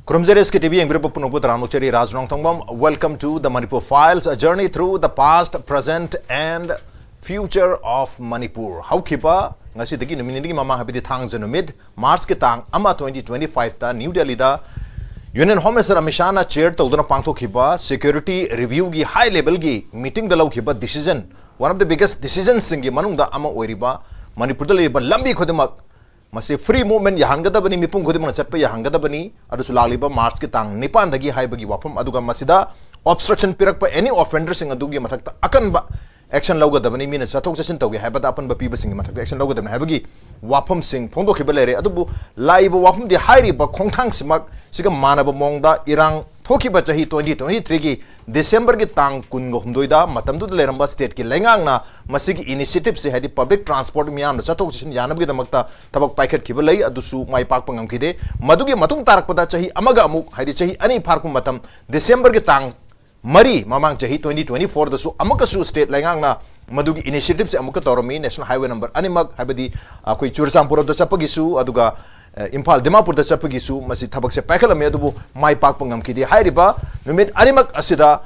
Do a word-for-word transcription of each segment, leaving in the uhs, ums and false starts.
ꯈꯨꯔꯨꯝꯖꯔꯤ, ꯑꯦꯁ ꯀꯦ T V ꯌꯦꯡꯕꯤꯔꯕ ꯄꯨꯝꯅꯃꯛꯄꯨ ꯇꯔꯥꯝꯅ ꯑꯣꯛꯆꯔꯤ꯫ ꯔꯥꯖ ꯔꯣꯡꯊꯣꯡꯕꯝ, welcome to the Manipur Files, a journey through the past, present and future of Manipur. ꯍꯧꯈꯤꯕ, ꯉꯁꯤꯗꯒꯤ ꯅꯨꯃꯤꯠ ꯅꯤꯅꯤꯒꯤ ꯃꯃꯥꯡ, ꯍꯥꯏꯕꯗꯤ ꯊꯥꯡꯖ ꯅꯨꯃꯤꯠ, ꯃꯥꯔꯆꯀꯤ ꯇꯥꯡ ꯑꯃ, twenty twenty-five ꯇ ꯅ꯭ꯌꯨ ꯗꯦꯜꯂꯤꯗ Union Home Minister Amit ꯁꯥꯍꯅ chair ꯇꯧꯗꯨꯅ ꯄꯥꯡꯊꯣꯛꯈꯤꯕ security review ꯒꯤ high level ꯒꯤ meeting ꯗ ꯂꯧꯈꯤꯕ decision, one of the biggest decision ꯁꯤꯡꯒꯤ ꯃꯅꯨꯡꯗ ꯑꯃ ꯑꯣꯏꯔꯤꯕ, ꯃꯅꯤꯄꯨꯔꯗ ꯂꯩꯔꯤꯕ ꯂꯝꯕꯤ ꯈꯨꯗꯤꯡꯃꯛ ꯃꯁꯤ free movement ꯌꯥꯍꯟꯒꯗꯕꯅꯤ, ꯃꯤꯄꯨꯝ ꯈꯨꯗꯤꯡꯃꯛꯅ ꯆꯠꯄ ꯌꯥꯍꯟꯒꯗꯕꯅꯤ꯫ ꯑꯗꯨꯁꯨ ꯂꯥꯛꯂꯤꯕ ꯃꯥꯔꯆꯀꯤ ꯇꯥꯡ ꯅꯤꯄꯥꯟꯗꯒꯤ ꯍꯥꯏꯕꯒꯤ ꯋꯥꯐꯝ, ꯑꯗꯨꯒ ꯃꯁꯤꯗ obstruction ꯄꯤꯔꯛꯄ any offender ꯁꯤꯡ ꯑꯗꯨꯒꯤ ꯃꯊꯛꯇ ꯑꯀꯟꯕ action ꯂꯧꯒꯗꯕꯅꯤ, ꯃꯤꯅ ꯆꯠꯊꯣꯛ ꯆꯠꯁꯤꯟ ꯇꯧꯒꯦ ꯍꯥꯏꯕꯗ ꯑꯄꯟꯕ ꯄꯤꯕꯁꯤꯡꯒꯤ ꯃꯊꯛꯇ action ꯂꯧꯒꯗꯕꯅꯤ ꯍꯥꯏꯕꯒꯤ ꯋꯥꯐꯝꯁꯤꯡ ꯐꯣꯡꯗꯣꯛꯈꯤꯕ ꯂꯩꯔꯦ꯫ ꯑꯗꯨꯕꯨ ꯂꯥꯛꯂꯤꯕ ꯋꯥꯐꯝꯗꯤ ꯍꯥꯏꯔꯤꯕ ꯈꯣꯡꯊꯥꯡꯁꯤꯃꯛ ꯁꯤꯒ ꯃꯥꯟꯅꯕ ꯃꯑꯣꯡꯗ ꯏꯔꯥꯡ ꯊꯣꯛꯈꯤꯕ ꯆꯍꯤ twenty twenty-three ꯒꯤ December ꯒꯤ ꯇꯥꯡ ꯀꯨꯟꯒ ꯍꯨꯝꯗꯣꯏꯗ ꯃꯇꯝꯗꯨꯗ ꯂꯩꯔꯝꯕ state ꯀꯤ ꯂꯩꯉꯥꯛꯅ ꯃꯁꯤꯒꯤ initiative ꯁꯦ, ꯍꯥꯏꯗꯤ public transport ꯃꯤꯌꯥꯝꯅ ꯆꯠꯊꯣꯛ ꯆꯠꯁꯤꯟ ꯌꯥꯅꯕꯒꯤꯗꯃꯛꯇ ꯊꯕꯛ ꯄꯥꯏꯈꯠꯈꯤꯕ ꯂꯩ, ꯑꯗꯨꯁꯨ ꯃꯥꯏ ꯄꯥꯛꯄ ꯉꯝꯈꯤꯗꯦ꯫ ꯃꯗꯨꯒꯤ ꯃꯇꯨꯡ ꯇꯥꯔꯛꯄꯗ ꯆꯍꯤ ꯑꯃꯒ ꯑꯃꯨꯛ, ꯍꯥꯏꯗꯤ ꯆꯍꯤ ꯑꯅꯤ ꯐꯥꯔꯛꯄ ꯃꯇꯝ, December ꯒꯤ ꯇꯥꯡ ꯃꯔꯤ, ꯃꯃꯥꯡ ꯆꯍꯤ twenty twenty-four ꯗꯁꯨ ꯑꯃꯨꯛꯀꯁꯨ state ꯂꯩꯉꯥꯛꯅ ꯃꯗꯨꯒꯤ initiative ꯁꯦ ꯑꯃꯨꯛꯀ ꯇꯧꯔꯝꯃꯤ꯫ National Highway number ꯑꯅꯤꯃꯛ, ꯍꯥꯏꯕꯗꯤ ꯑꯩꯈꯣꯏ ꯆꯨꯔꯆꯥꯟꯄꯨꯔꯗ ꯆꯠꯄꯒꯤꯁꯨ, ꯑꯗꯨꯒ, ꯑ, ꯏꯝꯐꯥꯜ ꯗꯤꯃꯥꯄꯨꯔꯗ ꯆꯠꯄꯒꯤꯁꯨ ꯃꯁꯤ ꯊꯕꯛꯁꯦ ꯄꯥꯏꯈꯠꯂꯝꯃꯤ, ꯑꯗꯨꯕꯨ ꯃꯥꯏ ꯄꯥꯛꯄ ꯉꯝꯈꯤꯗꯦ꯫ ꯍꯥꯏꯔꯤꯕ ꯅꯨꯃꯤꯠ ꯑꯅꯤꯃꯛ ꯑꯁꯤꯗ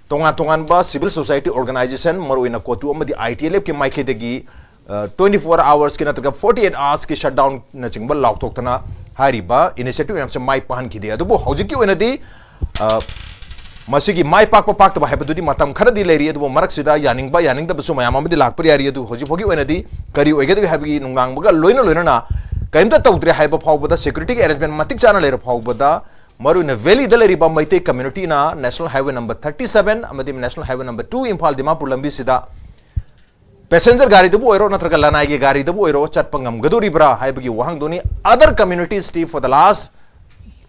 ꯇꯣꯉꯥꯟ ꯇꯣꯉꯥꯟꯕ civil society organization, ꯃꯔꯨꯑꯣꯏꯅ ꯀꯣꯇꯨ ꯑꯃꯗꯤ I T L F ꯀꯤ ꯃꯥꯏꯀꯩꯗꯒꯤ, ꯑ, twenty four hours ꯀꯤ ꯅꯠꯇ꯭ꯔꯒ forty eight hours ꯀꯤ shutdown ꯅꯆꯤꯡꯕ ꯂꯥꯎꯊꯣꯛꯇꯅ ꯍꯥꯏꯔꯤꯕ initiative ꯃꯌꯥꯝꯁꯦ ꯃꯥꯏ ꯄꯥꯛꯍꯟꯈꯤꯗꯦ꯫ ꯑꯗꯨꯕꯨ ꯍꯧꯖꯤꯛꯀꯤ ꯑꯣꯏꯅꯗꯤ, ꯑ, ꯃꯁꯤꯒꯤ ꯃꯥꯏ ꯄꯥꯛꯄ ꯄꯥꯛꯇꯕ ꯍꯥꯏꯕꯗꯨꯗꯤ ꯃꯇꯝ ꯈꯔꯗꯤ ꯂꯩꯔꯤ, ꯑꯗꯨꯕꯨ ꯃꯔꯛꯁꯤꯗ ꯌꯥꯅꯤꯡꯕ ꯌꯥꯅꯤꯡꯗꯕꯁꯨ ꯃꯌꯥꯝ ꯑꯃꯗꯤ ꯂꯥꯛꯄ ꯌꯥꯔꯤ꯫ ꯑꯗꯨ ꯍꯧꯖꯤꯛ ꯐꯥꯎꯒꯤ ꯑꯣꯏꯅꯗꯤ ꯀꯔꯤ ꯑꯣꯏꯒꯗꯒꯦ ꯍꯥꯏꯕꯒꯤ ꯅꯨꯡꯅꯥꯡꯕꯒ ꯂꯣꯏꯅ ꯂꯣꯏꯅꯅ ꯀꯔꯤꯝꯇ ꯇꯧꯗ꯭ꯔꯦ ꯍꯥꯏꯕ ꯐꯥꯎꯕꯗ, security ꯒꯤ arrangement ꯃꯇꯤꯛ ꯆꯥꯅ ꯂꯩꯔ ꯐꯥꯎꯕꯗ, ꯃꯔꯨꯑꯣꯏꯅ valley ꯗ ꯂꯩꯔꯤꯕ ꯃꯩꯇꯩ community ꯅ National Highway number thirty seven ꯑꯃꯗꯤ National Highway number two Imphal Dimapur ꯂꯝꯕꯤꯁꯤꯗ passenger ꯒꯥꯔꯤꯗꯕꯨ ꯑꯣꯏꯔꯣ ꯅꯠꯇ꯭ꯔꯒ ꯂꯅꯥꯏꯒꯤ ꯒꯥꯔꯤꯗꯕꯨ ꯑꯣꯏꯔꯣ ꯆꯠꯄ ꯉꯝꯒꯗꯧꯔꯤꯕ꯭ꯔꯥ ꯍꯥꯏꯕꯒꯤ ꯋꯥꯍꯪꯗꯨꯅꯤ꯫ Other communities T for the last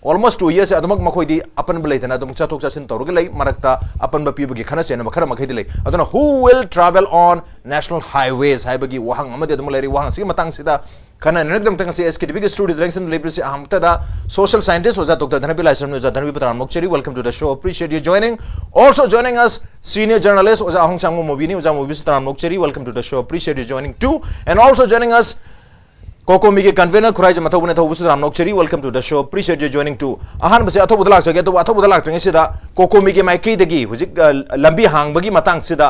almost two years ꯁꯦ ꯑꯗꯨꯃꯛ ꯃꯈꯣꯏꯗꯤ ꯑꯄꯟꯕ ꯂꯩꯇꯅ ꯑꯗꯨꯝ ꯆꯠꯊꯣꯛ ꯆꯠꯁꯤꯟ ꯇꯧꯔꯒ ꯂꯩ, ꯃꯔꯛꯇ ꯑꯄꯟꯕ ꯄꯤꯕꯒꯤ ꯈꯟꯅ ꯆꯩꯅꯕ ꯈꯔ ꯃꯈꯩꯗꯤ ꯂꯩ꯫ ꯑꯗꯨꯅ who will travel on national highways ꯍꯥꯏꯕꯒꯤ ꯋꯥꯍꯪ ꯑꯃꯗꯤ ꯑꯗꯨꯝ ꯂꯩꯔꯤ꯫ ꯋꯥꯍꯪꯁꯤꯒꯤ ꯃꯇꯥꯡꯁꯤꯗ ꯈꯟꯅ ꯅꯩꯅꯅꯕꯒꯤꯗꯃꯛꯇ ꯉꯁꯤ S K T V ꯒꯤ studio ꯗ ꯂꯦꯡꯁꯤꯟ ꯂꯩꯕꯁꯤ ꯑꯍꯥꯟꯕꯗ social scientist ꯑꯣꯖꯥ Doctor ꯙꯅꯕꯤꯔ ꯂꯥꯏꯁ꯭ꯔꯝꯅꯤ꯫ ꯑꯣꯖꯥ ꯙꯅꯕꯤꯔ, ꯇꯔꯥꯝꯅ ꯑꯣꯛꯆꯔꯤ, welcome to the show, appreciate you joining. Also joining us, senior journalist ꯑꯣꯖꯥ ꯑꯍꯣꯡꯁꯥꯡꯕꯝ ꯃꯣꯕꯤꯅꯤ꯫ ꯑꯣꯖꯥ ꯃꯣꯕꯤꯁꯨ ꯇꯔꯥꯝꯅ ꯑꯣꯛꯆꯔꯤ, welcome to the show, appreciate you joining too. And also joining us, ꯀꯣꯀꯣꯃꯤꯒꯤ ꯀꯟꯚꯦꯅꯔ ꯈꯨꯔꯥꯏꯖꯝ ꯑꯊꯧꯕꯅ ꯊꯧꯕꯁꯨ ꯔꯥꯝ ꯅꯣꯛꯆꯔꯤ, welcome to the show, appreciate you joining to. ꯑꯍꯥꯟꯕꯁꯦ ꯑꯊꯧꯕꯗ ꯂꯥꯛꯆꯒꯦ꯫ ꯑꯗꯨꯕꯨ ꯑꯊꯧꯕꯗ ꯂꯥꯛꯇ꯭ꯔꯤꯉꯩꯁꯤꯗ ꯀꯣꯀꯣꯃꯤꯒꯤ ꯃꯥꯏꯀꯩꯗꯒꯤ ꯍꯧꯖꯤꯛ ꯑ, ꯂꯝꯕꯤ ꯍꯥꯡꯕꯒꯤ ꯃꯇꯥꯡꯁꯤꯗ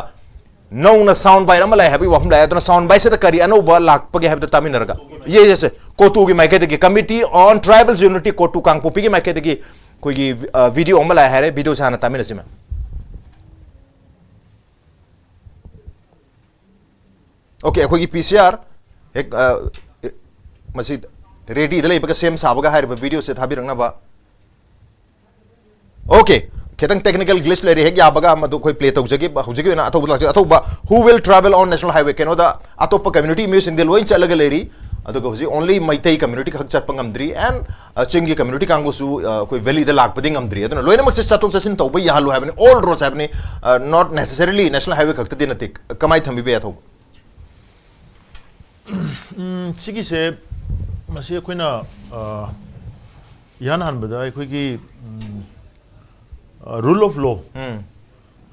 ꯅꯧꯅ ꯁꯥꯎꯟ ꯕꯥꯏꯠ ꯑꯃ ꯂꯥꯛꯑꯦ ꯍꯥꯏꯕꯒꯤ ꯋꯥꯐꯝ ꯂꯥꯛꯑꯦ꯫ ꯑꯗꯨꯅ ꯁꯥꯎꯟ ꯕꯥꯏꯠꯁꯤꯗ ꯀꯔꯤ ꯑꯅꯧꯕ ꯂꯥꯛꯄꯒꯦ ꯍꯥꯏꯕꯗꯨ ꯇꯥꯃꯤꯟꯅꯔꯒ, ꯌꯦ ꯌꯦꯁꯦ, ꯀꯣꯇꯨꯒꯤ ꯃꯥꯏꯀꯩꯗꯒꯤ, Committee on Tribals Unity ꯀꯣꯇꯨ ꯀꯥꯡꯄꯣꯛꯄꯤꯒꯤ ꯃꯥꯏꯀꯩꯗꯒꯤ ꯑꯩꯈꯣꯏꯒꯤ ꯚꯤꯗꯤꯑꯣ ꯑꯃ ꯂꯥꯛꯑꯦ ꯍꯥꯏꯔꯦ꯫ ꯚꯤꯗꯤꯑꯣꯁꯦ ꯍꯥꯟꯅ ꯇꯥꯃꯤꯟꯅꯁꯤ ꯃꯦꯝ꯫ ꯑꯣꯀꯦ, ꯑꯩꯈꯣꯏꯒꯤ ꯄꯤ ꯁꯤ ꯑꯥꯔ ꯍꯦꯛ ꯑ, ꯑꯦ, ꯃꯁꯤ ꯔꯦꯗꯤꯗ ꯂꯩꯕꯒ ꯁꯦꯝ ꯁꯥꯕꯒ ꯍꯥꯏꯔꯤꯕ ꯚꯤꯗꯤꯑꯣꯁꯦ ꯊꯥꯕꯤꯔꯛꯅꯕ꯫ ꯑꯣꯀꯦ, ꯈꯤꯇꯪ ꯇꯦꯛꯅꯤꯀꯦꯜ ꯒ꯭ꯂꯤꯆ ꯂꯩꯔꯦ, ꯍꯦꯛ ꯌꯥꯕꯒ ꯃꯗꯨ ꯑꯩꯈꯣꯏ ꯄ꯭ꯂꯦ ꯇꯧꯖꯒꯦ꯫ ꯍꯧꯖꯤꯛꯀꯤ ꯑꯣꯏꯅ ꯑꯊꯧꯕꯗ ꯂꯥꯛꯆꯩ꯫ ꯑꯊꯧꯕ, who will travel on national highway? ꯀꯩꯅꯣꯗ ꯑꯇꯣꯞꯄ ꯀꯝꯃ꯭ꯌꯨꯅꯤꯇꯤ ꯃꯤꯑꯣꯏꯁꯤꯡꯗꯤ ꯂꯣꯏ ꯆꯠꯂꯒ ꯂꯩꯔꯤ, ꯑꯗꯨꯒ ꯍꯧꯖꯤꯛ only ꯃꯩꯇꯩ ꯀꯝꯃ꯭ꯌꯨꯅꯤꯇꯤ ꯈꯛ ꯆꯠꯄ ꯉꯝꯗ꯭ꯔꯤ꯫ ꯑꯦꯟ ꯆꯤꯡꯒꯤ ꯀꯝꯃ꯭ꯌꯨꯅꯤꯇꯤ ꯀꯥꯡꯕꯨꯁꯨ ꯑ, ꯑꯩꯈꯣꯏ ꯚꯦꯂꯤꯗ ꯂꯥꯛꯄꯗꯤ ꯉꯝꯗ꯭ꯔꯤ꯫ ꯑꯗꯨꯅ ꯂꯣꯏꯅꯃꯛꯁꯦ ꯆꯠꯊꯣꯛ ꯆꯠꯁꯤꯟ ꯇꯧꯕ ꯌꯥꯍꯜꯂꯨ ꯍꯥꯏꯕꯅꯤ, all roads ꯍꯥꯏꯕꯅꯤ, ꯅꯣꯠ ꯅꯦꯁꯦꯁꯔꯤꯂꯤ ꯅꯦꯁꯅꯦꯜ ꯍꯥꯏꯋꯦ ꯈꯛꯇꯗꯤ ꯅꯠꯇꯦ꯫ ꯀꯃꯥꯏꯅ ꯊꯝꯕꯤꯕ ꯌꯥꯏ ꯑꯊꯧꯕ? ꯎꯝ, ꯁꯤꯒꯤꯁꯦ ꯃꯁꯤ ꯑꯩꯈꯣꯏꯅ ꯑ, ꯏꯍꯥꯟ ꯍꯥꯟꯕꯗ ꯑꯩꯈꯣꯏꯒꯤ rule of law, um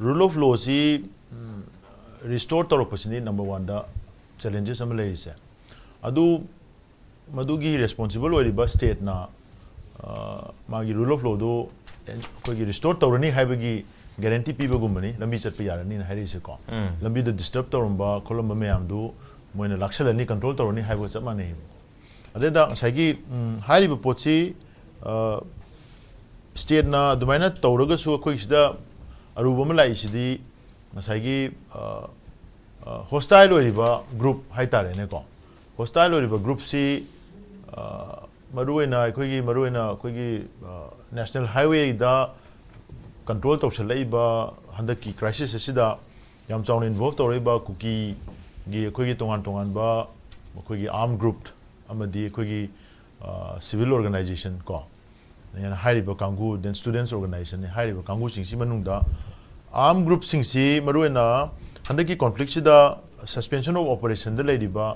rule of ꯂꯣꯁꯤ ꯔꯤꯁꯇꯣꯔ ꯇꯧꯔꯛꯄꯁꯤꯅꯤ ꯅꯝꯕꯔ ꯋꯥꯟꯗ ꯆꯦꯂꯦꯟꯖꯦꯁ ꯑꯃ ꯂꯩꯔꯤꯁꯦ꯫ ꯑꯗꯨ ꯃꯗꯨꯒꯤ ꯔꯦꯁꯄꯣꯟꯁꯤꯕꯜ ꯑꯣꯏꯔꯤꯕ ꯁ꯭ꯇꯦꯠꯅ ꯃꯥꯒꯤ ꯔꯨꯜ ꯑꯣꯐ ꯂꯣꯗꯨ ꯑꯩꯈꯣꯏꯒꯤ ꯔꯤꯁꯇꯣꯔ ꯇꯧꯔꯅꯤ ꯍꯥꯏꯕꯒꯤ ꯒꯦꯔꯦꯟꯇꯤ ꯄꯤꯕꯒꯨꯝꯕꯅꯤ, ꯂꯝꯕꯤ ꯆꯠꯄ ꯌꯥꯔꯅꯤꯅ ꯍꯥꯏꯔꯛꯏꯁꯦꯀꯣ꯫ ꯎꯝ ꯂꯝꯕꯤꯗ ꯗꯤꯁꯇꯔꯕ ꯇꯧꯔꯝꯕ ꯈꯣꯠꯂꯝꯕ ꯃꯌꯥꯝꯗꯨ ꯃꯣꯏꯅ ꯂꯥꯛꯁꯜꯂꯅꯤ, ꯀꯟꯇ꯭ꯔꯣꯜ ꯇꯧꯔꯅꯤ ꯍꯥꯏꯕꯒ ꯆꯞ ꯃꯥꯟꯅꯩ꯫ ꯑꯗꯩꯗ ꯉꯁꯥꯏꯒꯤ ꯎꯝ, ꯍꯥꯏꯔꯤꯕ ꯄꯣꯠꯁꯤ ꯁ꯭ꯇꯦꯠꯅ ꯑꯗꯨꯃꯥꯏꯅ ꯇꯧꯔꯒꯁꯨ ꯑꯩꯈꯣꯏ ꯁꯤꯗ ꯑꯔꯨꯕ ꯑꯃ ꯂꯥꯛꯏꯁꯤꯗꯤ ꯉꯁꯥꯏꯒꯤ ꯍꯣꯁꯇꯥꯏꯜ ꯑꯣꯏꯔꯤꯕ ꯒ꯭ꯔꯨꯞ ꯍꯥꯏꯇꯥꯔꯦꯅꯦꯀꯣ꯫ ꯍꯣꯁꯇꯥꯏꯜ ꯑꯣꯏꯔꯤꯕ ꯒ꯭ꯔꯨꯞꯁꯤ ꯃꯔꯨꯑꯣꯏꯅ ꯑꯩꯈꯣꯏꯒꯤ ꯃꯔꯨꯑꯣꯏꯅ ꯑꯩꯈꯣꯏꯒꯤ ꯅꯦꯁꯅꯦꯜ ꯍꯥꯏꯋꯦꯗ ꯀꯟꯇ꯭ꯔꯣꯜ ꯇꯧꯁꯜꯂꯛꯏꯕ ꯍꯟꯗꯛꯀꯤ ꯀ꯭ꯔꯥꯏꯁꯤꯁ ꯑꯁꯤꯗ ꯌꯥꯝ ꯆꯥꯎꯅ ꯏꯟꯚꯣꯜꯕ ꯇꯧꯔꯛꯏꯕ ꯀꯨꯀꯤꯒꯤ ꯑꯩꯈꯣꯏꯒꯤ ꯇꯣꯉꯥꯟ ꯇꯣꯉꯥꯟꯕ ꯃꯈꯣꯏꯒꯤ ꯑꯥꯔꯝ ꯒ꯭ꯔꯨꯞ ꯑꯃꯗꯤ ꯑꯩꯈꯣꯏꯒꯤ ꯁꯤꯚꯤꯜ ꯑꯣꯔꯒꯅꯥꯏꯖꯦꯁꯟ ꯀꯣ, ꯍꯥꯏꯔꯤꯕ ꯀꯥꯡꯕꯨ, ꯗꯦꯟ ꯁ꯭ꯇꯨꯗꯦꯟꯁ ꯑꯣꯔꯒꯅꯥꯏꯖꯦꯁꯟꯅꯤ ꯍꯥꯏꯔꯤꯕ ꯀꯥꯡꯕꯨꯁꯤꯡꯁꯤ ꯃꯅꯨꯡꯗ ꯑꯥꯔꯝ ꯒ꯭ꯔꯨꯞꯁꯤꯡꯁꯤ ꯃꯔꯨꯑꯣꯏꯅ ꯍꯟꯗꯛꯀꯤ ꯀꯣꯟꯐ꯭ꯂꯤꯛꯁꯤꯗ ꯁꯁꯄꯦꯟꯁꯟ ꯑꯣꯐ ꯑꯣꯄꯔꯦꯁꯟꯗ ꯂꯩꯔꯤꯕ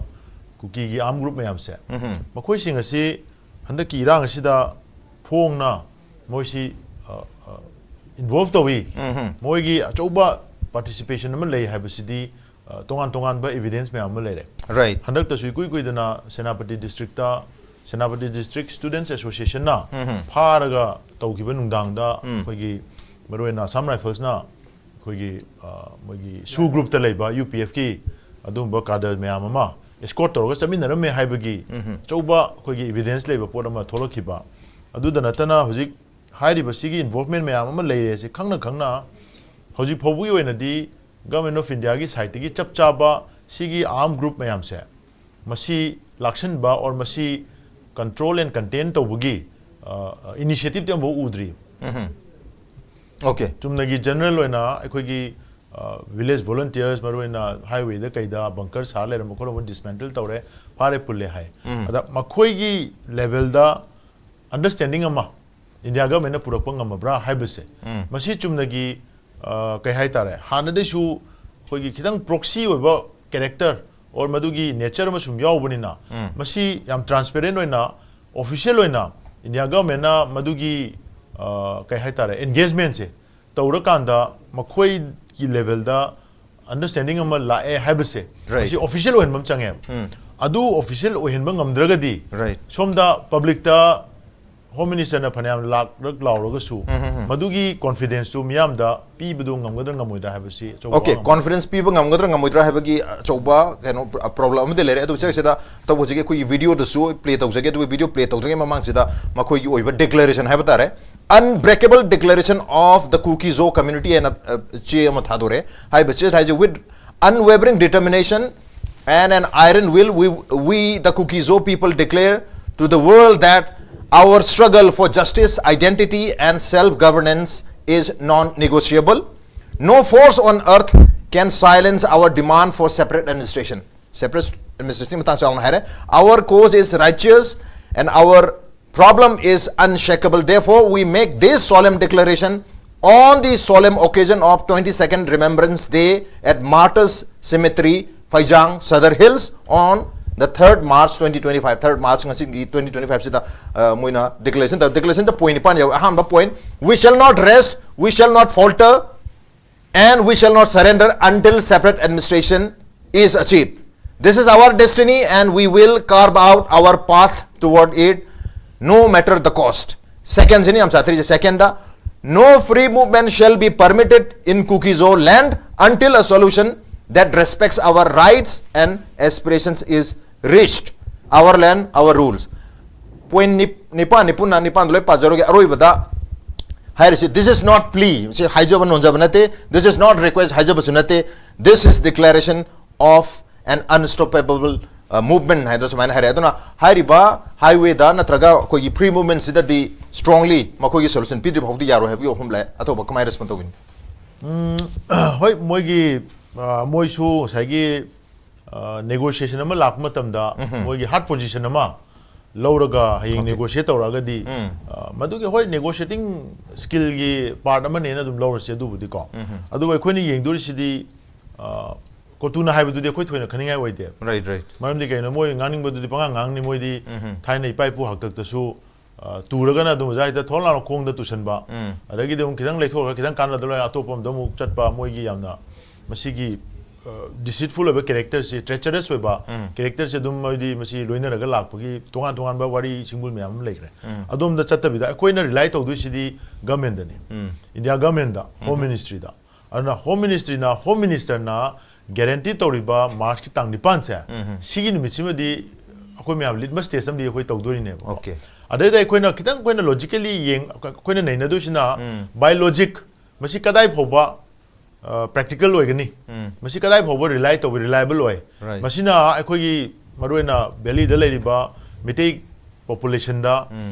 ꯀꯨꯀꯤꯒꯤ ꯑꯥꯔꯝ ꯒ꯭ꯔꯨꯞ ꯃꯌꯥꯝꯁꯦ, ꯎꯝ ꯃꯈꯣꯏꯁꯤꯡ ꯑꯁꯤ ꯍꯟꯗꯛꯀꯤ ꯏꯔꯥꯡ ꯑꯁꯤꯗ ꯐꯣꯡꯅ ꯃꯣꯏꯁꯤ ꯏꯟꯚꯣꯜꯕ ꯇꯧꯏ, ꯎꯝ ꯃꯣꯏꯒꯤ ꯑꯆꯧꯕ ꯄꯥꯔꯇꯤꯁꯤꯄꯦꯁꯟ ꯑꯃ ꯂꯩ ꯍꯥꯏꯕꯁꯤꯗꯤ ꯑ, ꯇꯣꯉꯥꯟ ꯇꯣꯉꯥꯟꯕ evidence ꯃꯌꯥꯝ ꯑꯃ ꯂꯩꯔꯦ꯫ Right. ꯍꯟꯗꯛꯇꯁꯨ ꯏꯀꯨꯏ ꯀꯨꯏꯗꯅ ꯁꯦꯅꯥꯄꯇꯤ district ꯇ, ꯁꯦꯅꯥꯄꯇꯤ District Students Association ꯅ ꯐꯥꯔꯒ ꯇꯧꯈꯤꯕ ꯅꯨꯡꯗꯥꯡꯗ ꯑꯩꯈꯣꯏꯒꯤ ꯃꯔꯨꯑꯣꯏꯅ Assam Rifles ꯅ ꯑꯩꯈꯣꯏꯒꯤ, ꯑ, ꯃꯣꯏꯒꯤ SoO group ꯇ ꯂꯩꯕ U P F ꯀꯤ ꯑꯗꯨꯒꯨꯝꯕ cadre ꯃꯌꯥꯝ ꯑꯃ escort ꯇꯧꯔꯒ ꯆꯠꯃꯤꯟꯅꯔꯝꯃꯦ ꯍꯥꯏꯕꯒꯤ ꯑꯆꯧꯕ ꯑꯩꯈꯣꯏꯒꯤ evidence ꯂꯩꯕ ꯄꯣꯠ ꯑꯃ ꯊꯣꯛꯂꯛꯈꯤꯕ꯫ ꯑꯗꯨꯗ ꯅꯠꯇꯅ ꯍꯧꯖꯤꯛ ꯍꯥꯏꯔꯤꯕꯁꯤꯒꯤ involvement ꯃꯌꯥꯝ ꯑꯃ ꯂꯩꯔꯦ꯫ ꯑꯁꯤ ꯈꯪꯅ ꯈꯪꯅ ꯍꯧꯖꯤꯛ ꯐꯥꯎꯕꯒꯤ ꯑꯣꯏꯅꯗꯤ Government of India ꯒꯤ side ꯇꯒꯤ ꯆꯞ ꯆꯥꯕ ꯁꯤꯒꯤ arm group ꯃꯌꯥꯝꯁꯦ ꯃꯁꯤ ꯂꯥꯛꯁꯟꯕ or ꯃꯁꯤ control and contain ꯇꯧꯕꯒꯤ, ꯑ, initiative ꯇꯤ ꯑꯃꯐꯥꯎ ꯎꯗ꯭ꯔꯤ꯫ Okay. ꯆꯨꯝꯅꯒꯤ general ꯑꯣꯏꯅ ꯑꯩꯈꯣꯏꯒꯤ, ꯑ, village volunteers, ꯃꯔꯨꯑꯣꯏꯅ highway ꯗ ꯀꯩꯗ bunker ꯁꯥ ꯂꯩꯔꯝꯕ ꯈꯣꯠꯂꯝꯕ dismantle ꯇꯧꯔꯦ, ꯐꯥꯔꯦ ꯄꯨꯜꯂꯦ ꯍꯥꯏ꯫ ꯑꯗ ꯃꯈꯣꯏꯒꯤ level ꯗ understanding ꯑꯃ India government ꯅ ꯄꯨꯔꯛꯄ ꯉꯝꯃꯕ꯭ꯔꯥ ꯍꯥꯏꯕꯁꯦ, ꯃꯁꯤ ꯆꯨꯝꯅꯒꯤ, ꯑ, ꯀꯩ ꯍꯥꯏꯇꯥꯔꯦ, ꯍꯥꯟꯅꯗꯩꯁꯨ ꯑꯩꯈꯣꯏꯒꯤ ꯈꯤꯇꯪ proxy ꯑꯣꯏꯕ character or ꯃꯗꯨꯒꯤ nature ꯑꯃ ꯁꯨꯝ ꯌꯥꯎꯕꯅꯤꯅ, ꯃꯁꯤ ꯌꯥꯝ transparent ꯑꯣꯏꯅ, official ꯑꯣꯏꯅ India government ꯅ ꯃꯗꯨꯒꯤ, ꯑ, ꯀꯩ ꯍꯥꯏꯇꯥꯔꯦ, engagement ꯁꯦ ꯇꯧꯔꯀꯥꯟꯗ ꯃꯈꯣꯏꯒꯤ level ꯗ understanding ꯑꯃ ꯂꯥꯛꯑꯦ ꯍꯥꯏꯕꯁꯦ, Right. ꯃꯁꯤ official ꯑꯣꯏꯍꯟꯕ ꯑꯃ ꯆꯪꯉꯦꯕ꯫ ꯑꯗꯨ official ꯑꯣꯏꯍꯟꯕ ꯉꯝꯗ꯭ꯔꯒꯗꯤ, Right. ꯁꯣꯝꯗ public ꯇ Home Minister ꯅ ꯐꯅꯌꯥꯝ ꯂꯥꯛꯂꯛ ꯂꯥꯎꯔꯒꯁꯨ, ꯃꯗꯨꯒꯤ confidence ꯇꯨ ꯃꯤꯌꯥꯝꯗ ꯄꯤꯕꯗꯨ ꯉꯝꯒꯗ꯭ꯔꯥ ꯉꯝꯃꯣꯏꯗ꯭ꯔꯥ ꯍꯥꯏꯕꯁꯤ ꯑꯆꯧꯕ Okay, ꯋꯥꯐꯝ ꯑꯃ꯫ Confidence ꯄꯤꯕ ꯉꯝꯒꯗ꯭ꯔꯥ ꯉꯝꯃꯣꯏꯗ꯭ꯔꯥ ꯍꯥꯏꯕꯒꯤ ꯑꯆꯧꯕ ꯀꯩꯅꯣ problem ꯑꯃꯗꯤ ꯂꯩꯔꯦ꯫ ꯑꯗꯨ ꯁꯤꯗꯩꯁꯤꯗ ꯇꯧꯕꯁꯤꯒꯤ ꯑꯩꯈꯣꯏꯒꯤ video ꯗꯁꯨ play ꯇꯧꯖꯒꯦ꯫ ꯑꯗꯨꯒ video play ꯇꯧꯗ꯭ꯔꯤꯉꯩ ꯃꯃꯥꯡꯁꯤꯗ ꯃꯈꯣꯏꯒꯤ ꯑꯣꯏꯕ declaration ꯍꯥꯏꯕ ꯇꯥꯔꯦ, unbreakable declaration of the Kuki-Zo community ꯍꯥꯏꯅ, ꯑ, ꯆꯦ ꯑꯃ ꯊꯥꯗꯣꯔꯦ꯫ ꯍꯥꯏꯔꯤꯕ ꯆꯦ ꯍꯥꯏꯁꯦ, "With unwavering determination and an iron will, we, we the Kuki-Zo people declare to the world that our struggle for justice, identity and self-governance is non-negotiable. No force on earth can silence our demand for separate administration." Separate administration ꯒꯤ ꯃꯇꯥꯡꯁꯨ ꯌꯥꯎꯅ ꯍꯥꯏꯔꯦ꯫ "Our cause is righteous and our problem is unshakable. Therefore, we make this solemn declaration on the solemn occasion of twenty-second Remembrance Day at Martyrs Cemetery, Faijang, Sadar Hills on the third March twenty twenty-five." Third March ꯉꯁꯤꯒꯤ twenty twenty-five ꯁꯤꯗ, ꯑ, ꯃꯣꯏꯅ declaration ꯇꯧ-, declaration ꯗ point ꯅꯤꯄꯥꯟ ꯌꯥꯎꯋꯦ꯫ ꯑꯍꯥꯟꯕ point, "We shall not rest, we shall not falter." And we shall not surrender until separate administration is achieved. This is our destiny and we will carve out our path toward it, no matter the cost. Second ꯁꯤꯅꯤ ꯌꯥꯝ ꯆꯥꯊꯔꯤꯁꯦ꯫ Second the, no free movement shall be permitted in Kuki-Zo land until a solution that respects our rights and aspirations is reached. Our land, our rules. Point ꯅꯤꯄꯥꯟ, ꯅꯤꯄꯨꯟꯅ ꯅꯤꯄꯥꯟꯗ ꯂꯣꯏ ꯄꯥꯖꯔꯨꯒꯦ꯫ ꯑꯔꯣꯏꯕꯗ ꯍꯥꯏꯔꯤꯁꯤ, this is not plea, ꯁꯤ ꯍꯥꯏꯖꯕ ꯅꯣꯟꯖꯕ ꯅꯠꯇꯦ, this is not request, ꯍꯥꯏꯖꯕꯁꯨ ꯅꯠꯇꯦ, this is declaration of an unstoppable, uh, movement ꯍꯥꯏꯗꯅ ꯁꯨꯃꯥꯏꯅ ꯍꯥꯏꯔꯦ꯫ ꯑꯗꯨꯅ ꯍꯥꯏꯔꯤꯕ highway ꯗ ꯅꯠꯇ꯭ꯔꯒ ꯑꯩꯈꯣꯏꯒꯤ free movement ꯁꯤꯗꯗꯤ strongly ꯃꯈꯣꯏꯒꯤ solution ꯄꯤꯗ꯭ꯔꯤ ꯐꯥꯎꯗꯤ ꯌꯥꯔꯣꯏ ꯍꯥꯏꯕꯒꯤ ꯋꯥꯐꯝ ꯂꯥꯛꯑꯦ꯫ ꯑꯇꯣꯞꯄ ꯀꯃꯥꯏꯅ respond ꯇꯧꯒꯅꯤ? ꯎꯝ, ꯍꯣꯏ, ꯃꯣꯏꯒꯤ, ꯑ, ꯃꯣꯏꯁꯨ ꯉꯁꯥꯏꯒꯤ, ꯑ, negotiation ꯑꯃ ꯂꯥꯛꯄ ꯃꯇꯝꯗ ꯃꯣꯏꯒꯤ hard position ꯑꯃ ꯂꯧꯔꯒ ꯍꯌꯦꯡ negotiate ꯇꯧꯔꯛꯑꯒꯗꯤ, ꯑ, ꯃꯗꯨꯒꯤ, ꯍꯣꯏ, negotiating skill ꯒꯤ part ꯑꯃꯅꯦꯅ ꯑꯗꯨꯝ ꯂꯧꯔꯁꯦ ꯑꯗꯨꯕꯨꯗꯤꯀꯣ꯫ ꯑꯗꯨꯕꯨ ꯑꯩꯈꯣꯏꯅ ꯌꯦꯡꯗꯣꯔꯤꯁꯤꯗꯤ, ꯑ, ꯀꯣꯇꯨꯅ ꯍꯥꯏꯕꯗꯨꯗꯤ ꯑꯩꯈꯣꯏ ꯊꯣꯏꯅ ꯈꯟꯅꯤꯡꯉꯥꯏ ꯑꯣꯏꯗꯦ꯫ Right, right. ꯃꯔꯝꯗꯤ ꯀꯩꯅꯣ, ꯃꯣꯏ ꯉꯥꯡꯅꯤꯡꯕꯗꯨꯗꯤ ꯄꯉꯥꯡ ꯉꯥꯡꯅꯤ꯫ ꯃꯣꯏꯗꯤ ꯊꯥꯏꯅ ꯏꯄꯥ ꯏꯄꯨ ꯍꯥꯛꯇꯛꯇꯁꯨ, ꯑ, ꯇꯨꯔꯒꯅ ꯑꯗꯨꯝ ꯑꯣꯖꯥ ꯍꯦꯛꯇ ꯊꯣꯡ ꯂꯥꯎꯅ ꯈꯣꯡꯗ ꯇꯨꯁꯟꯕ, ꯑꯗꯒꯤꯗꯤ ꯑꯃꯨꯛ ꯈꯤꯇꯪ ꯂꯩꯊꯣꯛꯈ꯭ꯔꯒ ꯈꯤꯇꯪ ꯀꯥꯟꯅꯗ ꯂꯣꯏꯔ ꯑꯇꯣꯞꯄ ꯑꯃꯗ ꯑꯃꯨꯛ ꯆꯠꯄ, ꯃꯣꯏꯒꯤ ꯌꯥꯝꯅ ꯃꯁꯤꯒꯤ, ꯑ, deceitful ꯑꯣꯏꯕ character ꯁꯤ, treacherous ꯑꯣꯏꯕ character ꯁꯤ ꯑꯗꯨꯝ ꯃꯣꯏꯗꯤ ꯃꯁꯤ ꯂꯣꯏꯅꯔꯒ ꯂꯥꯛꯄꯒꯤ ꯇꯣꯉꯥꯟ ꯇꯣꯉꯥꯟꯕ ꯋꯥꯔꯤ ꯁꯤꯡꯕꯨꯜ ꯃꯌꯥꯝ ꯑꯃ ꯂꯩꯈ꯭ꯔꯦ꯫ ꯑꯗꯣꯝꯗ ꯆꯠꯇꯕꯤꯗ ꯑꯩꯈꯣꯏꯅ rely ꯇꯧꯗꯣꯏꯁꯤꯗꯤ government ꯇꯅꯤ꯫ India government ꯇ, Home Ministry ꯗ꯫ ꯑꯗꯨꯅ Home Ministry ꯅ, Home Minister ꯅ guarantee ꯇꯧꯔꯤꯕ March ꯀꯤ ꯇꯥꯡ ꯅꯤꯄꯥꯟꯁꯦ, ꯁꯤꯒꯤ ꯅꯨꯃꯤꯠꯁꯤꯃꯗꯤ ꯑꯩꯈꯣꯏ ꯃꯌꯥꯝ litmus test ꯑꯃꯗꯤ ꯑꯩꯈꯣꯏ ꯇꯧꯗꯣꯔꯤꯅꯦꯕ꯫ Okay. ꯑꯗꯩꯗ ꯑꯩꯈꯣꯏꯅ ꯈꯤꯇꯪ ꯑꯩꯈꯣꯏꯅ logically ꯌꯦꯡ-, ꯑꯩꯈꯣꯏꯅ ꯅꯩꯅꯗꯣꯏꯁꯤꯅ, by logic, ꯃꯁꯤ ꯀꯗꯥꯏ ꯐꯥꯎꯕ, ꯑ, practical ꯑꯣꯏꯒꯅꯤ? ꯃꯁꯤ ꯀꯗꯥꯏ ꯐꯥꯎꯕ rely ꯇꯧꯕ, reliable ꯑꯣꯏ? Right. ꯃꯁꯤꯅ ꯑꯩꯈꯣꯏꯒꯤ ꯃꯔꯨꯑꯣꯏꯅ valley ꯗ ꯂꯩꯔꯤꯕ ꯃꯤꯇꯩ population ꯗ,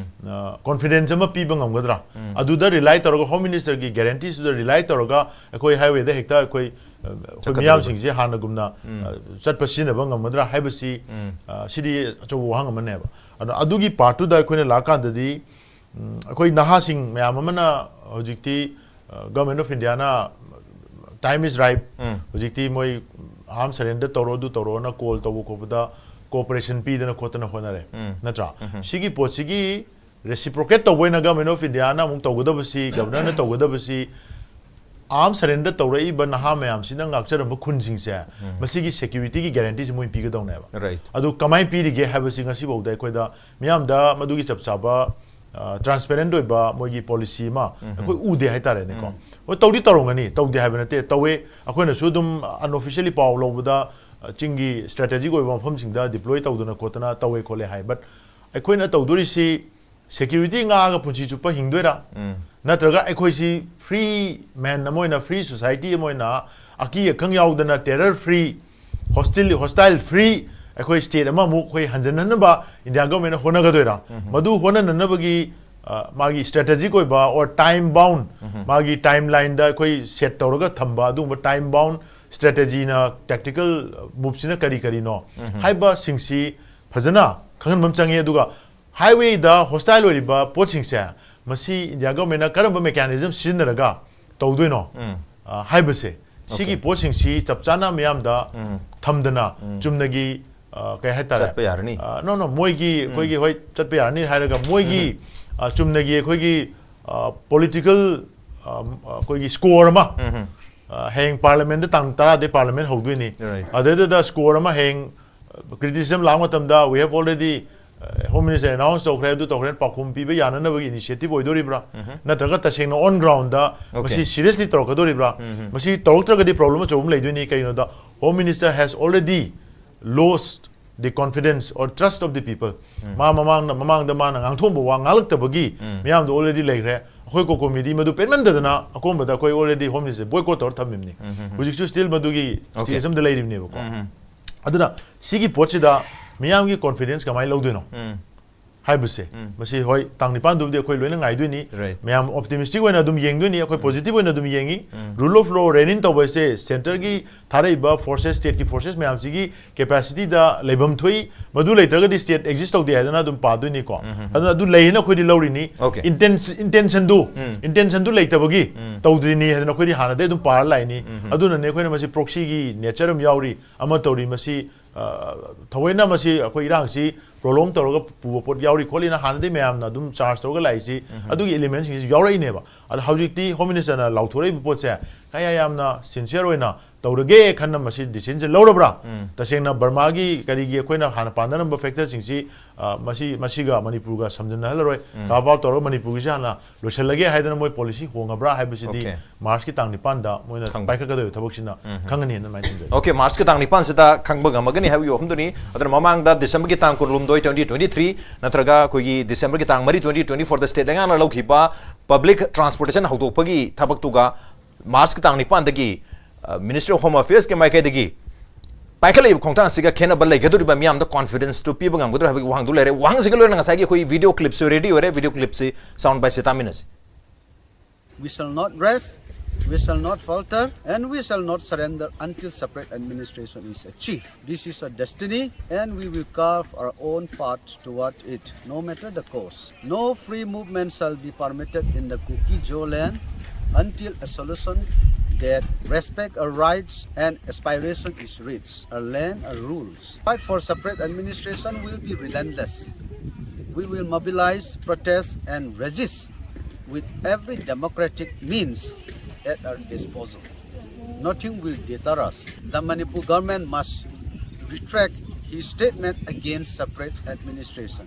ꯑ, confidence ꯑꯃ ꯄꯤꯕ ꯉꯝꯒꯗ꯭ꯔꯥ? ꯑꯗꯨꯗ rely ꯇꯧꯔꯒ, Home Minister ꯒꯤ guarantee ꯁꯤꯗ rely ꯇꯧꯔꯒ ꯑꯩꯈꯣꯏ highway ꯗ ꯍꯦꯛꯇ ꯑꯩꯈꯣꯏ, ꯑ, ꯑꯩꯈꯣꯏ ꯆꯠꯀꯗꯧꯔꯤꯕ꯫ ꯃꯤꯌꯥꯝꯁꯤꯡꯁꯦ ꯍꯥꯟꯅꯒꯨꯝꯅ, ꯑ, ꯆꯠꯄ ꯁꯤꯖꯤꯟꯅꯕ ꯉꯝꯒꯗ꯭ꯔꯥ ꯍꯥꯏꯕꯁꯤ, ꯑ, ꯁꯤꯗꯤ ꯑꯆꯧꯕ ꯋꯥꯍꯪ ꯑꯃꯅꯦꯕ꯫ ꯑꯗꯣ ꯑꯗꯨꯒꯤ part ꯇꯨꯗ ꯑꯩꯈꯣꯏꯅ ꯂꯥꯛꯀꯥꯟꯗꯗꯤ, ꯎꯝ, ꯑꯩꯈꯣꯏ ꯅꯍꯥꯁꯤꯡ ꯃꯌꯥꯝ ꯑꯃꯅ ꯍꯧꯖꯤꯛꯇꯤ, ꯑ, Government of India ꯅ time is ripe, ꯍꯧꯖꯤꯛꯇꯤ ꯃꯣꯏ arm surrender ꯇꯧꯔꯣ, ꯑꯗꯨ ꯇꯧꯔꯣꯅ call ꯇꯧꯕ ꯈꯣꯠꯄꯗ cooperation ꯄꯤꯗꯅ ꯈꯣꯠꯇꯅ ꯍꯣꯠꯅꯔꯦ, ꯅꯠꯇ꯭ꯔꯥ? ꯁꯤꯒꯤ ꯄꯣꯠꯁꯤꯒꯤ reciprocate ꯇꯧꯕ ꯑꯣꯏꯅ Government of India ꯅ ꯑꯃꯨꯛ ꯇꯧꯒꯗꯕꯁꯤ, Governor ꯅ ꯇꯧꯒꯗꯕꯁꯤ, ꯑꯥꯔꯝ ꯁꯔꯦꯟꯗꯔ ꯇꯧꯔꯛꯏꯕ ꯅꯍꯥ ꯃꯌꯥꯝꯁꯤꯅ ꯉꯥꯛꯆꯔꯝꯕ ꯈꯨꯟꯁꯤꯡꯁꯦ, ꯃꯁꯤꯒꯤ ꯁꯦꯀ꯭ꯌꯨꯔꯤꯇꯤꯒꯤ ꯒꯦꯔꯦꯟꯇꯤꯁꯦ ꯃꯣꯏꯅ ꯄꯤꯒꯗꯧꯅꯦꯕ꯫ ꯔꯥꯏꯠ꯫ ꯑꯗꯨ ꯀꯃꯥꯏꯅ ꯄꯤꯔꯤꯒꯦ ꯍꯥꯏꯕꯁꯤ ꯉꯁꯤꯐꯥꯎꯗ ꯑꯩꯈꯣꯏꯗ ꯃꯤꯌꯥꯝꯗ ꯃꯗꯨꯒꯤ ꯆꯞ ꯆꯥꯕ ꯇ꯭ꯔꯥꯟꯁꯄꯦꯔꯦꯟ ꯑꯣꯏꯕ ꯃꯣꯏꯒꯤ ꯄꯣꯂꯤꯁꯤ ꯑꯃ ꯑꯩꯈꯣꯏ ꯎꯗꯦ ꯍꯥꯏꯇꯥꯔꯦꯅꯦꯀꯣ꯫ ꯍꯣꯏ, ꯇꯧꯗꯤ ꯇꯧꯔꯝꯒꯅꯤ, ꯇꯧꯗꯦ ꯍꯥꯏꯕ ꯅꯠꯇꯦ, ꯇꯧꯋꯦ꯫ ꯑꯩꯈꯣꯏꯅꯁꯨ ꯑꯗꯨꯝ ꯑꯟꯑꯣꯐꯤꯁꯤꯌꯦꯜꯂꯤ ꯄꯥꯎ ꯂꯧꯕꯗ, ꯑ, ꯆꯤꯡꯒꯤ ꯁ꯭ꯇ꯭ꯔꯦꯇꯦꯖꯤꯛ ꯑꯣꯏꯕ ꯃꯐꯝꯁꯤꯡꯗ ꯗꯤꯄ꯭ꯂꯣꯏ ꯇꯧꯗꯅ ꯈꯣꯠꯇꯅ ꯇꯧꯋꯦ ꯈꯣꯠꯂꯦ ꯍꯥꯏ꯫ ꯕꯠ ꯑꯩꯈꯣꯏꯅ ꯇꯧꯗꯣꯔꯤꯁꯤ ꯁꯦꯀ꯭ꯌꯨꯔꯤꯇꯤ ꯉꯥꯛꯑꯒ ꯄꯨꯟꯁꯤ ꯆꯨꯞꯄ ꯍꯤꯡꯗꯣꯏꯔꯥ? ꯅꯠꯇ꯭ꯔꯒ ꯑꯩꯈꯣꯏꯁꯤ ꯐ꯭ꯔꯤ ꯃꯦꯟ ꯑꯃ ꯑꯣꯏꯅ, ꯐ꯭ꯔꯤ ꯁꯣꯁꯥꯏꯇꯤ ꯑꯃ ꯑꯣꯏꯅ, ꯑꯀꯤ ꯑꯈꯪ ꯌꯥꯎꯗꯅ, ꯇꯦꯔꯔ ꯐ꯭ꯔꯤ, ꯍꯣꯁꯇꯤꯜ, ꯍꯣꯁꯇꯥꯏꯜ ꯐ꯭ꯔꯤ ꯑꯩꯈꯣꯏ ꯁ꯭ꯇꯦꯠ ꯑꯃꯃꯨꯛ ꯑꯩꯈꯣꯏ ꯍꯟꯖꯤꯟꯍꯟꯅꯕ ꯏꯟꯗꯤꯌꯥ ꯒꯣꯔꯃꯦꯟꯅ ꯍꯣꯠꯅꯒꯗꯣꯏꯔꯥ? ꯃꯗꯨ ꯍꯣꯠꯅꯅꯅꯕꯒꯤ, ꯑ, ꯃꯥꯒꯤ ꯁ꯭ꯇ꯭ꯔꯦꯇꯦꯖꯤꯛ ꯑꯣꯏꯕ ꯑꯣꯔ ꯇꯥꯏꯝ ꯕꯥꯎꯟ, ꯃꯥꯒꯤ ꯇꯥꯏꯝ ꯂꯥꯏꯟꯗ ꯑꯩꯈꯣꯏ ꯁꯦꯠ ꯇꯧꯔꯒ ꯊꯝꯕ ꯑꯗꯨꯒꯨꯝꯕ ꯇꯥꯏꯝ ꯕꯥꯎꯟ ꯁ꯭ꯇ꯭ꯔꯦꯇꯦꯖꯤꯅ, ꯇꯦꯛꯇꯤꯀꯦꯜ ꯃꯨꯚꯁꯤꯅ ꯀꯔꯤ ꯀꯔꯤꯅꯣ ꯍꯥꯏꯕꯁꯤꯡꯁꯤ ꯐꯖꯅ ꯈꯪꯍꯟꯕ ꯑꯃ ꯆꯪꯉꯤ꯫ ꯑꯗꯨꯒ ꯍꯥꯏꯋꯦꯗ ꯍꯣꯁꯇꯥꯏꯜ ꯑꯣꯏꯔꯤꯕ ꯄꯣꯠꯁꯤꯡꯁꯦ, ꯃꯁꯤ ꯏꯟꯗꯤꯌꯥ ꯒꯣꯔꯃꯦꯟꯅ ꯀꯔꯝꯕ ꯃꯦꯀꯥꯅꯤꯖꯝ ꯁꯤꯖꯤꯟꯅꯔꯒ ꯇꯧꯗꯣꯏꯅꯣ, ꯑ, ꯍꯥꯏꯕꯁꯦ, ꯁꯤꯒꯤ ꯑꯣꯀꯦ꯫ ꯄꯣꯠꯁꯤꯡꯁꯤ ꯆꯞ ꯆꯥꯅ ꯃꯤꯌꯥꯝꯗ ꯊꯝꯗꯅ ꯆꯨꯝꯅꯒꯤ, ꯑ, ꯀꯩ ꯍꯥꯏꯇꯥꯔꯦ? ꯆꯠꯄ ꯌꯥꯔꯅꯤ꯫ ꯑ, no, no, ꯃꯣꯏꯒꯤ, ꯑꯩꯈꯣꯏꯒꯤ, ꯍꯣꯏ, ꯆꯠꯄ ꯌꯥꯔꯅꯤ ꯍꯥꯏꯔꯒ ꯃꯣꯏꯒꯤ, ꯑ, ꯆꯨꯝꯅꯒꯤ ꯑꯩꯈꯣꯏꯒꯤ, ꯑ, ꯄꯣꯂꯤꯇꯤꯀꯦꯜ, ꯑ, ꯑꯩꯈꯣꯏꯒꯤ ꯁ꯭ꯀꯣꯔ ꯑꯃ, ꯑ, ꯍꯌꯦꯡ ꯄꯥꯔꯂꯤꯌꯥꯃꯦꯟꯗ ꯇꯥꯡ ꯇꯔꯥꯗꯩ ꯄꯥꯔꯂꯤꯌꯥꯃꯦꯟ ꯍꯧꯗꯣꯏꯅꯤ꯫ ꯔꯥꯏꯠ꯫ ꯑꯗꯨꯗꯨꯗ ꯁ꯭ꯀꯣꯔ ꯑꯃ ꯍꯌꯦꯡ ꯀ꯭ꯔꯤꯇꯤꯁꯤꯖꯝ ꯂꯥꯛꯄ ꯃꯇꯝꯗ, "We have already, uh, Home Minister announce ꯇꯧꯈ꯭ꯔꯦ, ꯑꯗꯨ ꯇꯧꯈ꯭ꯔꯦ" ꯄꯥꯎꯈꯨꯝ ꯄꯤꯕ ꯌꯥꯅꯅꯕꯒꯤ ꯏꯅꯤꯁꯤꯌꯦꯇꯤꯚ ꯑꯣꯏꯗꯣꯔꯤꯕ꯭ꯔꯥ? ꯅꯠꯇ꯭ꯔꯒ ꯇꯁꯦꯡꯅ ꯑꯣꯟ ꯒ꯭ꯔꯥꯎꯟꯗ ꯑꯣꯀꯦ꯫ ꯃꯁꯤ ꯁꯤꯔꯤꯌꯁꯂꯤ ꯇꯧꯔꯛꯀꯗꯣꯔꯤꯕ꯭ꯔꯥ? ꯃꯁꯤ ꯇꯧꯔꯛꯇ꯭ꯔꯒꯗꯤ ꯄ꯭ꯔꯣꯕ꯭ꯂꯦꯝ ꯑꯆꯧꯕ ꯑꯃ ꯂꯩꯗꯣꯏꯅꯤ꯫ ꯀꯩꯒꯤꯅꯣꯗ, Home Minister has already lost the confidence or trust of the people. ꯃꯥ ꯃꯃꯥꯡꯗ, ꯃꯃꯥꯡꯗ ꯃꯥꯅ ꯉꯥꯡꯊꯣꯛꯑꯝꯕ ꯋꯥ ꯉꯥꯡꯂꯛꯇꯕꯒꯤ ꯃꯤꯌꯥꯝꯗꯣ already ꯂꯩꯈ꯭ꯔꯦ꯫ ꯑꯩꯈꯣꯏ ꯀꯣꯀꯣꯃꯤꯗꯤ ꯃꯗꯨ ꯄꯦꯟꯃꯟꯗꯗꯅ ꯑꯀꯣꯟꯕꯗ ꯑꯩꯈꯣꯏ already Home Minister boycott ꯇꯧꯔ ꯊꯝꯃꯤꯕꯅꯤ꯫ ꯍꯧꯖꯤꯛꯁꯨ still ꯃꯗꯨꯒꯤ ꯑꯣꯀꯦ꯫ ꯁ꯭ꯇꯦꯖ ꯑꯃꯗ ꯂꯩꯔꯤꯕꯅꯦꯕꯀꯣ꯫ ꯑꯗꯨꯅ ꯁꯤꯒꯤ ꯄꯣꯠꯁꯤꯗ ꯃꯤꯌꯥꯝꯒꯤ ꯀꯣꯟꯐꯤꯗꯦꯟꯁ ꯀꯃꯥꯏꯅ ꯂꯧꯗꯣꯏꯅꯣ ꯍꯥꯏꯕꯁꯦ, ꯃꯁꯤ ꯍꯣꯏ, ꯇꯥꯡ ꯅꯤꯄꯥꯟꯗꯨꯕꯨꯗꯤ ꯑꯩꯈꯣꯏ ꯂꯣꯏꯅ ꯉꯥꯏꯗꯣꯏꯅꯤ꯫ ꯔꯥꯏꯠ꯫ ꯃꯌꯥꯝ ꯑꯣꯞꯇꯤꯃꯤꯁꯇꯤꯛ ꯑꯣꯏꯅ ꯑꯗꯨꯝ ꯌꯦꯡꯗꯣꯏꯅꯤ, ꯑꯩꯈꯣꯏ ꯄꯣꯖꯤꯇꯤꯚ ꯑꯣꯏꯅ ꯑꯗꯨꯝ ꯌꯦꯡꯉꯤ꯫ Rule of law reign in ꯇꯧꯕ ꯍꯥꯏꯁꯦ ꯁꯦꯟꯇꯔꯒꯤ ꯊꯥꯔꯛꯏꯕ ꯐꯣꯔꯁꯦꯁ, ꯁ꯭ꯇꯦꯠꯀꯤ ꯐꯣꯔꯁꯦꯁ ꯃꯌꯥꯝꯁꯤꯒꯤ ꯀꯦꯄꯥꯁꯤꯇꯤꯗ ꯂꯩꯐꯝ ꯊꯣꯛꯏ꯫ ꯃꯗꯨ ꯂꯩꯇ꯭ꯔꯒꯗꯤ ꯁ꯭ꯇꯦꯠ ꯑꯦꯛꯖꯤꯁ ꯇꯧꯗꯦ ꯍꯥꯏꯗꯅ ꯑꯗꯨꯝ ꯄꯥꯗꯣꯏꯅꯤꯀꯣ꯫ ꯑꯗꯨꯅ ꯑꯗꯨ ꯂꯩꯌꯦꯅ ꯑꯩꯈꯣꯏꯗꯤ ꯂꯧꯔꯤꯅꯤ꯫ ꯑꯣꯀꯦ꯫ ꯏꯟꯇꯦꯟꯁꯟꯗꯨ, ꯏꯟꯇꯦꯟꯁꯟꯗꯨ ꯂꯩꯇꯕꯒꯤ ꯇꯧꯗ꯭ꯔꯤꯅꯤ ꯍꯥꯏꯗꯅ ꯑꯩꯈꯣꯏꯗꯤ ꯍꯥꯟꯅꯗꯩ ꯑꯗꯨꯝ ꯄꯥꯔ ꯂꯥꯛꯏꯅꯤ꯫ ꯑꯗꯨꯅꯅꯦ ꯑꯩꯈꯣꯏꯅ ꯃꯁꯤ ꯄ꯭ꯔꯣꯛꯁꯤꯒꯤ ꯅꯦꯆꯔ ꯑꯃ ꯌꯥꯎꯔꯤ, ꯑꯃ ꯇꯧꯔꯤ, ꯃꯁꯤ ꯑ, ꯊꯑꯣꯏꯅ ꯃꯁꯤ ꯑꯩꯈꯣꯏ ꯏꯔꯥꯡꯁꯤ ꯄ꯭ꯔꯣꯂꯣꯡ ꯇꯧꯔꯒ ꯄꯨꯕ ꯄꯣꯠ ꯌꯥꯎꯔꯤ ꯈꯣꯠꯂꯤꯅ ꯍꯥꯟꯅꯗꯤ ꯃꯌꯥꯝꯅ ꯑꯗꯨꯝ ꯆꯥꯔꯖ ꯇꯧꯔꯒ ꯂꯥꯛꯏꯁꯤ, ꯑꯗꯨꯒꯤ ꯏꯂꯤꯃꯦꯟꯁꯤꯡꯁꯤ ꯌꯥꯎꯔꯛꯏꯅꯦꯕ꯫ ꯑꯗꯣ ꯍꯧꯖꯤꯛꯇꯤ ꯍꯣꯝ ꯃꯤꯅꯤꯁꯇꯔꯅ ꯂꯥꯎꯊꯣꯔꯛꯏꯕ ꯄꯣꯠꯁꯦ ꯀꯌꯥ ꯌꯥꯝꯅ ꯁꯤꯟꯁꯤꯌꯔ ꯑꯣꯏꯅ ꯇꯧꯔꯒꯦ ꯈꯟꯅ ꯃꯁꯤ ꯗꯤꯁꯤꯖꯟꯁꯦ ꯂꯧꯔꯕ꯭ꯔꯥ? ꯇꯁꯦꯡꯅ ꯕꯔꯃꯥꯒꯤ ꯀꯔꯤꯒꯤ ꯑꯩꯈꯣꯏꯅ ꯍꯥꯟꯅ ꯄꯥꯟꯅꯔꯝꯕ ꯐꯦꯛꯇꯔꯁꯤꯡꯁꯤ, ꯑ, ꯃꯁꯤ, ꯃꯁꯤꯒ ꯃꯅꯤꯄꯨꯔꯒ ꯁꯝꯖꯤꯟꯅꯍꯜꯂꯔꯣꯏ, ꯀꯥꯔꯚ ꯑꯥꯎꯠ ꯇꯧꯔꯒ ꯃꯅꯤꯄꯨꯔꯒꯤꯁꯦ ꯍꯥꯟꯅ ꯂꯣꯏꯁꯤꯜꯂꯒꯦ ꯍꯥꯏꯗꯅ ꯃꯣꯏ ꯄꯣꯂꯤꯁꯤ ꯍꯣꯡꯉꯕ꯭ꯔꯥ ꯍꯥꯏꯕꯁꯤꯗꯤ ꯃꯥꯔꯆꯀꯤ ꯇꯥꯡ ꯅꯤꯄꯥꯟꯗ ꯃꯣꯏꯅ ꯄꯥꯏꯈꯠꯀꯗꯧꯔꯤꯕ ꯊꯕꯛꯁꯤꯅ ꯈꯪꯒꯅꯤ ꯑꯗꯨꯃꯥꯏꯅ ꯊꯝꯖꯒꯦ꯫ ꯑꯣꯀꯦ, ꯃꯥꯔꯆꯀꯤ ꯇꯥꯡ ꯅꯤꯄꯥꯟꯁꯤꯗ ꯈꯪꯕ ꯉꯝꯃꯒꯅꯤ ꯍꯥꯏꯕꯒꯤ ꯋꯥꯐꯝꯗꯨꯅꯤ꯫ ꯑꯗꯨꯅ ꯃꯃꯥꯡꯗ ꯗꯤꯁꯦꯝꯕꯔꯒꯤ ꯇꯥꯡ ꯀꯨꯟꯍꯨꯝꯗꯣꯏ, twenty twenty three, ꯅꯠꯇ꯭ꯔꯒ ꯑꯩꯈꯣꯏꯒꯤ ꯗꯤꯁꯦꯝꯕꯔꯒꯤ ꯇꯥꯡ ꯃꯔꯤ, twenty twenty four ꯗ ꯁ꯭ꯇꯦꯠ ꯂꯩꯉꯥꯛꯅ ꯂꯧꯈꯤꯕ ꯄꯕ꯭ꯂꯤꯛ ꯇ꯭ꯔꯥꯟꯁꯄꯣꯔꯇꯦꯁꯟ ꯍꯧꯗꯣꯛꯄꯒꯤ ꯊꯕꯛꯇꯨꯒ ꯃꯥꯔꯆꯀꯤ ꯇꯥꯡ ꯅꯤꯄꯥꯟꯗꯒꯤ, ꯑ, ꯃꯤꯅꯤꯁꯇ꯭ꯔꯤ ꯑꯣꯐ ꯍꯣꯝ ꯑꯐꯤꯌꯔꯁꯀꯤ ꯃꯥꯏꯀꯩꯗꯒꯤ ꯄꯥꯏꯈꯠꯂꯛꯏꯕ ꯈꯣꯡꯊꯥꯡ ꯑꯁꯤꯒ ꯈꯦꯠꯅꯕ ꯂꯩꯒꯗꯧꯔꯤꯕ ꯃꯤꯌꯥꯝꯗ ꯀꯣꯟꯐꯤꯗꯦꯟꯁꯇꯨ ꯄꯤꯕ ꯉꯝꯒꯗ꯭ꯔꯥ ꯍꯥꯏꯕꯒꯤ ꯋꯥꯍꯪꯗꯨ ꯂꯩꯔꯦ꯫ ꯋꯥꯍꯪꯁꯤꯒ ꯂꯣꯏꯅꯅ ꯉꯁꯥꯏꯒꯤ ꯑꯩꯈꯣꯏ ꯚꯤꯗꯤꯑꯣ ꯀ꯭ꯂꯤꯞꯁꯨ ꯔꯦꯗꯤ ꯑꯣꯏꯔꯦ꯫ ꯚꯤꯗꯤꯑꯣ ꯀ꯭ꯂꯤꯞꯁꯤ ꯁꯥꯎꯟ ꯕꯥꯏꯠꯁꯤ ꯇꯥꯃꯤꯟꯅꯁꯤ꯫ We shall not rest, we shall not falter, and we shall not surrender until separate administration is achieved. This is a destiny, and we will carve our own path toward it, no matter the cost. No free movement shall be permitted in the Kuki-Zo land until a solution that respects our rights and aspiration is reached. Our land, our rules. Fight for separate administration will be relentless. We will mobilize, protest, and resist with every democratic means at our disposal. Nothing will deter us. The Manipur government must retract his statement against separate administration.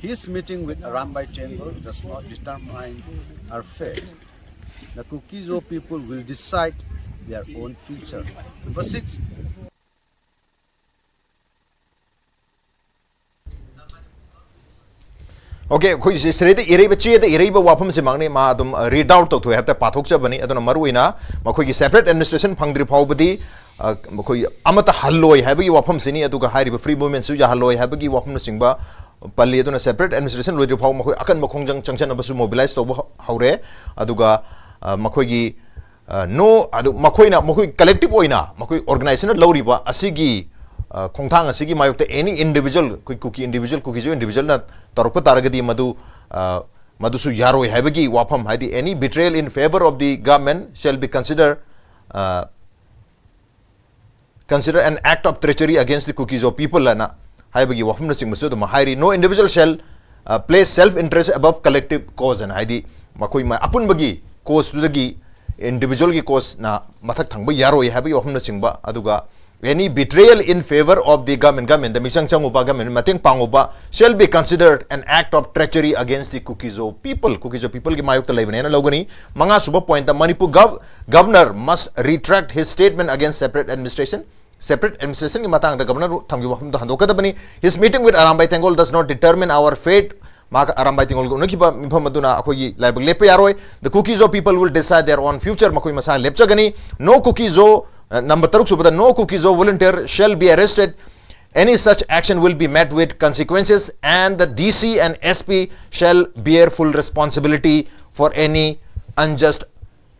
His meeting with Arambai Tenggol does not determine our fate. The Kuki-Zo people will decide their own future. Number six, okay, ꯑꯩꯈꯣꯏ ꯁꯤ ꯁꯤꯗꯩꯗ ꯏꯔꯩꯕ, ꯆꯦꯗ ꯏꯔꯩꯕ ꯋꯥꯐꯝꯁꯤꯃꯛꯅꯤ꯫ ꯃꯥ ꯑꯗꯨꯝ, ꯑ, read out ꯇꯧꯊꯣꯛꯑꯦ ꯍꯥꯏꯕ ꯇꯥꯔꯦ, ꯄꯥꯊꯣꯛꯆꯕꯅꯤ꯫ ꯑꯗꯨꯅ ꯃꯔꯨꯑꯣꯏꯅ ꯃꯈꯣꯏꯒꯤ ꯁꯦꯄꯔꯦꯠ ꯑꯦꯗꯃꯤꯅꯤꯁꯇ꯭ꯔꯦꯁꯟ ꯐꯪꯗ꯭ꯔꯤ ꯐꯥꯎꯕꯗꯤ, ꯑ, ꯃꯈꯣꯏ ꯑꯃꯠꯇ ꯍꯜꯂꯣꯏ ꯍꯥꯏꯕꯒꯤ ꯋꯥꯐꯝꯁꯤꯅꯤ꯫ ꯑꯗꯨꯒ ꯍꯥꯏꯔꯤꯕ ꯐ꯭ꯔꯤ ꯃꯨꯚꯃꯦꯟꯠꯁꯨ ꯌꯥꯍꯜꯂꯣꯏ ꯍꯥꯏꯕꯒꯤ ꯋꯥꯐꯝꯅꯆꯤꯡꯕ ꯄꯜꯂꯤ꯫ ꯑꯗꯨꯅ ꯁꯦꯄꯔꯦꯠ ꯑꯦꯗꯃꯤꯅꯤꯁꯇ꯭ꯔꯦꯁꯟ ꯂꯣꯏꯗ꯭ꯔꯤ ꯐꯥꯎꯕ ꯃꯈꯣꯏ ꯑꯀꯟꯕ ꯈꯣꯡꯖꯪ ꯆꯪꯁꯤꯟꯅꯕꯁꯨ ꯃꯣꯕꯤꯂꯥꯏꯁ ꯇꯧꯕ ꯍꯧ-, ꯍꯧꯔꯦ꯫ ꯑꯗꯨꯒ, ꯑ, ꯃꯈꯣꯏꯒꯤ, ꯑ, no, ꯑꯗꯨ ꯃꯈꯣꯏꯅ, ꯃꯈꯣꯏ ꯀꯂꯦꯛꯇꯤꯚ ꯑꯣꯏꯅ ꯃꯈꯣꯏ ꯑꯣꯔꯒꯅꯥꯏꯖꯦꯁꯟꯅ ꯂꯧꯔꯤꯕ ꯑꯁꯤꯒꯤ, ꯑ, ꯈꯣꯡꯊꯥꯡ ꯑꯁꯤꯒꯤ ꯃꯥꯌꯣꯛꯇ ꯑꯦꯅꯤ ꯏꯟꯗꯤꯚꯤꯖꯨꯋꯦꯜ, ꯑꯩꯈꯣꯏ ꯀꯨꯀꯤ ꯏꯟꯗꯤꯚꯤꯖꯨꯋꯦꯜ, ꯀꯨꯀꯤꯁꯨ ꯏꯟꯗꯤꯚꯤꯖꯨꯋꯦꯜꯅ ꯇꯧꯔꯛꯄ ꯇꯥꯔꯒꯗꯤ ꯃꯗꯨ, ꯑ, ꯃꯗꯨꯁꯨ ꯌꯥꯔꯣꯏ ꯍꯥꯏꯕꯒꯤ ꯋꯥꯐꯝ, ꯍꯥꯏꯗꯤ any betrayal in favour of the government shall be considered, ꯑ, consider an act of treachery against the Kuki-Zo people ꯑꯅ ꯍꯥꯏꯕꯒꯤ ꯋꯥꯐꯝꯅꯆꯤꯡꯕꯁꯨ ꯑꯗꯨꯝ ꯍꯥꯏꯔꯤ꯫ No individual shall uh, place self interest above collective cause ꯑꯅ, ꯍꯥꯏꯗꯤ ꯃꯈꯣꯏ ꯃ- ꯑꯄꯨꯟꯕꯒꯤ causeꯗꯨꯗꯒꯤ individualꯒꯤ causeꯅ ꯃꯊꯛ ꯊꯪꯕ ꯌꯥꯔꯣꯏ ꯍꯥꯏꯕꯒꯤ ꯋꯥꯐꯝꯅꯆꯤꯡꯕ, ꯑꯗꯨꯒ any betrayal in favor of the government, governmentꯗ ꯃꯤꯆꯪ ꯆꯪꯉꯨꯕ, government ꯃꯇꯦꯡ ꯄꯥꯡꯉꯨꯕ shall be considered an act of treachery against the Kuki-Zo people, Kuki-Zo peopleꯒꯤ ꯃꯥꯌꯣꯛꯇ ꯂꯩꯕꯅꯦꯅ ꯂꯧꯒꯅꯤ꯫ ꯃꯉꯥꯁꯨꯕ pointꯇ Manipur gov- governor must retract his statement against separate administration, separate administrationꯒꯤ ꯃꯇꯥꯡꯗ governor ꯊꯝꯈꯤꯕ ꯋꯥꯐꯝꯗꯣ ꯍꯟꯗꯣꯛꯀꯗꯕꯅꯤ꯫ His meeting with Arambai Tenggol does not determine our fate. ꯃꯍꯥꯛ ꯑꯔꯥꯝꯕꯥꯏ ꯇꯦꯡꯒꯣꯜꯒ ꯎꯅꯈꯤꯕ ꯃꯤꯐꯝ ꯑꯗꯨꯅ ꯑꯩꯈꯣꯏꯒꯤ ꯂꯥꯏꯕꯛ ꯂꯦꯞꯄ ꯌꯥꯔꯣꯏ꯫ The Kuki-Zo people will decide their own future. ꯃꯈꯣꯏ ꯃꯁꯥ ꯂꯦꯞꯆꯒꯅꯤ꯫ No Kuki-Zo, uh, number ꯇꯔꯨꯛ ꯁꯨꯕꯗ, no Kuki-Zo volunteer shall be arrested. Any such action will be met with consequences and the D C and S P shall bear full responsibility for any unjust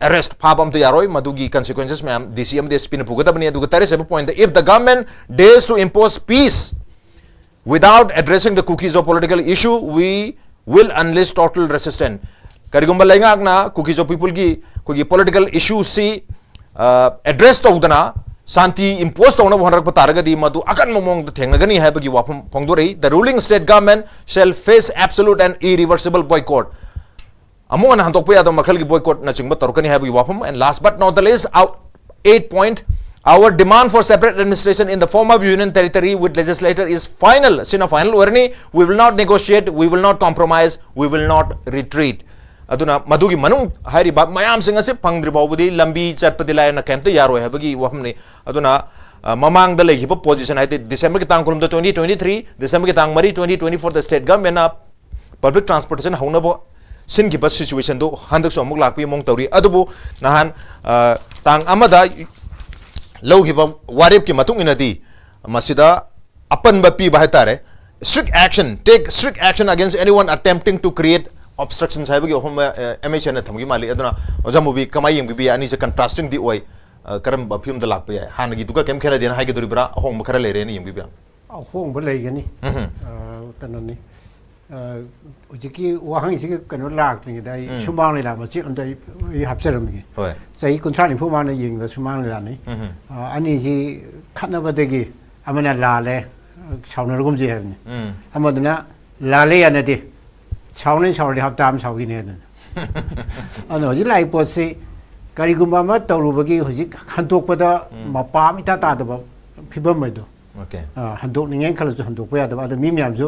arrest. ꯐꯥꯕ ꯑꯝꯇ ꯌꯥꯔꯣꯏ꯫ ꯃꯗꯨꯒꯤ consequences ꯃꯌꯥꯝ D C ꯑꯃꯗꯤ S Pꯅ ꯄꯨꯒꯗꯕꯅꯤ꯫ ꯑꯗꯨꯒ ꯇꯔꯦꯠ ꯁꯨꯕ pointꯇ, if the government dares to impose peace without addressing the Kuki-Zo political issue, we will unleash total resistance. ꯀꯔꯤꯒꯨꯝꯕ ꯂꯩꯉꯥꯛꯅ Kuki-Zo peopleꯒꯤ ꯑꯩꯈꯣꯏꯒꯤ political issueꯁꯤ ꯑꯦꯗ꯭ꯔꯦꯁ ꯇꯧꯗꯅ ꯁꯥꯟꯇꯤ impose ꯇꯧꯅꯕ ꯍꯣꯠꯅꯔꯛꯄ ꯇꯥꯔꯒꯗꯤ ꯃꯗꯨ ꯑꯀꯟꯕ ꯃꯑꯣꯡꯗ ꯊꯦꯡꯅꯒꯅꯤ ꯍꯥꯏꯕꯒꯤ ꯋꯥꯐꯝ ꯐꯣꯡꯗꯣꯔꯛꯏ꯫ The ruling state government shall face absolute and irreversible boycott. ꯑꯃꯨꯛ ꯍꯟꯅ ꯍꯟꯗꯣꯛꯄ ꯌꯥꯗꯕ ꯃꯈꯜꯒꯤ boycottꯅꯆꯤꯡꯕ ꯇꯧꯔꯛꯀꯅꯤ ꯍꯥꯏꯕꯒꯤ ꯋꯥꯐꯝ꯫ And last but not the least, our eight point, our demand for separate administration in the form of Union Territory with legislature is final. ꯁꯤꯅ final ꯑꯣꯏꯔꯅꯤ꯫ We will not negotiate, we will not compromise, we will not retreat. ꯑꯗꯨꯅ ꯃꯗꯨꯒꯤ ꯃꯅꯨꯡ ꯍꯥꯏꯔꯤꯕ ꯃꯌꯥꯝꯁꯤꯡ ꯑꯁꯤ ꯐꯪꯗ꯭ꯔꯤ ꯐꯥꯎꯕꯗꯤ ꯂꯝꯕꯤ ꯆꯠꯄꯗꯤ ꯂꯥꯏꯔꯅ ꯀꯩꯝꯇ ꯌꯥꯔꯣꯏ ꯍꯥꯏꯕꯒꯤ ꯋꯥꯐꯝꯅꯤ꯫ ꯑꯗꯨꯅ ꯑ, ꯃꯃꯥꯡꯗ ꯂꯩꯈꯤꯕ position ꯍꯥꯏꯗꯤ Decemberꯒꯤ ꯇꯥꯡ ꯀꯨꯟꯍꯨꯝꯗꯣꯏ, twenty twenty-three, Decemberꯒꯤ ꯇꯥꯡ ꯃꯔꯤ, twenty twenty-fourꯗ state governmentꯅ public transportation ꯍꯧꯅꯕ ꯁꯤꯟꯈꯤꯕ situationꯗꯨ ꯍꯟꯗꯛꯁꯨ ꯑꯃꯨꯛ ꯂꯥꯛꯄꯒꯤ ꯃꯑꯣꯡ ꯇꯧꯔꯤ꯫ ꯑꯗꯨꯕꯨ ꯅꯍꯥꯟ, ꯑ, ꯇꯥꯡ ꯑꯃꯗ ꯂꯧꯈꯤꯕ ꯋꯥꯔꯦꯞꯀꯤ ꯃꯇꯨꯡ ꯏꯟꯅꯗꯤ ꯃꯁꯤꯗ ꯑꯄꯟꯕ ꯄꯤꯕ ꯍꯥꯏꯇꯥꯔꯦ, strict action, take strict action against anyone attempting to create obstructions ꯍꯥꯏꯕꯒꯤ ꯋꯥꯐꯝ, ꯑ, MHAꯅ ꯊꯝꯈꯤ ꯃꯥꯜꯂꯤ꯫ ꯑꯗꯨꯅ ꯑꯣꯖꯥ ꯃꯨꯕꯤ ꯀꯃꯥꯏꯅ ꯌꯦꯡꯕꯤꯕ ꯌꯥꯏ? ꯑꯅꯤꯁꯦ contrastingꯗꯤ ꯑꯣꯏ꯫ ꯑ, ꯀꯔꯝꯕ ꯐꯤꯕꯝꯗ ꯂꯥꯛꯄ ꯌꯥꯏ? ꯍꯥꯟꯅꯒꯤꯗꯨꯒ ꯀꯩꯝ ꯈꯦꯠꯅꯗꯦꯅ ꯍꯥꯏꯒꯗꯣꯔꯤꯕ꯭ꯔꯥ? ꯑꯍꯣꯡꯕ ꯈꯔ ꯂꯩꯔꯦꯅ ꯌꯦꯡꯕꯤꯕ ꯌꯥꯏ꯫ ꯑꯍꯣꯡꯕ ꯂꯩꯒꯅꯤ꯫ ꯎꯝꯍꯨꯝ꯫ ꯑ, ꯀꯩꯅꯣꯅꯤ꯫ ꯍꯧꯖꯤꯛꯀꯤ ꯋꯥꯍꯪꯁꯤꯒꯤ ꯀꯩꯅꯣ ꯂꯥꯛꯇ꯭ꯔꯤꯉꯩꯗ ꯑꯩ ꯎꯝ. ꯁꯨꯃꯥꯡ ꯂꯤꯂꯥ ꯃꯆꯦꯠ ꯑꯝꯇ ꯑꯩ ꯑꯩ ꯍꯥꯞꯆꯔꯝꯃꯒꯦ꯫ ꯍꯣꯏ. ꯆꯍꯤ ꯀꯨꯟꯊ꯭ꯔꯥ ꯅꯤꯐꯨ ꯃꯃꯥꯡꯗ ꯌꯦꯡꯕ ꯁꯨꯃꯥꯡ ꯂꯤꯂꯥꯅꯤ꯫ ꯎꯝ. ꯑ, ꯑꯅꯤꯁꯤ ꯈꯠꯅꯕꯗꯒꯤ ꯑꯃꯅ ꯂꯥꯜꯂꯦ, ꯁꯥꯎꯅꯔꯒꯨꯝꯁꯤ ꯍꯥꯏꯕꯅꯤ꯫ ꯎꯝ. ꯑꯃꯗꯨꯅ ꯂꯥꯜꯂꯦ ꯌꯥꯅꯗꯦ, ꯁꯥꯎꯅ ꯁꯥꯎꯔꯗꯤ ꯍꯞꯇꯥ ꯑꯃ ꯁꯥꯎꯈꯤꯅꯤ ꯍꯥꯏꯗꯅ꯫ ꯑꯗꯨꯅ ꯍꯧꯖꯤꯛ ꯂꯥꯛꯏ ꯄꯣꯠꯁꯤ ꯀꯔꯤꯒꯨꯝꯕ ꯑꯃ ꯇꯧꯔꯨꯕꯒꯤ ꯍꯧꯖꯤꯛ ꯍꯟꯗꯣꯛꯄꯗ ꯎꯝ. ꯃꯄꯥ ꯑꯃ ꯏꯇꯥ ꯇꯥꯗꯕ ꯐꯤꯕꯝ ꯍꯥꯏꯗꯣ꯫ Okay. ꯑ, ꯍꯟꯗꯣꯛꯅꯤꯡꯉꯦꯅ ꯈꯜꯂꯁꯨ ꯍꯟꯗꯣꯛꯄ ꯌꯥꯗꯕ꯫ ꯑꯗꯣ ꯃꯤ ꯃꯌꯥꯝꯁꯨ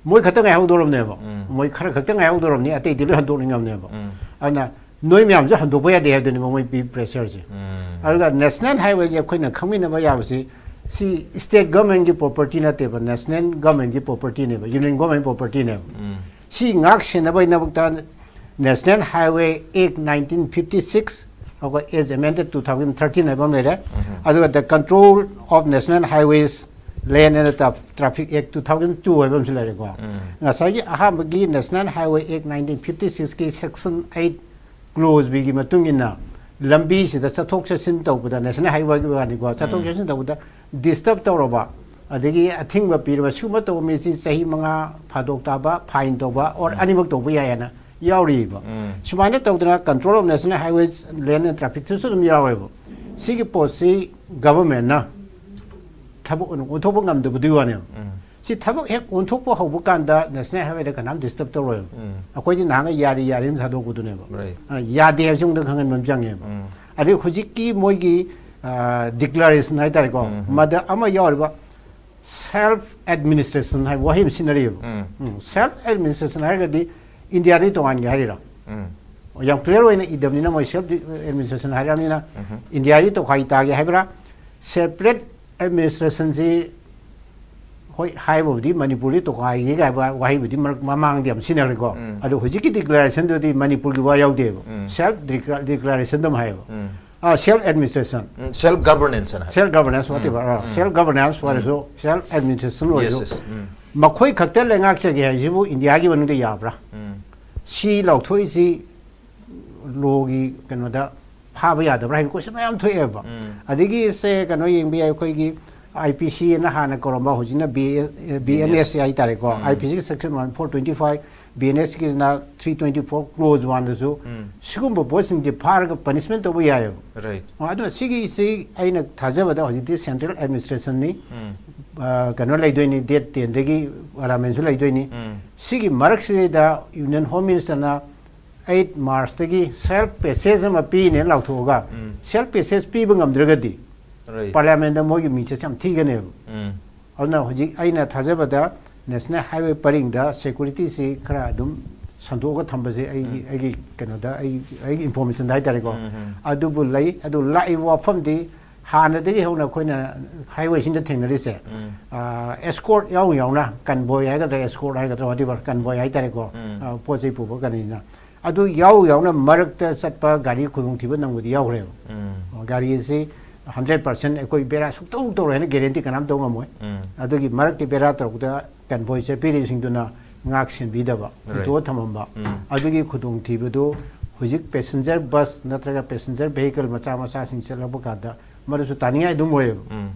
ꯃꯣꯏ ꯈꯛꯇ ꯉꯥꯏꯍꯧꯗꯧꯔꯕꯅꯦꯕ꯫ ꯎꯝ. ꯃꯣꯏ ꯈꯔ ꯈꯛꯇ ꯉꯥꯏꯍꯧꯗꯧꯔꯕꯅꯤ, ꯑꯇꯩꯗꯤ ꯂꯣꯏ ꯍꯟꯗꯣꯛꯅꯤꯡꯉꯕꯅꯦꯕ꯫ ꯎꯝ. ꯑꯗꯨꯅ ꯅꯣꯏ ꯃꯌꯥꯝꯁꯨ ꯍꯟꯗꯣꯛꯄ ꯌꯥꯗꯦ ꯍꯥꯏꯗꯨꯅꯦꯕ ꯃꯣꯏ ꯄꯤ pressure ꯁꯦ꯫ ꯎꯝ. ꯑꯗꯨꯒ national highway ꯁꯦ ꯑꯩꯈꯣꯏꯅ ꯈꯪꯃꯤꯟꯅꯕ ꯌꯥꯕꯁꯤ, ꯁꯤ state government ꯀꯤ property ꯅꯠꯇꯦꯕ, national government ꯀꯤ property ꯅꯦꯕ, union government property ꯅꯦꯕ꯫ ꯎꯝ. ꯁꯤ ꯉꯥꯛ ꯁꯦꯟꯅꯕꯒꯤꯗꯃꯛꯇ National Highway Act nineteen fifty six, ꯑꯩꯈꯣꯏ as amended two thousand thirteen ꯍꯥꯏꯕ ꯑꯃ ꯂꯩꯔꯦ꯫ ꯎꯝ. ꯑꯗꯨꯒ The Control of National Highways, Land and Tra- Traffic Act two thousand two ꯍꯥꯏꯕ ꯑꯃꯁꯨ ꯂꯩꯔꯦꯀꯣ꯫ ꯎꯝ. ꯉꯁꯥꯏꯒꯤ ꯑꯍꯥꯟꯕꯒꯤ National Highway Act nineteen fifty six ꯀꯤ section eight clause B ꯒꯤ ꯃꯇꯨꯡ ꯏꯟꯅ ꯂꯝꯕꯤꯁꯤꯗ ꯆꯠꯊꯣꯛ ꯆꯠꯁꯤꯟ ꯇꯧꯕꯗ, national highway ꯒꯤ ꯋꯥꯅꯤꯀꯣ, ꯆꯠꯊꯣꯛ ꯎꯝ. ꯆꯠꯁꯤꯟ ꯇꯧꯕꯗ disturb ꯇꯧꯔꯕ, ꯑꯗꯒꯤ ꯑꯊꯤꯡꯕ ꯄꯤꯔꯕ, ꯁꯤꯒꯨꯝꯕ ꯇꯧꯕ ꯃꯤꯁꯤ ꯆꯍꯤ ꯃꯉꯥ ꯐꯥꯗꯣꯛ ꯇꯥꯕ, fine ꯇꯧꯕ, or ꯎꯝ. ꯑꯅꯤꯃꯛ ꯇꯧꯕ ꯌꯥꯏ ꯍꯥꯏꯅ ꯌꯥꯎꯔꯤꯕ꯫ ꯎꯝ. ꯁꯨꯃꯥꯏꯅ ꯇꯧꯗꯅ Control of National Highways, Land and Traffic ꯁꯨ ꯑꯗꯨꯝ ꯌꯥꯎꯋꯦꯕ꯫ ꯁꯤꯒꯤ ꯄꯣꯠꯁꯤ government ꯅ ꯊꯕꯛ ꯑꯣꯏꯅ ꯑꯣꯟꯊꯣꯛꯄ ꯉꯝꯗꯕꯗꯨꯒꯤ ꯋꯥꯅꯦꯕ꯫ ꯎꯝ. ꯁꯤ ꯊꯕꯛ ꯍꯦꯛ ꯑꯣꯟꯊꯣꯛꯄ ꯍꯧꯕ ꯀꯥꯟꯗ national highway ꯗ ꯀꯅꯥꯝ disturb ꯇꯧꯔꯣꯏꯕ꯫ ꯎꯝ. ꯑꯩꯈꯣꯏꯗꯤ ꯅꯍꯥꯟꯒ ꯌꯥꯔꯤ ꯌꯥꯔꯤ ꯑꯗꯨꯝ ꯊꯥꯗꯣꯛꯄꯗꯨꯅꯦꯕ꯫ Right. ꯑ, ꯌꯥꯗꯦ ꯍꯥꯏꯕꯁꯤ ꯑꯃꯨꯛꯇ ꯈꯪꯍꯟꯕ ꯑꯃ ꯆꯪꯉꯦꯕ꯫ ꯎꯝ. ꯑꯗꯩ ꯍꯧꯖꯤꯛꯀꯤ ꯃꯣꯏꯒꯤ, ꯑ, declaration ꯍꯥꯏꯇꯥꯔꯦꯀꯣ, ꯎꯝ. ꯃꯗ ꯑꯃ ꯌꯥꯎꯔꯤꯕ self administration ꯍꯥꯏꯕ ꯋꯥꯍꯩ ꯑꯃ ꯁꯤꯖꯤꯟꯅꯔꯤꯕ꯫ ꯎꯝ. ꯎꯝ, self administration ꯍꯥꯏꯔꯒꯗꯤ ꯏꯟꯗꯤꯌꯥꯗꯒꯤ ꯇꯣꯉꯥꯟꯒꯦ ꯍꯥꯏꯔꯤꯔꯣ? ꯎꯝ. ꯌꯥꯝ clear ꯑꯣꯏꯅ ꯏꯗꯕꯅꯤꯅ ꯃꯣꯏ self administration ꯍꯥꯏꯔꯕꯅꯤꯅ ꯎꯝ. ꯏꯟꯗꯤꯌꯥꯒꯤ ꯇꯣꯈꯥꯏ ꯇꯥꯒꯦ ꯍꯥꯏꯕ꯭ꯔꯥ? Separate administration ꯁꯤ ꯍꯣꯏ ꯍꯥꯏꯕꯕꯨꯗꯤ ꯃꯅꯤꯄꯨꯔꯗꯤ ꯇꯣꯈꯥꯏꯒꯦ ꯍꯥꯏꯕ ꯋꯥꯍꯩꯕꯨꯗꯤ ꯃꯔꯛ ꯃꯃꯥꯡꯗꯤ ꯌꯥꯝ ꯁꯤꯖꯤꯟꯅꯈ꯭ꯔꯦꯀꯣ꯫ ꯎꯝ. ꯑꯗꯣ ꯍꯧꯖꯤꯛꯀꯤ declaration ꯗꯨꯗꯤ ꯃꯅꯤꯄꯨꯔꯒꯤ ꯋꯥ ꯌꯥꯎꯗꯦꯕ꯫ ꯎꯝ. Self declaration ꯑꯗꯨꯝ ꯍꯥꯏꯌꯦꯕ꯫ ꯎꯝ. ꯑ, self administration꯫ ꯎꯝ. Self governance ꯍꯥꯏꯅ ꯍꯥꯏ. Self governance whatever, ꯑ, ꯎꯝ. self governance ꯑꯣꯏꯔꯁꯨ, self administration Yes, ꯑꯣꯏꯔꯁꯨ, yes. ꯎꯝ. ꯃꯈꯣꯏ ꯈꯛꯇ ꯂꯩꯉꯥꯛꯆꯒꯦ ꯍꯥꯏꯁꯤꯕꯨ ꯏꯟꯗꯤꯌꯥꯒꯤ ꯃꯅꯨꯡꯗ ꯌꯥꯕ꯭ꯔꯥ? ꯎꯝ. ꯁꯤ ꯂꯥꯎꯊꯣꯛꯏꯁꯤ law ꯒꯤ ꯀꯩꯅꯣꯗ ꯐꯥꯕ ꯌꯥꯗꯕ꯭ꯔꯥ ꯍꯥꯏꯕ question ꯃꯌꯥꯝ ꯊꯣꯛꯑꯦꯕ꯫ ꯎꯝ. ꯑꯗꯒꯤ ꯁꯦ ꯀꯩꯅꯣ ꯌꯦꯡꯕ ꯌꯥꯏ, ꯑꯩꯈꯣꯏꯒꯤ, ꯑꯥꯏ ꯄꯤ ꯁꯤ ꯑꯅ ꯍꯥꯟꯅ ꯀꯧꯔꯝꯕ, ꯍꯧꯖꯤꯛꯅ ꯕꯤ ꯑꯦꯟ ꯑꯦꯁ ꯑꯦ ꯍꯥꯏꯇꯥꯔꯦꯀꯣ꯫ ꯑꯥꯏ ꯄꯤ ꯁꯤꯒꯤ section one four twenty five, B N ꯑꯦꯁꯀꯤꯁꯤꯅ ꯊ꯭ꯔꯤ ꯇ꯭ꯋꯦꯟꯇꯤ ꯐꯣꯔ ꯀ꯭ꯂꯣꯖ ꯋꯥꯟꯗꯁꯨ ꯁꯤꯒꯨꯝꯕ ꯄꯣꯠꯁꯤꯡꯁꯦ ꯐꯥꯔꯒ ꯄꯅꯤꯁꯃꯦꯟ ꯇꯧꯕ ꯌꯥꯏꯑꯕ꯫ ꯔꯥꯏꯠ ꯑꯣ, ꯑꯗꯨꯅ ꯁꯤꯒꯤꯁꯤ ꯑꯩꯅ ꯊꯥꯖꯕꯗ ꯍꯧꯖꯤꯛꯇꯤ ꯁꯦꯟꯇ꯭ꯔꯦꯜ ꯑꯦꯗꯃꯤꯅꯤꯁꯇ꯭ꯔꯦꯁꯟꯅꯤ꯫ ꯑ, ꯀꯩꯅꯣ ꯂꯩꯗꯣꯏꯅꯤ, ꯗꯦꯠ ꯇꯦꯟꯗꯒꯤ ꯄꯥꯔꯂꯤꯌꯥꯃꯦꯟꯁꯨ ꯂꯩꯗꯣꯏꯅꯤ꯫ ꯁꯤꯒꯤ ꯃꯔꯛꯁꯤꯗꯩꯗ ꯌꯨꯅꯤꯌꯟ ꯍꯣꯝ ꯃꯤꯅꯤꯁꯇꯔꯅ ꯑꯩꯠ ꯃꯥꯔꯁꯇꯒꯤ ꯁꯦꯜꯐ ꯄꯦꯁꯦꯖ ꯑꯃ ꯄꯤꯅꯦꯅ ꯂꯥꯎꯊꯣꯛꯑꯒ, ꯁꯦꯜꯐ ꯄꯦꯁꯦꯖ ꯄꯤꯕ ꯉꯝꯗ꯭ꯔꯒꯗꯤ ꯔꯥꯏꯠ ꯄꯥꯔꯂꯤꯌꯥꯃꯦꯟꯗ ꯃꯣꯏꯒꯤ ꯃꯤꯡꯆꯠꯁꯦ ꯌꯥꯝ ꯊꯤꯒꯅꯦꯕ꯫ ꯑꯗꯨꯅ ꯍꯧꯖꯤꯛ ꯑꯩꯅ ꯊꯥꯖꯕꯗ ꯅꯦꯁꯅꯦꯜ ꯍꯥꯏꯋꯦ ꯄꯔꯤꯡꯗ ꯁꯦꯀ꯭ꯌꯨꯔꯤꯇꯤꯁꯤ ꯈꯔ ꯑꯗꯨꯝ ꯁꯟꯗꯣꯛꯑꯒ ꯊꯝꯕꯁꯦ ꯑꯩꯒꯤ ꯑꯩꯒꯤ ꯀꯩꯅꯣꯗ, ꯑꯩ ꯑꯩꯒꯤ ꯏꯟꯐꯣꯔꯃꯦꯁꯟꯗ ꯍꯥꯏꯇꯥꯔꯦꯀꯣ꯫ ꯑꯗꯨꯕꯨ ꯂꯩ꯫ ꯑꯗꯨ ꯂꯥꯛꯏꯕ ꯋꯥꯐꯝꯗꯤ ꯍꯥꯟꯅꯗꯒꯤ ꯍꯧꯅ ꯑꯩꯈꯣꯏꯅ ꯍꯥꯏꯋꯦꯁꯤꯡꯗ ꯊꯦꯡꯅꯔꯤꯁꯦ, ꯑꯦꯁꯀꯣꯔꯠ ꯌꯥꯎꯅ ꯌꯥꯎꯅ, ꯀꯟꯕꯣꯏ ꯍꯥꯏꯒꯗ꯭ꯔꯥ, ꯑꯦꯁꯀꯣꯔꯠ ꯍꯥꯏꯒꯗ꯭ꯔꯥ, ꯋꯥꯇꯤꯕꯔ, ꯀꯟꯕꯣꯏ ꯍꯥꯏꯇꯥꯔꯦꯀꯣ꯫ ꯑ, ꯄꯣꯠ ꯆꯩ ꯄꯨꯕ ꯀꯔꯤꯅ ꯑꯗꯨ ꯌꯥꯎ ꯌꯥꯎꯅ ꯃꯔꯛꯇ ꯆꯠꯄ ꯒꯥꯔꯤ ꯈꯨꯗꯣꯡꯊꯤꯕ ꯅꯪꯕꯗꯤ ꯌꯥꯎꯈ꯭ꯔꯦꯕ꯫ ꯒꯥꯔꯤ ꯑꯁꯤ ꯍꯟꯗ꯭ꯔꯦꯠ ꯄꯥꯔꯁꯦꯟ ꯑꯩꯈꯣꯏ ꯕꯦꯔꯥ ꯁꯨꯛꯇꯧ ꯇꯧꯔꯣꯏ ꯍꯥꯏꯅ ꯒꯦꯔꯦꯟꯇꯤ ꯀꯅꯥꯝ ꯇꯧ ꯉꯝꯃꯣꯏ꯫ ꯑꯗꯨꯒꯤ ꯃꯔꯛꯇ ꯕꯦꯔꯥ ꯇꯧꯔꯛꯄꯗ ꯀꯟꯕꯣꯏ ꯆꯠꯄꯤꯔꯤꯁꯤꯡꯗꯨꯅ ꯉꯥꯛ ꯁꯦꯟꯕꯤꯗꯕ, Right. ꯍꯨꯟꯗꯣꯛꯑ ꯊꯝꯃꯝꯕ, ꯑꯗꯨꯒꯤ ꯈꯨꯗꯣꯡꯊꯤꯕꯗꯨ ꯍꯧꯖꯤꯛ ꯄꯦꯁꯦꯟꯖꯔ ꯕꯁ ꯅꯠꯇ꯭ꯔꯒ ꯄꯦꯁꯦꯟꯖꯔ ꯚꯦꯍꯤꯀꯜ ꯃꯆꯥ ꯃꯆꯥꯁꯤꯡ ꯆꯠꯂꯛꯄ ꯀꯥꯟꯗ ꯃꯗꯨꯁꯨ ꯇꯥꯅꯤꯡꯉꯥꯏ ꯑꯗꯨꯝ ꯑꯣꯏꯌꯦꯕ꯫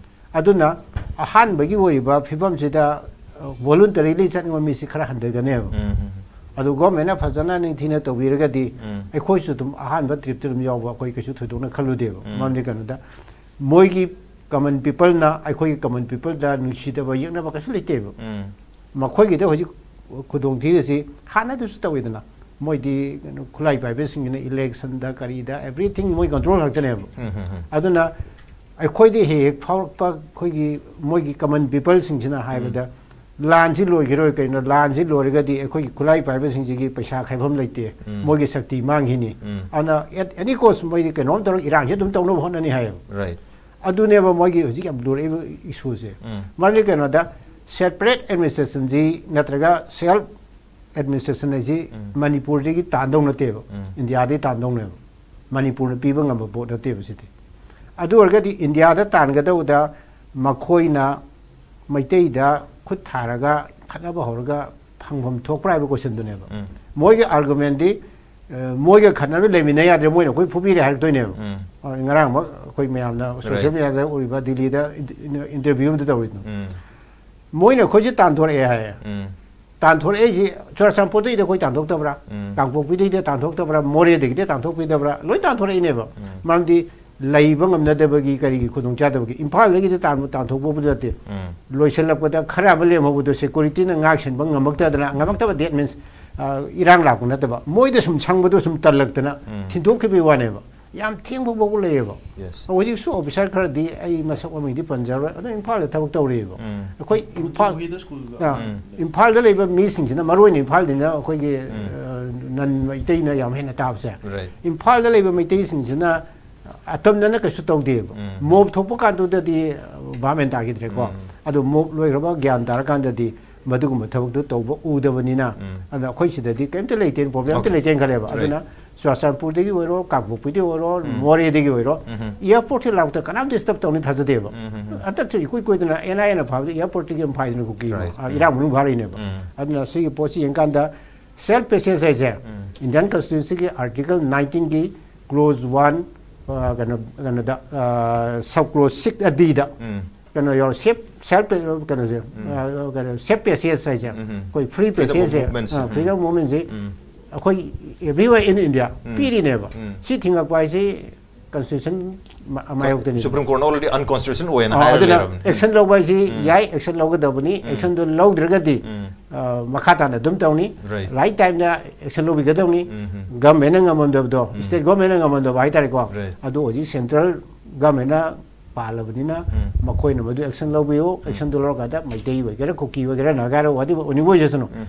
ꯑꯗꯨꯅ ꯑꯍꯥꯟꯕꯒꯤ ꯑꯣꯏꯔꯤꯕ ꯐꯤꯕꯝꯁꯤꯗ ꯚꯣꯂꯨꯟꯇꯔꯤꯂꯤ ꯆꯠꯅꯤꯡꯕ ꯃꯤꯁꯤ ꯈꯔ ꯍꯟꯊꯒꯅꯦꯕ꯫ ꯑꯗꯨ ꯒꯣꯔꯃꯦꯟꯅ ꯐꯖꯅ ꯅꯤꯡꯊꯤꯅ ꯇꯧꯕꯤꯔꯒꯗꯤ ꯑꯩꯈꯣꯏꯁꯨ ꯑꯗꯨꯝ ꯑꯍꯥꯟꯕ ꯇ꯭ꯔꯤꯞꯇ ꯑꯗꯨꯝ ꯌꯥꯎꯕ, ꯑꯩꯈꯣꯏ ꯀꯩꯁꯨ ꯊꯣꯏꯗꯣꯛꯅ ꯈꯜꯂꯨꯗꯦꯕ꯫ ꯃꯔꯝꯗꯤ ꯀꯩꯅꯣꯗ ꯃꯣꯏꯒꯤ ꯀꯃꯟ ꯄꯤꯄꯜꯅ ꯑꯩꯈꯣꯏꯒꯤ ꯀꯃꯟ ꯄꯤꯄꯜꯗ ꯅꯨꯡꯁꯤꯗꯕ ꯌꯦꯛꯅꯕ ꯀꯩꯁꯨ ꯂꯩꯇꯦꯕ꯫ ꯃꯈꯣꯏꯒꯤꯗ ꯍꯧꯖꯤꯛ ꯈꯨꯗꯣꯡꯊꯤꯔꯤꯁꯤ ꯍꯥꯟꯅꯗꯨꯁꯨ ꯇꯧꯋꯤꯗꯅ, ꯃꯣꯏꯗꯤ ꯀꯩꯅꯣ ꯈꯨꯠꯂꯥꯏ ꯄꯥꯏꯕꯁꯤꯡꯁꯤꯅ ꯏꯂꯦꯛꯁꯟꯗ ꯀꯔꯤꯗ ꯑꯦꯚ꯭ꯔꯤꯊꯤꯡ ꯃꯣꯏ ꯀꯟꯇ꯭ꯔꯣꯜ ꯈꯛꯇꯅꯦꯕ꯫ ꯑꯗꯨꯅ ꯑꯩꯈꯣꯏꯗꯤ ꯍꯦꯛ ꯍꯦꯛ ꯐꯥꯎꯔꯛꯄ ꯑꯩꯈꯣꯏꯒꯤ ꯃꯣꯏꯒꯤ ꯀꯃꯟ ꯄꯤꯄꯜꯁꯤꯡꯁꯤꯅ ꯍꯥꯏꯕꯗ, ꯂꯥꯟꯁꯤ ꯂꯣꯏꯈꯤꯔꯣꯏ, ꯀꯩꯅꯣ ꯂꯥꯟꯁꯤ ꯂꯣꯏꯔꯒꯗꯤ ꯑꯩꯈꯣꯏꯒꯤ ꯈꯨꯠꯂꯥꯏ ꯄꯥꯏꯕꯁꯤꯡꯁꯤꯒꯤ ꯄꯩꯁꯥ ꯈꯥꯏꯐꯝ ꯂꯩꯇꯦ, ꯃꯣꯏꯒꯤ ꯁꯛꯇꯤ ꯃꯥꯡꯈꯤꯅꯤ꯫ ꯑꯗꯨꯅ at any cost ꯃꯣꯏꯗꯤ ꯀꯩꯅꯣꯝ ꯇꯧꯔꯒ ꯏꯔꯥꯡꯁꯤ ꯑꯗꯨꯝ ꯇꯧꯅꯕ ꯍꯣꯠꯅꯅꯤ ꯍꯥꯏꯌꯦꯕ꯫ ꯔꯥꯏꯠ ꯑꯗꯨꯅꯦꯕ ꯃꯣꯏꯒꯤ ꯍꯧꯖꯤꯛ ꯌꯥꯝ ꯂꯨꯔꯛꯏꯕ ꯏꯁꯨꯁꯦ꯫ ꯃꯔꯝꯗꯤ ꯀꯩꯅꯣꯗ ꯁꯦꯄꯔꯦꯠ ꯑꯦꯗꯃꯤꯅꯤꯁꯇ꯭ꯔꯦꯁꯟꯁꯤ ꯅꯠꯇ꯭ꯔꯒ ꯁꯦꯜꯐ ꯑꯦꯗꯃꯤꯅꯤꯁꯇ꯭ꯔꯦꯁꯟ ꯍꯥꯏꯁꯤ ꯃꯅꯤꯄꯨꯔꯗꯒꯤ ꯇꯥꯟꯗꯧ ꯅꯠꯇꯦꯕ, ꯏꯟꯗꯤꯌꯥꯗꯒꯤ ꯇꯥꯟꯗꯧꯅꯦꯕ꯫ ꯃꯅꯤꯄꯨꯔꯅ ꯄꯤꯕ ꯉꯝꯕ ꯄꯣꯠ ꯅꯠꯇꯦꯕ ꯁꯤꯗꯤ꯫ ꯑꯗꯨ ꯑꯣꯏꯔꯒꯗꯤ ꯏꯟꯗꯤꯌꯥꯗ ꯇꯥꯟꯒꯗꯧꯕꯗ ꯃꯈꯣꯏꯅ ꯃꯩꯇꯩꯗ ꯈꯨꯠ ꯊꯥꯔꯒ ꯈꯠꯅꯕ ꯍꯧꯔꯒ ꯐꯪꯐꯝ ꯊꯣꯛꯄ꯭ꯔꯥ ꯍꯥꯏꯕ ꯀꯣꯏꯁꯟꯗꯨꯅꯦꯕ꯫ ꯃꯣꯏꯒꯤ ꯑꯥꯔꯒꯨꯃꯦꯟꯗꯤ, ꯑ, ꯃꯣꯏꯒ ꯈꯠꯅꯕ ꯂꯩꯃꯤꯟꯅ ꯌꯥꯗ꯭ꯔꯦ, ꯃꯣꯏꯅ ꯑꯩꯈꯣꯏ ꯐꯨꯕꯤꯔꯦ ꯍꯥꯏꯔꯛꯇꯣꯏꯅꯦꯕ꯫ ꯑ, ꯉꯔꯥꯡꯃꯛ ꯑꯩꯈꯣꯏ ꯃꯌꯥꯝꯅ ꯁꯣꯁꯤꯌꯦꯜ Right. ꯃꯦꯗꯤꯌꯥꯗ ꯎꯔꯤꯕ ꯗꯤꯜꯂꯤꯗ ꯏꯟꯇꯔꯚ꯭ꯌꯨ ꯑꯃꯗ ꯇꯧꯔꯤꯗꯣ꯫ ꯎꯝ, ꯃꯣꯏꯅ ꯑꯩꯈꯣꯏꯁꯦ ꯇꯥꯟꯊꯣꯔꯛꯑꯦ ꯍꯥꯏꯌꯦ꯫ ꯎꯝ, ꯇꯥꯟꯊꯣꯔꯛꯏꯁꯤ ꯆꯨꯔꯆꯥꯟꯄꯨꯔꯗꯩꯗ ꯑꯩꯈꯣꯏ ꯇꯥꯟꯊꯣꯛꯇꯕ꯭ꯔꯥ? ꯎꯝ. ꯀꯥꯡꯄꯣꯛꯄꯤꯗꯩꯗ ꯇꯥꯟꯊꯣꯛꯇꯕ꯭ꯔꯥ? ꯃꯣꯔꯦꯗꯒꯤꯗꯤ ꯇꯥꯟꯊꯣꯛꯄꯤꯗꯕ꯭ꯔꯥ? ꯂꯣꯏ ꯇꯥꯟꯊꯣꯔꯛꯏꯅꯦꯕ꯫ ꯎꯝ. ꯃꯔꯝꯗꯤ ꯂꯩꯕ ꯉꯝꯅꯗꯕꯒꯤ, ꯀꯔꯤꯒꯤ ꯈꯨꯗꯣꯡꯆꯥꯗꯕꯒꯤ꯫ ꯏꯝꯐꯥꯜꯗꯒꯤꯗꯤ ꯇꯥꯟ-, ꯇꯥꯟꯊꯣꯛꯄꯕꯨꯗꯤ ꯅꯠꯇꯦ꯫ ꯎꯝ. ꯂꯣꯏꯁꯤꯜꯂꯛꯄꯗ ꯈꯔ ꯑꯃ ꯂꯦꯝꯍꯧꯕꯗꯣ ꯁꯦꯀ꯭ꯌꯨꯔꯤꯇꯤꯅ ꯉꯥꯛ ꯁꯦꯟꯕ ꯉꯝꯃꯛꯇꯗꯅ, ꯉꯝꯃꯛꯇꯕ, that means, ꯑ, ꯏꯔꯥꯡ ꯂꯥꯛꯄ ꯅꯠꯇꯕ, ꯃꯣꯏꯗ ꯁꯨꯝ ꯁꯪꯕꯗꯣ ꯁꯨꯝ ꯇꯜꯂꯛꯇꯅ ꯎꯝ. ꯊꯤꯟꯗꯣꯛꯈꯤꯕꯒꯤ ꯋꯥꯅꯦꯕ꯫ ꯌꯥꯝ ꯊꯦꯡꯕ ꯐꯥꯎꯕ ꯂꯩꯌꯦꯕ꯫ Yes. ꯍꯧꯖꯤꯛꯁꯨ ꯑꯣꯐꯤꯁꯥꯔ ꯈꯔꯗꯤ, ꯑꯩ ꯃꯁꯛ ꯃꯃꯤꯡꯗꯤ ꯄꯟꯖꯔꯣꯏ, ꯑꯗꯣ ꯏꯝꯐꯥꯜꯗ ꯊꯕꯛ ꯇꯧꯔꯤꯑꯕ꯫ ꯎꯝ. ꯑꯩꯈꯣꯏ ꯏꯝꯐꯥꯜ, ꯃꯣꯏꯒꯤꯗ ꯁ꯭ꯀꯨꯜꯒ ꯑ, ꯎꯝ. ꯏꯝꯐꯥꯜꯗ ꯂꯩꯕ ꯃꯤꯁꯤꯡꯁꯤꯅ, ꯃꯔꯨ ꯑꯣꯏꯅ ꯏꯝꯐꯥꯜꯗꯅ ꯑꯩꯈꯣꯏꯒꯤ, ꯎꯝ. ꯑ, ꯅꯟ ꯃꯩꯇꯩꯅ ꯌꯥꯝ ꯍꯦꯟꯅ ꯇꯥꯕꯁꯦ꯫ Right. ꯏꯝꯐꯥꯜꯗ ꯂꯩꯕ ꯃꯩꯇꯩꯁꯤꯡꯁꯤꯅ ꯑꯇꯝꯅꯅ ꯀꯩꯁꯨ ꯇꯧꯗꯦꯕ꯫ ꯎꯝ. ꯃꯣꯞ ꯊꯣꯛꯄ ꯀꯥꯟꯗꯨꯗꯗꯤ ꯚꯥꯞ ꯃꯦꯟ ꯇꯥꯈꯤꯗ꯭ꯔꯦꯀꯣ꯫ ꯎꯝ. ꯑꯗꯣ ꯃꯣꯞ ꯂꯣꯏꯈ꯭ꯔꯕ ꯒ꯭ꯌꯥꯟ ꯇꯥꯔꯀꯥꯟꯗꯗꯤ ꯃꯗꯨꯒꯨꯝꯕ ꯊꯕꯛꯇꯨ ꯇꯧꯕ ꯎꯗꯕꯅꯤꯅ, ꯎꯝ. ꯑꯗꯨꯅ ꯑꯩꯈꯣꯏ ꯁꯤꯗꯗꯤ ꯀꯔꯤꯝꯇ ꯂꯩꯇꯦꯅ, ꯄ꯭ꯔꯣꯕ꯭ꯂꯦꯝ ꯑꯝꯇ Okay. ꯂꯩꯇꯦꯅ ꯈꯜꯂꯦꯕ꯫ Right. ꯑꯗꯨꯅ ꯆꯨꯔꯆꯥꯟꯄꯨꯔꯗꯒꯤ ꯑꯣꯏꯔꯣ, ꯀꯥꯡꯄꯣꯛꯄꯤꯗꯒꯤ ꯑꯣꯏꯔꯣ, ꯎꯝ. ꯃꯣꯔꯦꯗꯒꯤ ꯑꯣꯏꯔꯣ, ꯎꯝ. ꯑꯦꯌꯥꯔꯄꯣꯔꯠꯁꯤ ꯂꯥꯛꯄꯗ ꯀꯅꯥꯝ ꯗꯤꯁꯇꯔꯕ ꯇꯧꯅꯤ ꯊꯥꯖꯗꯦꯕ꯫ ꯎꯝ. ꯍꯟꯗꯛꯁꯨ ꯏꯀꯨꯏ ꯀꯨꯏꯗꯅ ꯑꯦꯟ ꯑꯥꯏ ꯑꯦꯅ ꯐꯥꯕꯗ ꯑꯦꯌꯥꯔꯄꯣꯔꯠꯇꯒꯤ ꯑꯃ ꯐꯥꯏꯗꯅ ꯀꯨꯀꯤ ꯑꯃ, Right. ꯑ, ꯏꯔꯥꯡ ꯃꯅꯨꯡ ꯐꯥꯔꯛꯏꯅꯦꯕ꯫ ꯎꯝ. ꯑꯗꯨꯅ ꯁꯤꯒꯤ ꯄꯣꯠꯁꯤ ꯌꯦꯡꯀꯥꯟꯗ ꯁꯦꯜꯐ ꯄꯦꯁꯦꯖ ꯍꯥꯏꯁꯦ ꯎꯝ. ꯏꯟꯗꯤꯌꯟ ꯀꯟꯁꯇꯤꯇ꯭ꯌꯨꯁꯟꯒꯤ ꯑꯥꯔꯇꯤꯀꯜ ꯅꯥꯏꯟꯇꯤꯟꯒꯤ ꯀ꯭ꯂꯣꯖ ꯋꯥꯟ, ꯑ, ꯀꯩꯅꯣ, ꯀꯩꯅꯣꯗ, ꯑ, ꯁꯕ ꯀ꯭ꯂꯣꯖ ꯁꯤꯛꯁ ꯑ, ꯗꯤꯗ ꯎꯝ. ꯀꯩꯅꯣ ꯌꯥꯎꯔ-, ꯁꯦꯜꯐ, ꯁꯦꯜꯐ ꯄꯦ-, ꯀꯩꯅꯣꯁꯦ, ꯎꯝ. ꯑ, ꯀꯩꯅꯣ, ꯁꯦꯜꯐ ꯄꯦꯁꯦꯖ ꯍꯥꯏꯁꯦ, ꯎꯝ. ꯑꯩꯈꯣꯏ ꯐ꯭ꯔꯤ Freedom of ꯄꯦꯁꯦꯖꯁꯦ, movements. ꯑ, ꯎꯝ. ꯐ꯭ꯔꯤꯗꯝ ꯃꯨꯚꯃꯦꯟꯁꯦ ꯎꯝ. ꯑꯩꯈꯣꯏ everywhere in India ꯎꯝ. ꯄꯤꯔꯤꯅꯦꯕ꯫ ꯎꯝ. ꯁꯤ ꯊꯤꯡꯉꯛꯄ ꯍꯥꯏꯁꯤ ꯀꯟꯁꯇꯤꯇ꯭ꯌꯨꯁꯟ ꯃꯥ-, ꯃꯥꯌꯣꯛꯇꯅꯤ꯫ ꯁꯨꯄ꯭ꯔꯤꯝ ꯀꯣꯔꯠꯅ already unconstitutional ꯑꯣꯏꯅ ꯑ, ꯍꯥꯏꯔ ꯑꯗꯨꯅ ꯂꯩꯔꯕꯅꯤ꯫ ꯑꯦꯛꯁꯟ ꯂꯧꯕ ꯍꯥꯏꯁꯤ ꯎꯝ. ꯌꯥꯏ, ꯑꯦꯛꯁꯟ ꯂꯧꯒꯗꯕꯅꯤ꯫ ꯎꯝ. ꯑꯦꯛꯁꯟꯗꯨ ꯂꯧꯗ꯭ꯔꯒꯗꯤ, ꯎꯝ. ꯑ, ꯃꯈꯥ ꯇꯥꯅ ꯑꯗꯨꯝ ꯇꯧꯅꯤ꯫ Right. ꯔꯥꯏꯠ ꯇꯥꯏꯝꯗ ꯑꯦꯛꯁꯟ ꯂꯧꯕꯤꯒꯗꯕꯅꯤ꯫ ꯎꯝ. ꯒꯚꯔꯟꯃꯦꯟꯅ ꯉꯝꯃꯝꯗꯕꯗꯣ, ꯎꯝ. ꯁ꯭ꯇꯦꯠ ꯒꯚꯔꯟꯃꯦꯟꯅ ꯉꯝꯃꯝꯗꯕ ꯍꯥꯏꯇꯥꯔꯦꯀꯣ꯫ Right. ꯑꯗꯨ ꯍꯧꯖꯤꯛ ꯁꯦꯟꯇ꯭ꯔꯦꯜ ꯒꯚꯔꯟꯃꯦꯟꯅ ꯄꯥꯜꯂꯕꯅꯤꯅ ꯎꯝ. ꯃꯈꯣꯏꯅ ꯃꯗꯨ ꯑꯦꯛꯁꯟ ꯂꯧꯕꯤꯌꯨ꯫ ꯑꯦꯛꯁꯟꯗꯨ ꯂꯧꯔꯀꯥꯟꯗ ꯃꯩꯇꯩ ꯑꯣꯏꯒꯦꯔꯥ, ꯀꯨꯀꯤ ꯑꯣꯏꯒꯦꯔꯥ, ꯅꯥꯒꯥꯔꯥ, whatever ꯑꯣꯏꯅꯤꯡꯕ ꯑꯣꯏꯖꯁꯅꯨ꯫ ꯎꯝ.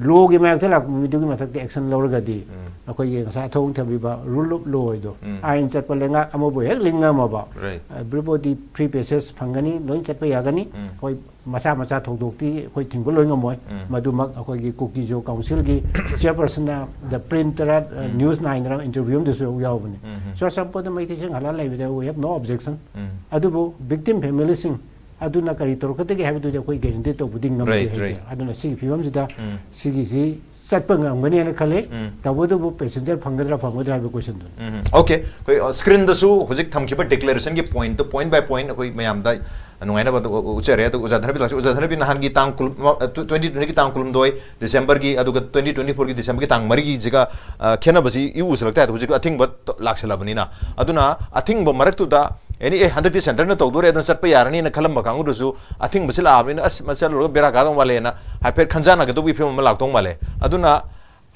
ꯂꯣꯒꯤ ꯃꯥꯌꯣꯛꯇ ꯂꯥꯛꯄ ꯃꯤꯗꯨꯒꯤ ꯃꯊꯛꯇ ꯑꯦꯛꯁꯟ ꯂꯧꯔꯒꯗꯤ ꯎꯝ. ꯑꯩꯈꯣꯏꯒꯤ ꯉꯁꯥꯏ ꯑꯊꯧꯕ ꯊꯝꯕꯤꯕ rule of law ꯍꯥꯏꯗꯣ, ꯎꯝ. ꯑꯥꯏꯟ ꯆꯠꯄ ꯂꯩꯉꯥꯛ ꯑꯃꯕꯨ ꯍꯦꯛ ꯂꯤꯡꯉꯝꯃꯕ, Right. everybody free passage ꯐꯪꯒꯅꯤ, ꯂꯣꯏ ꯆꯠꯄ ꯌꯥꯒꯅꯤ꯫ ꯎꯝ. ꯑꯩꯈꯣꯏ ꯃꯆꯥ ꯃꯆꯥ ꯊꯧꯗꯣꯛꯇꯤ ꯑꯩꯈꯣꯏ ꯊꯤꯡꯕ ꯂꯣꯏ ꯉꯝꯃꯣꯏ꯫ ꯎꯝ. ꯃꯗꯨꯃꯛ ꯑꯩꯈꯣꯏꯒꯤ ꯀꯨꯀꯤꯖꯣ ꯀꯥꯎꯟꯁꯤꯜꯒꯤ ꯆꯤꯌꯔꯄꯔꯁꯟꯅ ꯗ ꯄ꯭ꯔꯤꯟꯠ ꯇꯔꯥ, ꯎꯝ. ꯅ꯭ꯌꯨꯁ ꯅꯥꯏꯟꯗꯔ ꯏꯟꯇꯔꯚ꯭ꯌꯨ ꯑꯃꯗꯁꯨ ꯌꯥꯎꯕꯅꯤ꯫ ꯎꯝ. ꯆꯨꯔꯆꯥꯟꯄꯨꯔꯗ ꯃꯩꯇꯩꯁꯤꯡ ꯍꯜꯂꯛꯑ ꯂꯩꯕꯗ we have no objection꯫ ꯎꯝ. ꯑꯗꯨꯕꯨ ꯚꯤꯛꯇꯤꯝ ꯐꯦꯃꯤꯂꯤꯁꯤꯡ ꯑꯗꯨꯅ ꯀꯔꯤ ꯇꯧꯔꯛꯀꯗꯒꯦ ꯍꯥꯏꯕꯗꯨꯗꯤ ꯑꯩꯈꯣꯏ ꯒꯦꯔꯦꯟꯇꯤ ꯇꯧꯕꯗꯤ ꯉꯝꯗꯦ Right, ꯍꯥꯏꯁꯦ꯫ right. ꯑꯗꯨꯅ ꯁꯤꯒꯤ ꯐꯤꯕꯝꯁꯤꯗ ꯎꯝ. ꯁꯤꯒꯤꯁꯤ ꯆꯠꯄ ꯉꯝꯒꯅꯦꯅ ꯈꯜꯂꯤ꯫ ꯎꯝ. ꯇꯧꯕꯇꯕꯨ ꯄꯦꯁꯦꯟꯖꯔ ꯐꯪꯒꯗ꯭ꯔꯥ ꯐꯪꯒꯗ꯭ꯔꯥ ꯍꯥꯏꯕ ꯀꯣꯏꯁꯟꯗꯨꯅꯤ꯫ ꯎꯝ. ꯑꯣꯀꯦ, ꯑꯩꯈꯣꯏ ꯁ꯭ꯀ꯭ꯔꯤꯟꯗꯁꯨ ꯍꯧꯖꯤꯛ ꯊꯝꯈꯤꯕ ꯗꯤꯀ꯭ꯂꯦꯔꯦꯁꯟꯒꯤ ꯄꯣꯏꯟꯠꯇꯨ ꯄꯣꯏꯟꯠ ꯕꯥꯏ ꯄꯣꯏꯟꯠ ꯑꯩꯈꯣꯏ ꯃꯌꯥꯝꯗ ꯅꯨꯡꯉꯥꯏꯅꯕ ꯑꯗꯨ ꯎꯠꯆꯔꯦ꯫ ꯑꯗꯨ ꯑꯣꯖꯥ ꯙꯅꯕꯤ ꯂꯥꯛꯁꯤ꯫ ꯑꯣꯖꯥ ꯙꯅꯕꯤ, ꯅꯍꯥꯟꯒꯤ ꯇꯥꯡ ꯀꯨꯟ, ꯇ꯭ꯋꯦꯟꯇꯤ ꯇ꯭ꯋꯦꯟꯇꯤꯒꯤ ꯇꯥꯡ ꯀꯨꯟꯍꯨꯝꯗꯣꯏ ꯗꯤꯁꯦꯝꯕꯔꯒꯤ, ꯑꯗꯨꯒ ꯇ꯭ꯋꯦꯟꯇꯤ ꯇ꯭ꯋꯦꯟꯇꯤ ꯐꯣꯔꯒꯤ ꯗꯤꯁꯦꯝꯕꯔꯒꯤ ꯇꯥꯡ ꯃꯔꯤꯒꯤꯁꯤꯒ, ꯑ, ꯈꯦꯠꯅꯕꯁꯤ ꯏꯎ ꯎꯁꯤꯜꯂꯛꯇꯦ꯫ ꯍꯧꯖꯤꯛ ꯑꯊꯤꯡꯕ ꯇ-, ꯂꯥꯛꯁꯤꯜꯂꯕꯅꯤꯅ꯫ ꯑꯗꯨꯅ ꯑꯊꯤꯡꯕ ꯃꯔꯛꯇꯨꯗ ꯑꯦꯅꯤ, ꯑꯦ, ꯍꯟꯗꯛꯇꯤ ꯁꯦꯟꯇꯔꯅ ꯇꯧꯗꯣꯔꯦ, ꯑꯗꯨꯅ ꯆꯠꯄ ꯌꯥꯔꯅꯤꯅ ꯈꯜꯂꯝꯕ ꯀꯥꯡꯕꯨꯗꯨꯁꯨ ꯑꯊꯤꯡꯕꯁꯤ ꯂꯥꯛꯑꯕꯅꯤꯅ, "ꯑꯁ, ꯃꯁꯤ ꯆꯠꯂꯨꯔꯒ ꯕꯦꯔꯥ ꯀꯥꯗꯧ ꯃꯥꯜꯂꯦꯅ" ꯍꯥꯏꯐꯦꯠ ꯈꯟꯖꯥꯟꯅꯒꯗꯧꯕꯒꯤ ꯐꯤꯕꯝ ꯑꯃ ꯂꯥꯛꯇꯧ ꯃꯥꯜꯂꯦ꯫ ꯑꯗꯨꯅ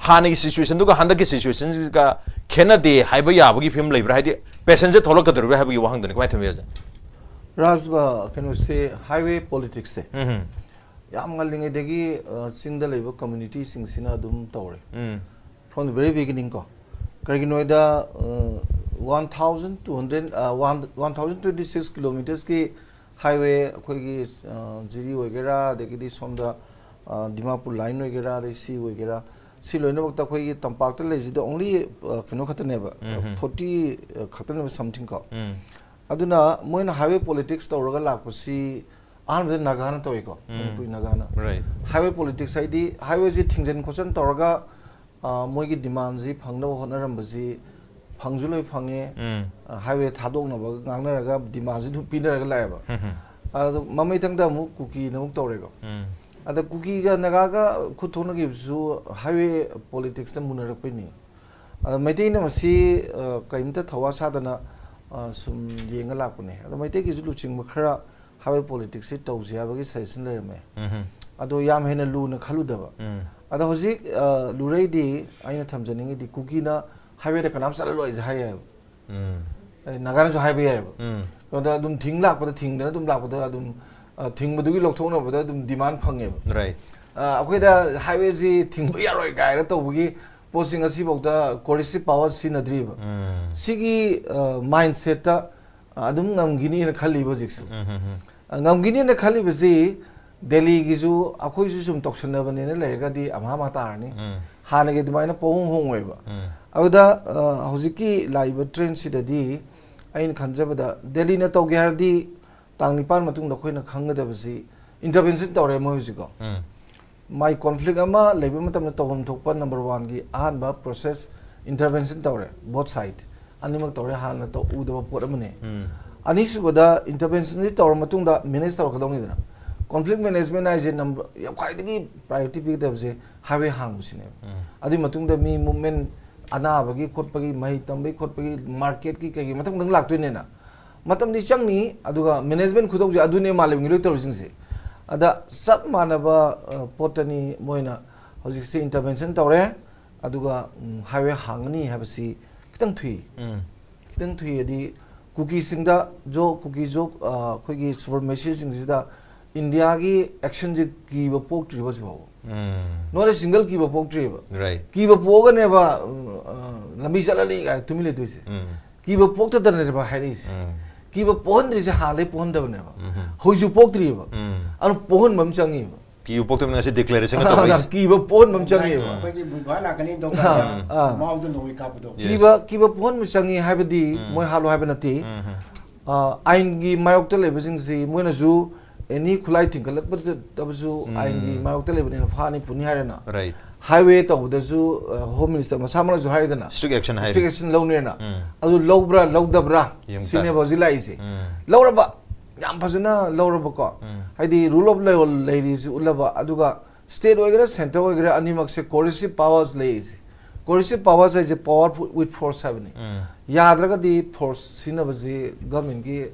ꯍꯥꯟꯅꯒꯤ ꯁꯤꯆꯨꯋꯦꯁꯟꯗꯨꯒ ꯍꯟꯗꯛꯀꯤ ꯁꯤꯆꯨꯋꯦꯁꯟꯁꯤꯒ ꯈꯦꯠꯅꯗꯦ ꯍꯥꯏꯕ ꯌꯥꯕꯒꯤ ꯐꯤꯕꯝ ꯂꯩꯕ꯭ꯔꯥ? ꯍꯥꯏꯗꯤ ꯄꯦꯁꯦꯟꯖꯔ ꯊꯣꯛꯂꯛꯀꯗꯧꯔꯤꯕ꯭ꯔꯥ ꯍꯥꯏꯕꯒꯤ ꯋꯥꯍꯪꯗꯨꯅꯤ꯫ ꯀꯃꯥꯏꯅ ꯊꯝꯕꯤ, ꯑꯣꯖꯥ? ꯔꯥꯖ, ꯑ, ꯀꯩꯅꯣꯁꯦ, ꯍꯥꯏꯋꯦ ꯄꯣꯂꯤꯇꯤꯛꯁꯁꯦ ꯎꯝ. ꯌꯥꯝ ꯉꯜꯂꯤꯉꯩꯗꯒꯤ, ꯑ, ꯆꯤꯡꯗ ꯂꯩꯕ ꯀꯝꯃ꯭ꯌꯨꯅꯤꯇꯤꯁꯤꯡꯁꯤꯅ ꯑꯗꯨꯝ ꯇꯧꯔꯦ, ꯎꯝ. from the very beginning ꯀꯣ꯫ ꯀꯔꯤꯒꯤꯅꯣ ꯍꯥꯏꯗ, ꯑ, ꯋꯥꯟ ꯊꯥꯎꯖꯟ ꯇꯨ ꯍꯟꯗ꯭ꯔꯦꯠ, ꯑ, one, one thousand twenty six ꯀꯤꯂꯣꯃꯤꯇꯔꯁꯀꯤ ꯍꯥꯏꯋꯦ ꯑꯩꯈꯣꯏꯒꯤ, ꯑ, ꯖꯤꯔꯤ ꯑꯣꯏꯒꯦꯔꯥ, ꯑꯗꯒꯤꯗꯤ ꯁꯣꯝꯗ, ꯑ, ꯗꯤꯃꯥꯄꯨꯔ ꯂꯥꯏꯟ ꯑꯣꯏꯒꯦꯔꯥ, ꯑꯗꯩ ꯁꯤ ꯑꯣꯏꯒꯦꯔꯥ, ꯁꯤ ꯂꯣꯏꯅꯃꯛꯇ ꯑꯩꯈꯣꯏꯒꯤ ꯇꯝꯄꯥꯛꯇ ꯂꯩꯁꯤꯗ only, ꯑ, ꯀꯩꯅꯣ ꯈꯛꯇꯅꯦꯕ, ꯎꯝ. ꯐꯣꯔꯇꯤ ꯈꯛꯇꯅꯦꯕ, something ꯀꯣ꯫ ꯎꯝ. ꯑꯗꯨꯅ ꯃꯣꯏꯅ ꯍꯥꯏꯋꯦ ꯄꯣꯂꯤꯇꯤꯛꯁ ꯇꯧꯔꯒ ꯂꯥꯛꯄꯁꯤ ꯑꯍꯥꯟꯕꯗ ꯅꯥꯒꯥꯅ ꯇꯧꯏꯀꯣ, ꯎꯝ. ꯃꯅꯤꯄꯨꯔꯤ ꯅꯥꯒꯥꯅ꯫ Right. ꯍꯥꯏꯋꯦ ꯄꯣꯂꯤꯇꯤꯛꯁ ꯍꯥꯏꯗꯤ ꯍꯥꯏꯋꯦꯁꯤ ꯊꯤꯡꯖꯤꯟ ꯈꯣꯠꯆꯤꯟ ꯇꯧꯔꯒ, ꯑ, ꯃꯣꯏꯒꯤ ꯗꯤꯃꯥꯟꯁꯤ ꯐꯪꯅꯕ ꯍꯣꯠꯅꯔꯝꯕꯁꯤ ꯐꯪꯁꯨ ꯂꯣꯏ ꯐꯪꯉꯦ꯫ ꯎꯝ. ꯑ, ꯍꯥꯏꯋꯦ ꯊꯥꯗꯣꯛꯅꯕ ꯉꯥꯡꯅꯔꯒ ꯗꯤꯃꯥꯟꯁꯤ ꯑꯗꯨꯝ ꯄꯤꯅꯔꯒ ꯂꯥꯛꯑꯦꯕ꯫ ꯎꯝ. ꯑꯗꯣ ꯃꯃꯩꯊꯪꯗ ꯑꯃꯨꯛ ꯀꯨꯀꯤꯅ ꯑꯃꯨꯛ ꯇꯧꯔꯦꯀꯣ꯫ ꯎꯝ. ꯑꯗ ꯀꯨꯀꯤꯒ ꯅꯥꯒꯥꯒ ꯈꯨꯠ ꯊꯣꯛꯅꯈꯤꯕꯁꯨ ꯍꯥꯏꯋꯦ ꯄꯣꯂꯤꯇꯤꯛꯁꯇ ꯃꯨꯟꯅꯔꯛꯄꯩꯅꯤ꯫ ꯑꯗ ꯃꯩꯇꯩꯅ ꯃꯁꯤ, ꯑ, ꯀꯔꯤꯝꯇ ꯊꯧꯋꯥ ꯁꯥꯗꯅ, ꯑ, ꯁꯨꯝ ꯌꯦꯡꯉ ꯂꯥꯛꯄꯅꯦ꯫ ꯑꯗꯣ ꯃꯩꯇꯩꯒꯤꯁꯨ ꯂꯨꯆꯤꯡꯕ ꯈꯔ ꯍꯥꯏꯋꯦ ꯄꯣꯂꯤꯇꯤꯛꯁꯁꯤ ꯇꯧꯁꯤ ꯍꯥꯏꯕꯒꯤ ꯁꯖꯦꯁꯟ ꯂꯩꯔꯝꯃꯦ꯫ ꯎꯝ. ꯑꯗꯣ ꯌꯥꯝ ꯍꯦꯟꯅ ꯂꯨꯅ ꯈꯜꯂꯨꯗꯕ꯫ ꯎꯝ. ꯑꯗꯣ ꯍꯧꯖꯤꯛ, ꯑ, ꯂꯨꯔꯩꯗꯤ ꯑꯩꯅ ꯊꯝꯖꯅꯤꯡꯉꯤꯗꯤ ꯀꯨꯀꯤꯅ ꯍꯥꯏꯋꯦꯗ ꯀꯅꯥꯝ ꯆꯠꯂꯔꯣꯏꯁꯦ ꯍꯥꯏ ꯌꯥꯏꯕ꯫ ꯎꯝ. ꯑꯩ ꯅꯥꯒꯥꯅꯁꯨ ꯍꯥꯏꯕ ꯌꯥꯏꯕ꯫ ꯎꯝ. ꯀꯩꯅꯣꯗ ꯑꯗꯨꯝ ꯊꯤꯡ ꯂꯥꯛꯄꯗ, ꯊꯤꯡꯗꯅ ꯑꯗꯨꯝ ꯂꯥꯛꯄꯗ ꯑꯗꯨꯝ, ꯑ, ꯊꯤꯡꯕꯗꯨꯒꯤ ꯂꯧꯊꯣꯛꯅꯕꯗ ꯑꯗꯨꯝ ꯗꯤꯃꯥꯟ ꯐꯪꯉꯦꯕ꯫ Right. ꯑ, ꯑꯩꯈꯣꯏꯗ ꯍꯥꯏꯋꯦꯁꯤ ꯊꯤꯡꯕ ꯌꯥꯔꯣꯏ ꯀꯥꯏꯅ ꯇꯧꯕꯒꯤ ꯄꯣꯠꯁꯤ ꯉꯁꯤꯐꯥꯎꯗ ꯀꯣꯔꯤꯁꯤꯞ ꯄꯥꯋꯔ ꯁꯤꯖꯤꯟꯅꯗ꯭ꯔꯤꯕ꯫ ꯎꯝ. ꯁꯤꯒꯤ, ꯑ, ꯃꯥꯏꯟꯁꯦꯠꯇ, ꯑ, ꯑꯗꯨꯝ ꯉꯝꯈꯤꯅꯤꯅ ꯈꯜꯂꯤꯕ ꯍꯧꯖꯤꯛꯁꯨ꯫ ꯎꯝ, ꯎꯝ, ꯎꯝ. ꯑ, ꯉꯝꯈꯤꯅꯤꯅ ꯈꯜꯂꯤꯕꯁꯤ ꯗꯦꯜꯂꯤꯒꯤꯁꯨ ꯑꯩꯈꯣꯏꯁꯨ ꯁꯨꯝ ꯇꯧꯁꯟꯅꯕꯅꯦꯅ ꯂꯩꯔꯒꯗꯤ ꯑꯃꯍꯥ ꯑꯃꯍꯥ ꯇꯥꯔꯅꯤ꯫ ꯎꯝ. ꯍꯥꯟꯅꯒꯤ ꯑꯗꯨꯃꯥꯏꯅ ꯄꯣꯍꯣꯡ ꯍꯣꯡꯉꯣꯏꯕ꯫ ꯎꯝ. ꯑꯗꯨꯗ, ꯑ, ꯍꯧꯖꯤꯛꯀꯤ ꯂꯥꯛꯏꯕ ꯇ꯭ꯔꯦꯟꯁꯤꯗꯗꯤ ꯑꯩꯅ ꯈꯟꯖꯕꯗ ꯗꯦꯜꯂꯤꯅ ꯇꯧꯒꯦ ꯍꯥꯏꯔꯗꯤ ꯇꯥꯡ ꯅꯤꯄꯥꯟ ꯃꯇꯨꯡꯗ ꯑꯩꯈꯣꯏꯅ ꯈꯪꯒꯗꯕꯁꯤ, intervention ꯇꯧꯔꯦ ꯃꯣꯏ ꯍꯧꯖꯤꯛꯀꯣ꯫ ꯎꯝ. My conflict ꯑꯃ ꯂꯩꯕ ꯃꯇꯝꯗ ꯇꯧꯐꯝ ꯊꯣꯛꯄ number one ꯒꯤ ꯑꯍꯥꯟꯕ process intervention ꯇꯧꯔꯦ, both side ꯑꯅꯤꯃꯛ ꯇꯧꯔꯦ, ꯍꯥꯟꯅ ꯇꯧ-, ꯎꯗꯕ ꯄꯣꯠ ꯑꯃꯅꯤ꯫ ꯎꯝ. ꯑꯅꯤꯁꯨꯕꯗ, intervention ꯁꯤ ꯇꯧꯔ ꯃꯇꯨꯡꯗ manage ꯇꯧꯔꯛꯀꯗꯧꯅꯤꯗꯅ꯫ Conflict management ꯍꯥꯏꯁꯦ number, ꯌꯥꯝ ꯈ꯭ꯋꯥꯏꯗꯒꯤ priority ꯄꯤꯒꯗꯕꯁꯦ highway ꯍꯥꯡꯕꯁꯤꯅꯦꯕ꯫ ꯎꯝ. ꯑꯗꯨꯒꯤ ꯃꯇꯨꯡꯗ ꯃꯤ movement, ꯑꯅꯥꯕꯒꯤ ꯈꯣꯠꯄꯒꯤ, ꯃꯍꯩ ꯇꯝꯕꯒꯤ ꯈꯣꯠꯄꯒꯤ, market ꯀꯤ ꯀꯩꯒꯤ ꯃꯊꯪ ꯃꯊꯪ ꯂꯥꯛꯇꯣꯏꯅꯦꯅ꯫ ꯃꯇꯝꯗꯤ ꯆꯪꯅꯤ, ꯑꯗꯨꯒ management ꯈꯨꯇꯧꯁꯦ ꯑꯗꯨꯅꯦ ꯃꯥꯂꯦꯝꯒꯤ ꯂꯣꯏ ꯇꯧꯔꯤꯁꯤꯡꯁꯦ꯫ ꯑꯗ ꯆꯞ ꯃꯥꯟꯅꯕ, ꯑ, ꯄꯣꯠꯇꯅꯤ ꯃꯣꯏꯅ ꯍꯧꯖꯤꯛꯁꯦ intervention ꯇꯧꯔꯦ, ꯑꯗꯨꯒ, ꯎꯝ, highway ꯍꯥꯡꯒꯅꯤ ꯍꯥꯏꯕꯁꯤ ꯈꯤꯇꯪ ꯊꯨꯏ꯫ ꯎꯝ. ꯈꯤꯇꯪ ꯊꯨꯏ ꯍꯥꯏꯗꯤ, ꯀꯨꯀꯤꯁꯤꯡꯗ, ꯖꯣ, ꯀꯨꯀꯤ ꯖꯣ, ꯑ, ꯑꯩꯈꯣꯏꯒꯤ supremacy ꯁꯤꯡꯁꯤꯗ India ꯒꯤ action ꯁꯦ ꯀꯤꯕ ꯄꯣꯛꯇ꯭ꯔꯤꯕ ꯍꯧꯖꯤꯛ ꯐꯥꯎꯕ꯫ ꯎꯝ. Not a single ꯀꯤꯕ ꯄꯣꯛꯇ꯭ꯔꯤꯕ꯫ Right. ꯀꯤꯕ ꯄꯣꯛꯑꯒꯅꯦꯕ, ꯎꯝ, ꯑ, ꯂꯝꯕꯤ ꯆꯠꯂꯅꯤ ꯀꯥꯏꯅ ꯇꯨꯃꯤꯟ ꯂꯩꯗꯣꯏꯁꯦ꯫ ꯎꯝ. ꯀꯤꯕ ꯄꯣꯛꯇꯗꯅꯦꯕ ꯍꯥꯏꯔꯛꯏꯁꯦ꯫ ꯎꯝ. ꯀꯤꯕ ꯄꯣꯛꯍꯟꯗ꯭ꯔꯤꯁꯦ ꯍꯥꯟꯅꯗꯩ ꯄꯣꯛꯍꯟꯗꯕꯅꯦꯕ꯫ ꯎꯝ. ꯍꯧꯖꯤꯛꯁꯨ ꯄꯣꯛꯇ꯭ꯔꯤꯕ꯫ ꯎꯝ. ꯑꯗꯨꯅ ꯄꯣꯛꯍꯟꯕ ꯑꯃ ꯆꯪꯉꯤꯕ꯫ ꯀꯤꯕ ꯄꯣꯛꯇꯕꯅꯤ ꯉꯁꯤ declaration ꯒ ꯇꯧꯔꯛꯏꯁꯦ꯫ ꯀꯤꯕ ꯄꯣꯛꯍꯟꯕ ꯑꯃ ꯆꯪꯉꯤꯕ꯫ ꯑꯩꯈꯣꯏꯒꯤ ꯕꯨꯕꯥ ꯂꯥꯛꯀꯅꯤ ꯑꯥ, ꯗꯣꯛꯇꯔ ꯑꯥ꯫ ꯃꯥꯎꯗ ꯅꯣꯡꯃꯩ ꯀꯥꯞꯄꯗꯣ꯫ Yes. ꯀꯤꯕ, ꯀꯤꯕ ꯄꯣꯛꯍꯟꯕ ꯆꯪꯉꯤ ꯍꯥꯏꯕꯗꯤ ꯎꯝ. ꯃꯣꯏ ꯍꯥꯠꯂꯣ ꯍꯥꯏꯕ ꯅꯠꯇꯦ꯫ ꯎꯝ. ꯑ, ꯑꯥꯏꯟꯒꯤ ꯃꯥꯌꯣꯛꯇ ꯂꯩꯕꯁꯤꯡꯁꯤ ꯃꯣꯏꯅꯁꯨ ꯑꯦꯅꯤ ꯈꯨꯠꯂꯥꯏ ꯊꯤꯡꯒꯠꯂꯛꯄꯗꯕꯁꯨ ꯎꯝ. ꯑꯥꯏꯟꯒꯤ ꯃꯥꯌꯣꯛꯇ ꯂꯩꯕꯅꯤꯅ ꯐꯥꯅꯤ ꯄꯨꯅꯤ ꯍꯥꯏꯔꯦꯅ꯫ Right. Highway ꯇꯧꯕꯗꯁꯨ, ꯑ, Home Minister ꯃꯁꯥꯃꯛꯅꯁꯨ ꯍꯥꯏꯗꯅ꯫ Strict action ꯍꯥꯏꯔꯤ꯫ Strict action ꯂꯧꯅꯦꯅ꯫ ꯎꯝ. ꯑꯗꯨ ꯂꯧꯕ꯭ꯔꯥ ꯂꯧꯗꯕ꯭ꯔꯥ ꯌꯦꯡ ꯇꯥꯔꯦ꯫ ꯁꯤꯅꯦꯕ ꯍꯧꯖꯤꯛ ꯂꯥꯛꯏꯁꯦ꯫ ꯎꯝ. ꯂꯧꯔꯕ ꯌꯥꯝ ꯐꯖꯅ ꯂꯧꯔꯕꯀꯣ꯫ ꯎꯝ. ꯍꯥꯏꯗꯤ rule of law ꯂꯩꯔꯤꯁꯤ ꯎꯠꯂꯕ, ꯑꯗꯨꯒ state ꯑꯣꯏꯒꯦꯔꯥ centre ꯑꯣꯏꯒꯦꯔꯥ ꯑꯅꯤꯃꯛꯁꯦ coercive powers ꯂꯩꯔꯤꯁꯦ꯫ Coercive powers ꯍꯥꯏꯁꯦ power with force ꯍꯥꯏꯕꯅꯤ꯫ ꯎꯝ. ꯌꯥꯗ꯭ꯔꯒꯗꯤ force ꯁꯤꯖꯤꯟꯅꯕꯁꯤ government ꯀꯤ,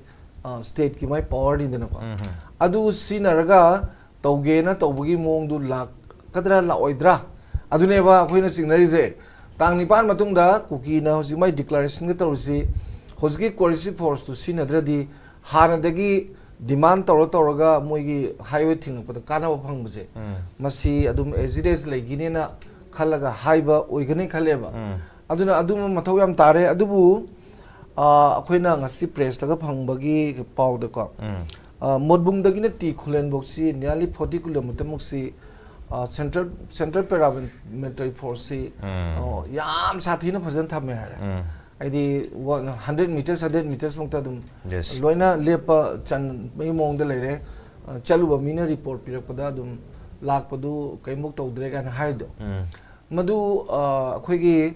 ꯑ, state ꯀꯤ ꯃꯥꯏ power ꯅꯤꯗꯅꯀꯣ꯫ ꯎꯝ. ꯑꯗꯨ ꯁꯤꯖꯤꯟꯅꯔꯒ ꯇꯧꯒꯦꯅ ꯇꯧꯕꯒꯤ ꯃꯑꯣꯡꯗꯨ ꯂꯥꯛꯀꯗ꯭ꯔꯥ ꯂꯥꯛꯑꯣꯏꯗ꯭ꯔꯥ? ꯑꯗꯨꯅꯦꯕ ꯑꯩꯈꯣꯏꯅ ꯆꯤꯡꯅꯔꯤꯁꯦ꯫ ꯇꯥꯡ ꯅꯤꯄꯥꯟ ꯃꯇꯨꯡꯗ ꯀꯨꯀꯤꯅ ꯍꯧꯖꯤꯛ ꯃꯥꯏ declaration ꯒ ꯇꯧꯔꯤꯁꯤ, ꯍꯧꯖꯤꯛꯀꯤ coercive force ꯇꯨ ꯁꯤꯖꯤꯟꯅꯗ꯭ꯔꯗꯤ ꯍꯥꯟꯅꯗꯒꯤ demand ꯇꯧꯔ ꯇꯧꯔꯒ ꯃꯣꯏꯒꯤ highway ꯊꯤꯡꯉꯛꯄꯗ ꯀꯥꯟꯅꯕ ꯐꯪꯕꯁꯦ, ꯎꯝ. ꯃꯁꯤ ꯑꯗꯨꯝ as it is ꯂꯩꯈꯤꯅꯦꯅ ꯈꯜꯂꯒ ꯍꯥꯏꯕ ꯑꯣꯏꯒꯅꯤ ꯈꯜꯂꯦꯕ꯫ ꯎꯝ. ꯑꯗꯨꯅ ꯑꯗꯨꯝꯕ ꯃꯊꯧ ꯌꯥꯝ ꯇꯥꯔꯦ꯫ ꯑꯗꯨꯕꯨ, ꯑ, ꯑꯩꯈꯣꯏꯅ ꯉꯁꯤ press ꯇꯒ ꯐꯪꯕꯒꯤ ꯄꯥꯎꯗꯀꯣ, ꯎꯝ. ꯑ, ꯃꯣꯠꯕꯨꯡꯗꯒꯤꯅ ꯇꯤ ꯈꯨꯂꯦꯟꯐꯧꯁꯤ nearly forty kilometer ꯃꯨꯛꯁꯤ, ꯑ, central, central paramilitary force ꯁꯤ, ꯎꯝ. ꯑ, ꯌꯥꯝ ꯁꯥꯊꯤꯅ ꯐꯖꯅ ꯊꯝꯃꯦ ꯍꯥꯏꯔꯦ꯫ ꯎꯝ. ꯍꯥꯏꯗꯤ ꯍꯟꯗ꯭ꯔꯦꯠ ꯃꯤꯇꯔꯁ ꯍꯟꯗ꯭ꯔꯦꯠ ꯃꯤꯇꯔꯁꯃꯨꯛꯇ ꯑꯗꯨꯝ Yes. ꯂꯣꯏꯅ ꯂꯦꯞꯄ ꯆꯟꯕꯒꯤ ꯃꯑꯣꯡꯗ ꯂꯩꯔꯦ꯫ ꯑ, ꯆꯠꯂꯨꯕ ꯃꯤꯅ ꯔꯤꯄꯣꯔꯠ ꯄꯤꯔꯛꯄꯗ ꯑꯗꯨꯝ ꯂꯥꯛꯄꯗꯨ ꯀꯔꯤꯃꯨꯛ ꯇꯧꯗ꯭ꯔꯦ ꯀꯥꯏꯅ ꯍꯥꯏꯗꯣ, ꯎꯝ. ꯃꯗꯨ ꯑ, ꯑꯩꯈꯣꯏꯒꯤ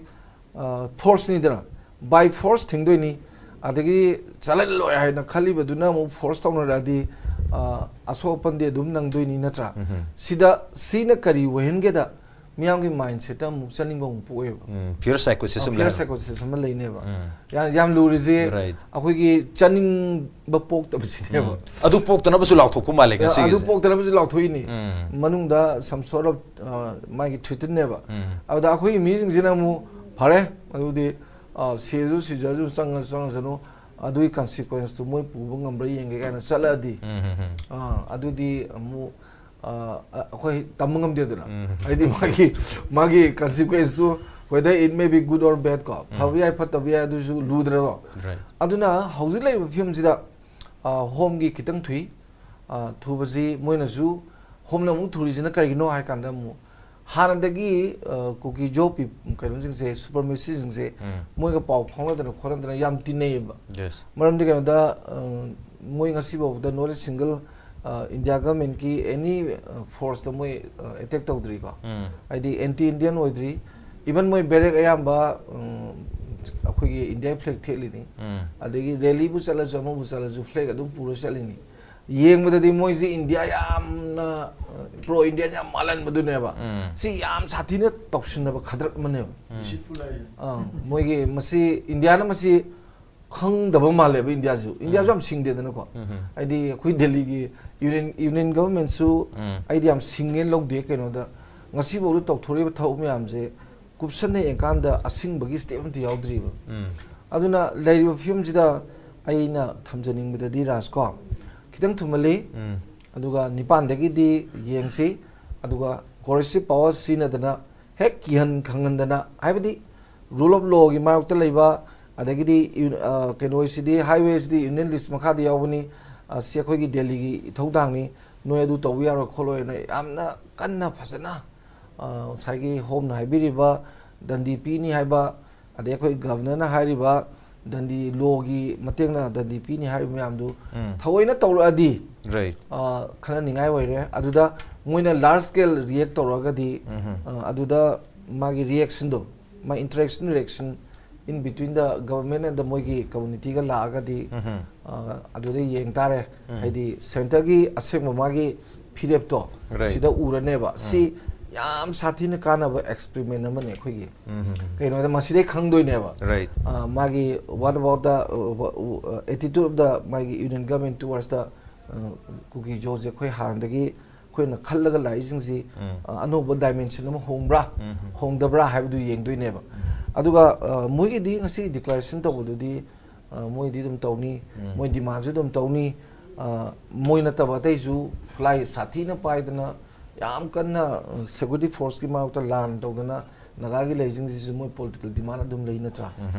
ꯐꯣꯔꯁꯅꯤꯗꯅ, ꯕꯥꯏ ꯐꯣꯔꯁ ꯊꯤꯡꯗꯣꯏꯅꯤ, ꯑꯗꯒꯤ ꯆꯠꯍꯜꯂꯣꯏ ꯍꯥꯏꯅ ꯈꯜꯂꯤꯕꯗꯨꯅ ꯑꯃꯨꯛ ꯐꯣꯔꯁ ꯇꯧꯅꯔꯛꯑꯗꯤ ꯑ, ꯑꯁꯣꯛ ꯑꯄꯟꯗꯤ ꯑꯗꯨꯝ ꯅꯪꯗꯣꯏꯅꯤ, ꯅꯠꯇ꯭ꯔꯥ? ꯎꯝ. ꯁꯤꯗ ꯁꯤꯅ ꯀꯔꯤ ꯑꯣꯏꯍꯟꯒꯦꯗ, ꯃꯤꯌꯥꯝꯒꯤ ꯃꯥꯏꯟꯁꯦꯠꯇ ꯑꯃꯨꯛ ꯆꯠꯅꯤꯡꯕ ꯑꯃꯨꯛ ꯄꯣꯛꯑꯦꯕ꯫ ꯎꯝ. Fear psychosis ꯑꯃ ꯐꯤꯌꯔ ꯂꯩꯔꯦ. ꯁꯥꯏꯀꯣꯁꯤꯁ ꯑꯃ ꯂꯩꯅꯦꯕ꯫ ꯎꯝ. ꯌꯥꯝ, ꯌꯥꯝ ꯂꯨꯔꯤꯁꯦ Right. ꯑꯩꯈꯣꯏꯒꯤ ꯆꯠꯅꯤꯡꯕ ꯄꯣꯛꯇꯕꯁꯤꯅꯦꯕ꯫ ꯎꯝ. ꯑꯗꯨ ꯄꯣꯛꯇꯅꯕꯁꯨ ꯂꯥꯎꯊꯣꯛꯄ ꯃꯥꯜꯂꯦ ꯑꯗꯨ ꯉꯁꯤꯒꯤꯁꯦ. ꯄꯣꯛꯇꯅꯕꯁꯨ ꯂꯥꯎꯊꯣꯛꯏꯅꯤ꯫ ꯎꯝ. ꯃꯅꯨꯡꯗ some sort of, ꯑ, ꯃꯥꯒꯤ ꯊ꯭ꯔꯤꯇꯟꯅꯦꯕ꯫ ꯎꯝ. ꯑꯗꯨꯗ ꯑꯩꯈꯣꯏꯒꯤ ꯃꯤꯁꯤꯡꯁꯤꯅ ꯑꯃꯨꯛ ꯐꯔꯦ, ꯑꯗꯨꯗꯤ ꯑ, ꯁꯤꯔꯁꯨ ꯁꯤꯖꯔꯁꯨ ꯆꯪꯉꯁꯨ ꯆꯪꯉꯁꯅꯨ, ꯑꯗꯨꯒꯤ ꯀꯟꯁꯤꯀ꯭ꯋꯦꯟꯁꯇꯨ ꯃꯣꯏ ꯄꯨꯕ ꯉꯝꯕ꯭ꯔꯥ ꯌꯦꯡꯒꯦ ꯀꯥꯏꯅ ꯆꯠꯂꯛꯑꯗꯤ, ꯎꯝ, ꯎꯝ, ꯎꯝ. ꯑ, ꯑꯗꯨꯗꯤ ꯑꯃꯨꯛ, ꯑ, ꯑ, ꯑꯩꯈꯣꯏ ꯇꯝꯕ ꯉꯝꯗꯦꯗꯅ꯫ ꯎꯝ. ꯍꯥꯏꯗꯤ ꯃꯥꯒꯤ, ꯃꯥꯒꯤ ꯀꯟꯁꯤꯀ꯭ꯋꯦꯟꯁꯇꯨ, whether it may be good or bad ꯀꯣ, ꯐꯕ ꯌꯥꯏ ꯐꯠꯇꯕ ꯌꯥꯏ, ꯑꯗꯨꯁꯨ ꯂꯨꯗ꯭ꯔꯦꯕ꯫ Right. ꯑꯗꯨꯅ ꯍꯧꯖꯤꯛ ꯂꯩꯔꯤꯕ ꯐꯤꯕꯝꯁꯤꯗ, ꯑ, ꯍꯣꯝꯒꯤ ꯈꯤꯇꯪ ꯊꯨꯏ, ꯑ, ꯊꯨꯕꯁꯤ ꯃꯣꯏꯅꯁꯨ, ꯍꯣꯝꯅ ꯑꯃꯨꯛ ꯊꯨꯔꯤꯁꯤꯅ ꯀꯔꯤꯒꯤꯅꯣ ꯍꯥꯏ ꯀꯥꯟꯗ, ꯑꯃꯨꯛ ꯍꯥꯟꯅꯗꯒꯤ, ꯑ, ꯀꯨꯀꯤ ꯖꯣ ꯄꯤ-, ꯀꯩꯅꯣꯁꯤꯡꯁꯦ, ꯁꯨꯄ꯭ꯔꯃꯦꯁꯤꯁꯤꯡꯁꯦ, ꯎꯝ. ꯃꯣꯏꯒ ꯄꯥꯎ ꯐꯥꯎꯅꯗꯅ ꯈꯣꯠꯅꯗꯅ ꯌꯥꯝ ꯇꯤꯟꯅꯩꯌꯦꯕ꯫ Yes. ꯃꯔꯝꯗꯤ ꯀꯩꯅꯣꯗ, ꯑ, ꯃꯣꯏ ꯉꯁꯤꯐꯥꯎꯕꯗ not a single, ꯑ, ꯏꯟꯗꯤꯌꯥ ꯒꯚꯔꯟꯃꯦꯟꯠꯀꯤ ꯑꯦꯅꯤ, ꯑ, ꯐꯣꯔꯁꯇ ꯃꯣꯏ, ꯑ, ꯑꯦꯇꯦꯛ ꯇꯧꯗ꯭ꯔꯤꯀꯣ꯫ ꯎꯝ. ꯍꯥꯏꯗꯤ ꯑꯦꯟꯇꯤ ꯏꯟꯗꯤꯌꯟ ꯑꯣꯏꯗ꯭ꯔꯤ꯫ ꯏꯚꯟ ꯃꯣꯏ ꯕꯦꯔꯦꯛ ꯑꯌꯥꯝꯕ, ꯎꯝ, ꯑꯩꯈꯣꯏꯒꯤ ꯏꯟꯗꯤꯌꯥ ꯐ꯭ꯂꯦꯛ ꯊꯦꯠꯂꯤꯅꯤ꯫ ꯎꯝ. ꯑꯗꯒꯤ ꯔꯦꯂꯤꯕꯨ ꯆꯠꯂꯁꯨ, ꯑꯃꯕꯨ ꯆꯠꯂꯁꯨ, ꯐ꯭ꯂꯦꯛ ꯑꯗꯨꯝ ꯄꯨꯔ ꯆꯠꯂꯤꯅꯤ꯫ ꯌꯦꯡꯕꯗ ꯃꯣꯏꯁꯦ ꯏꯟꯗꯤꯌꯥ ꯌꯥꯝꯅ, ꯑ, ꯄ꯭ꯔꯣ ꯏꯟꯗꯤꯌꯟ ꯌꯥꯝ ꯃꯥꯜꯍꯟꯕꯗꯨꯅꯦꯕ꯫ ꯎꯝ. ꯁꯤ ꯌꯥꯝ ꯁꯥꯊꯤꯅ ꯇꯧꯁꯤꯟꯅꯕ ꯈꯗ꯭ꯔꯛ ꯑꯃꯅꯦꯕ꯫ ꯎꯝ. Deceitful ꯍꯥꯏꯌꯦ꯫ ꯑ, ꯃꯣꯏꯒꯤ ꯃꯁꯤ ꯏꯟꯗꯤꯌꯥꯅ ꯃꯁꯤ ꯈꯪꯗꯕ ꯃꯥꯜꯂꯦꯕ꯫ ꯏꯟꯗꯤꯌꯥꯁꯨ, ꯏꯟꯗꯤꯌꯥꯁꯨ ꯎꯝ. ꯌꯥꯝ ꯁꯤꯡꯗꯦꯗꯅꯀꯣ꯫ ꯎꯝ. ꯍꯥꯏꯗꯤ ꯑꯩꯈꯣꯏ ꯗꯦꯜꯂꯤꯒꯤ ꯌꯨꯅꯤꯌꯟ, ꯌꯨꯅꯤꯌꯟ ꯒꯚꯔꯟꯃꯦꯟꯠꯁꯨ ꯎꯝ. ꯑꯩꯗꯤ ꯌꯥꯝ ꯁꯤꯡꯉꯦꯅ ꯂꯧꯗꯦ꯫ ꯀꯩꯅꯣꯗ ꯉꯁꯤꯐꯥꯎꯗ ꯇꯧꯊꯣꯔꯛꯏꯕ ꯊꯕꯛ ꯃꯌꯥꯝꯁꯦ ꯀꯨꯞꯁꯟꯅ ꯌꯦꯡꯀꯥꯟꯗ ꯑꯁꯤꯡꯕꯒꯤ ꯁ꯭ꯇꯦꯞ ꯑꯝꯇ ꯌꯥꯎꯗ꯭ꯔꯤꯕ꯫ ꯎꯝ. ꯑꯗꯨꯅ ꯂꯩꯔꯤꯕ ꯐꯤꯕꯝꯁꯤꯗ ꯑꯩꯅ ꯊꯝꯖꯅꯤꯡꯕꯗꯗꯤ, ꯔꯥꯖ ꯀꯣ, ꯈꯤꯇꯪ ꯊꯨꯃꯜꯂꯤ꯫ ꯎꯝ. ꯑꯗꯨꯒ ꯅꯤꯄꯥꯟꯗꯒꯤꯗꯤ ꯌꯦꯡꯁꯤ꯫ ꯑꯗꯨꯒ ꯀꯣꯔꯦꯁꯤꯞ ꯄꯥꯋꯔ ꯁꯤꯖꯤꯟꯅꯗꯅ ꯍꯦꯛ ꯀꯤꯍꯟ ꯈꯪꯍꯟꯗꯅ, ꯍꯥꯏꯕꯗꯤ rule of lawꯒꯤ ꯃꯥꯌꯣꯛꯇ ꯂꯩꯕ, ꯑꯗꯒꯤꯗꯤ ꯌꯨ-, ꯑ, ꯀꯩꯅꯣꯁꯤꯗꯤ, highwayꯁꯤꯗꯤ ꯌꯨꯅꯤꯌꯟ ꯂꯤꯁ ꯃꯈꯥꯗ ꯌꯥꯎꯕꯅꯤ, ꯑ, ꯁꯤ ꯑꯩꯈꯣꯏꯒꯤ ꯗꯦꯜꯂꯤꯒꯤ ꯏꯊꯧꯗꯥꯡꯅꯤ, ꯅꯣꯏ ꯑꯗꯨ ꯇꯧꯕ ꯌꯥꯔꯣꯏ ꯈꯣꯠꯂꯣꯏꯅ ꯌꯥꯝꯅ ꯀꯟꯅ ꯐꯖꯅ, ꯑ, ꯉꯁꯥꯏꯒꯤ ꯍꯣꯝꯅ ꯍꯥꯏꯕꯤꯔꯤꯕ ꯗꯟꯗꯤ ꯄꯤꯅꯤ ꯍꯥꯏꯕ, ꯑꯗꯩ ꯑꯩꯈꯣꯏ ꯒꯚꯔꯅꯔꯅ ꯍꯥꯏꯔꯤꯕ ꯗꯟꯗꯤ ꯂꯣꯒꯤ ꯃꯇꯦꯡꯅ ꯗꯟꯗꯤ ꯄꯤꯅꯤ ꯍꯥꯏꯔꯤꯕ ꯃꯌꯥꯝꯗꯨ ꯊꯑꯣꯏꯅ ꯇꯧꯔꯛꯑꯗꯤ, Right. ꯑ, ꯈꯟꯅꯅꯤꯡꯉꯥꯏ ꯑꯣꯏꯔꯦ꯫ ꯑꯗꯨꯗ ꯃꯣꯏꯅ large scale react ꯇꯧꯔꯛꯑꯒꯗꯤ, ꯑ, ꯑꯗꯨꯗ ꯃꯥꯒꯤ reaction ꯗꯣ, ꯃꯥ interaction reaction in between the government and the ꯃꯣꯏꯒꯤ community ꯒ ꯂꯥꯛꯑꯒꯗꯤ, ꯑ, ꯑꯗꯨꯗ ꯌꯦꯡ ꯇꯥꯔꯦ꯫ ꯍꯥꯏꯗꯤ centre ꯒꯤ ꯑꯁꯦꯡꯕ ꯃꯥꯒꯤ ꯐꯤꯔꯦꯞꯇꯣ Right. ꯁꯤꯗ ꯎꯔꯅꯦꯕ꯫ ꯁꯤ ꯌꯥꯝ ꯁꯥꯊꯤꯅ ꯀꯥꯟꯅꯕ experiment ꯑꯃꯅꯤ ꯑꯩꯈꯣꯏꯒꯤ꯫ ꯀꯩꯅꯣꯗ ꯃꯁꯤꯗꯩ ꯈꯪꯗꯣꯏꯅꯦꯕ꯫ Right. ꯑ, ꯃꯥꯒꯤ what about the, uh, attitude of the ꯃꯥꯒꯤ Union Government towards the, uh, ꯀꯨꯀꯤ ꯖꯣꯁꯦ ꯑꯩꯈꯣꯏ ꯍꯥꯟꯅꯗꯒꯤ ꯑꯩꯈꯣꯏꯅ ꯈꯜꯂꯒ ꯂꯥꯛꯏꯁꯤꯡꯁꯤ, ꯑ, ꯑꯅꯧꯕ dimension ꯑꯃ ꯍꯣꯡꯕ꯭ꯔꯥ, ꯍꯣꯡꯗꯕ꯭ꯔꯥ ꯍꯥꯏꯕꯗꯨ ꯌꯦꯡꯗꯣꯏꯅꯦꯕ꯫ ꯑꯗꯨꯒ, ꯑ, ꯃꯣꯏꯒꯤꯗꯤ ꯉꯁꯤ declaration ꯇꯧꯕꯗꯨꯗꯤ, ꯑ, ꯃꯣꯏꯗꯤ ꯑꯗꯨꯝ ꯇꯧꯅꯤ, ꯃꯣꯏ demand ꯁꯨ ꯑꯗꯨꯝ ꯇꯧꯅꯤ꯫ ꯑ, ꯃꯣꯏ ꯅꯠꯇꯕ ꯑꯇꯩꯁꯨ ꯈꯨꯠꯂꯥꯏ ꯁꯥꯊꯤꯅ ꯄꯥꯏꯗꯅ ꯌꯥꯝ ꯀꯟꯅ, ꯑ, security force ꯀꯤ ꯃꯥꯌꯣꯛꯇ ꯂꯥꯟ ꯇꯧꯗꯅ ꯅꯥꯒꯥꯒꯤ ꯂꯩꯁꯤꯡꯁꯤꯁꯨ ꯃꯣꯏ political demand ꯑꯗꯨꯝ ꯂꯩ ꯅꯠꯇ꯭ꯔꯥ?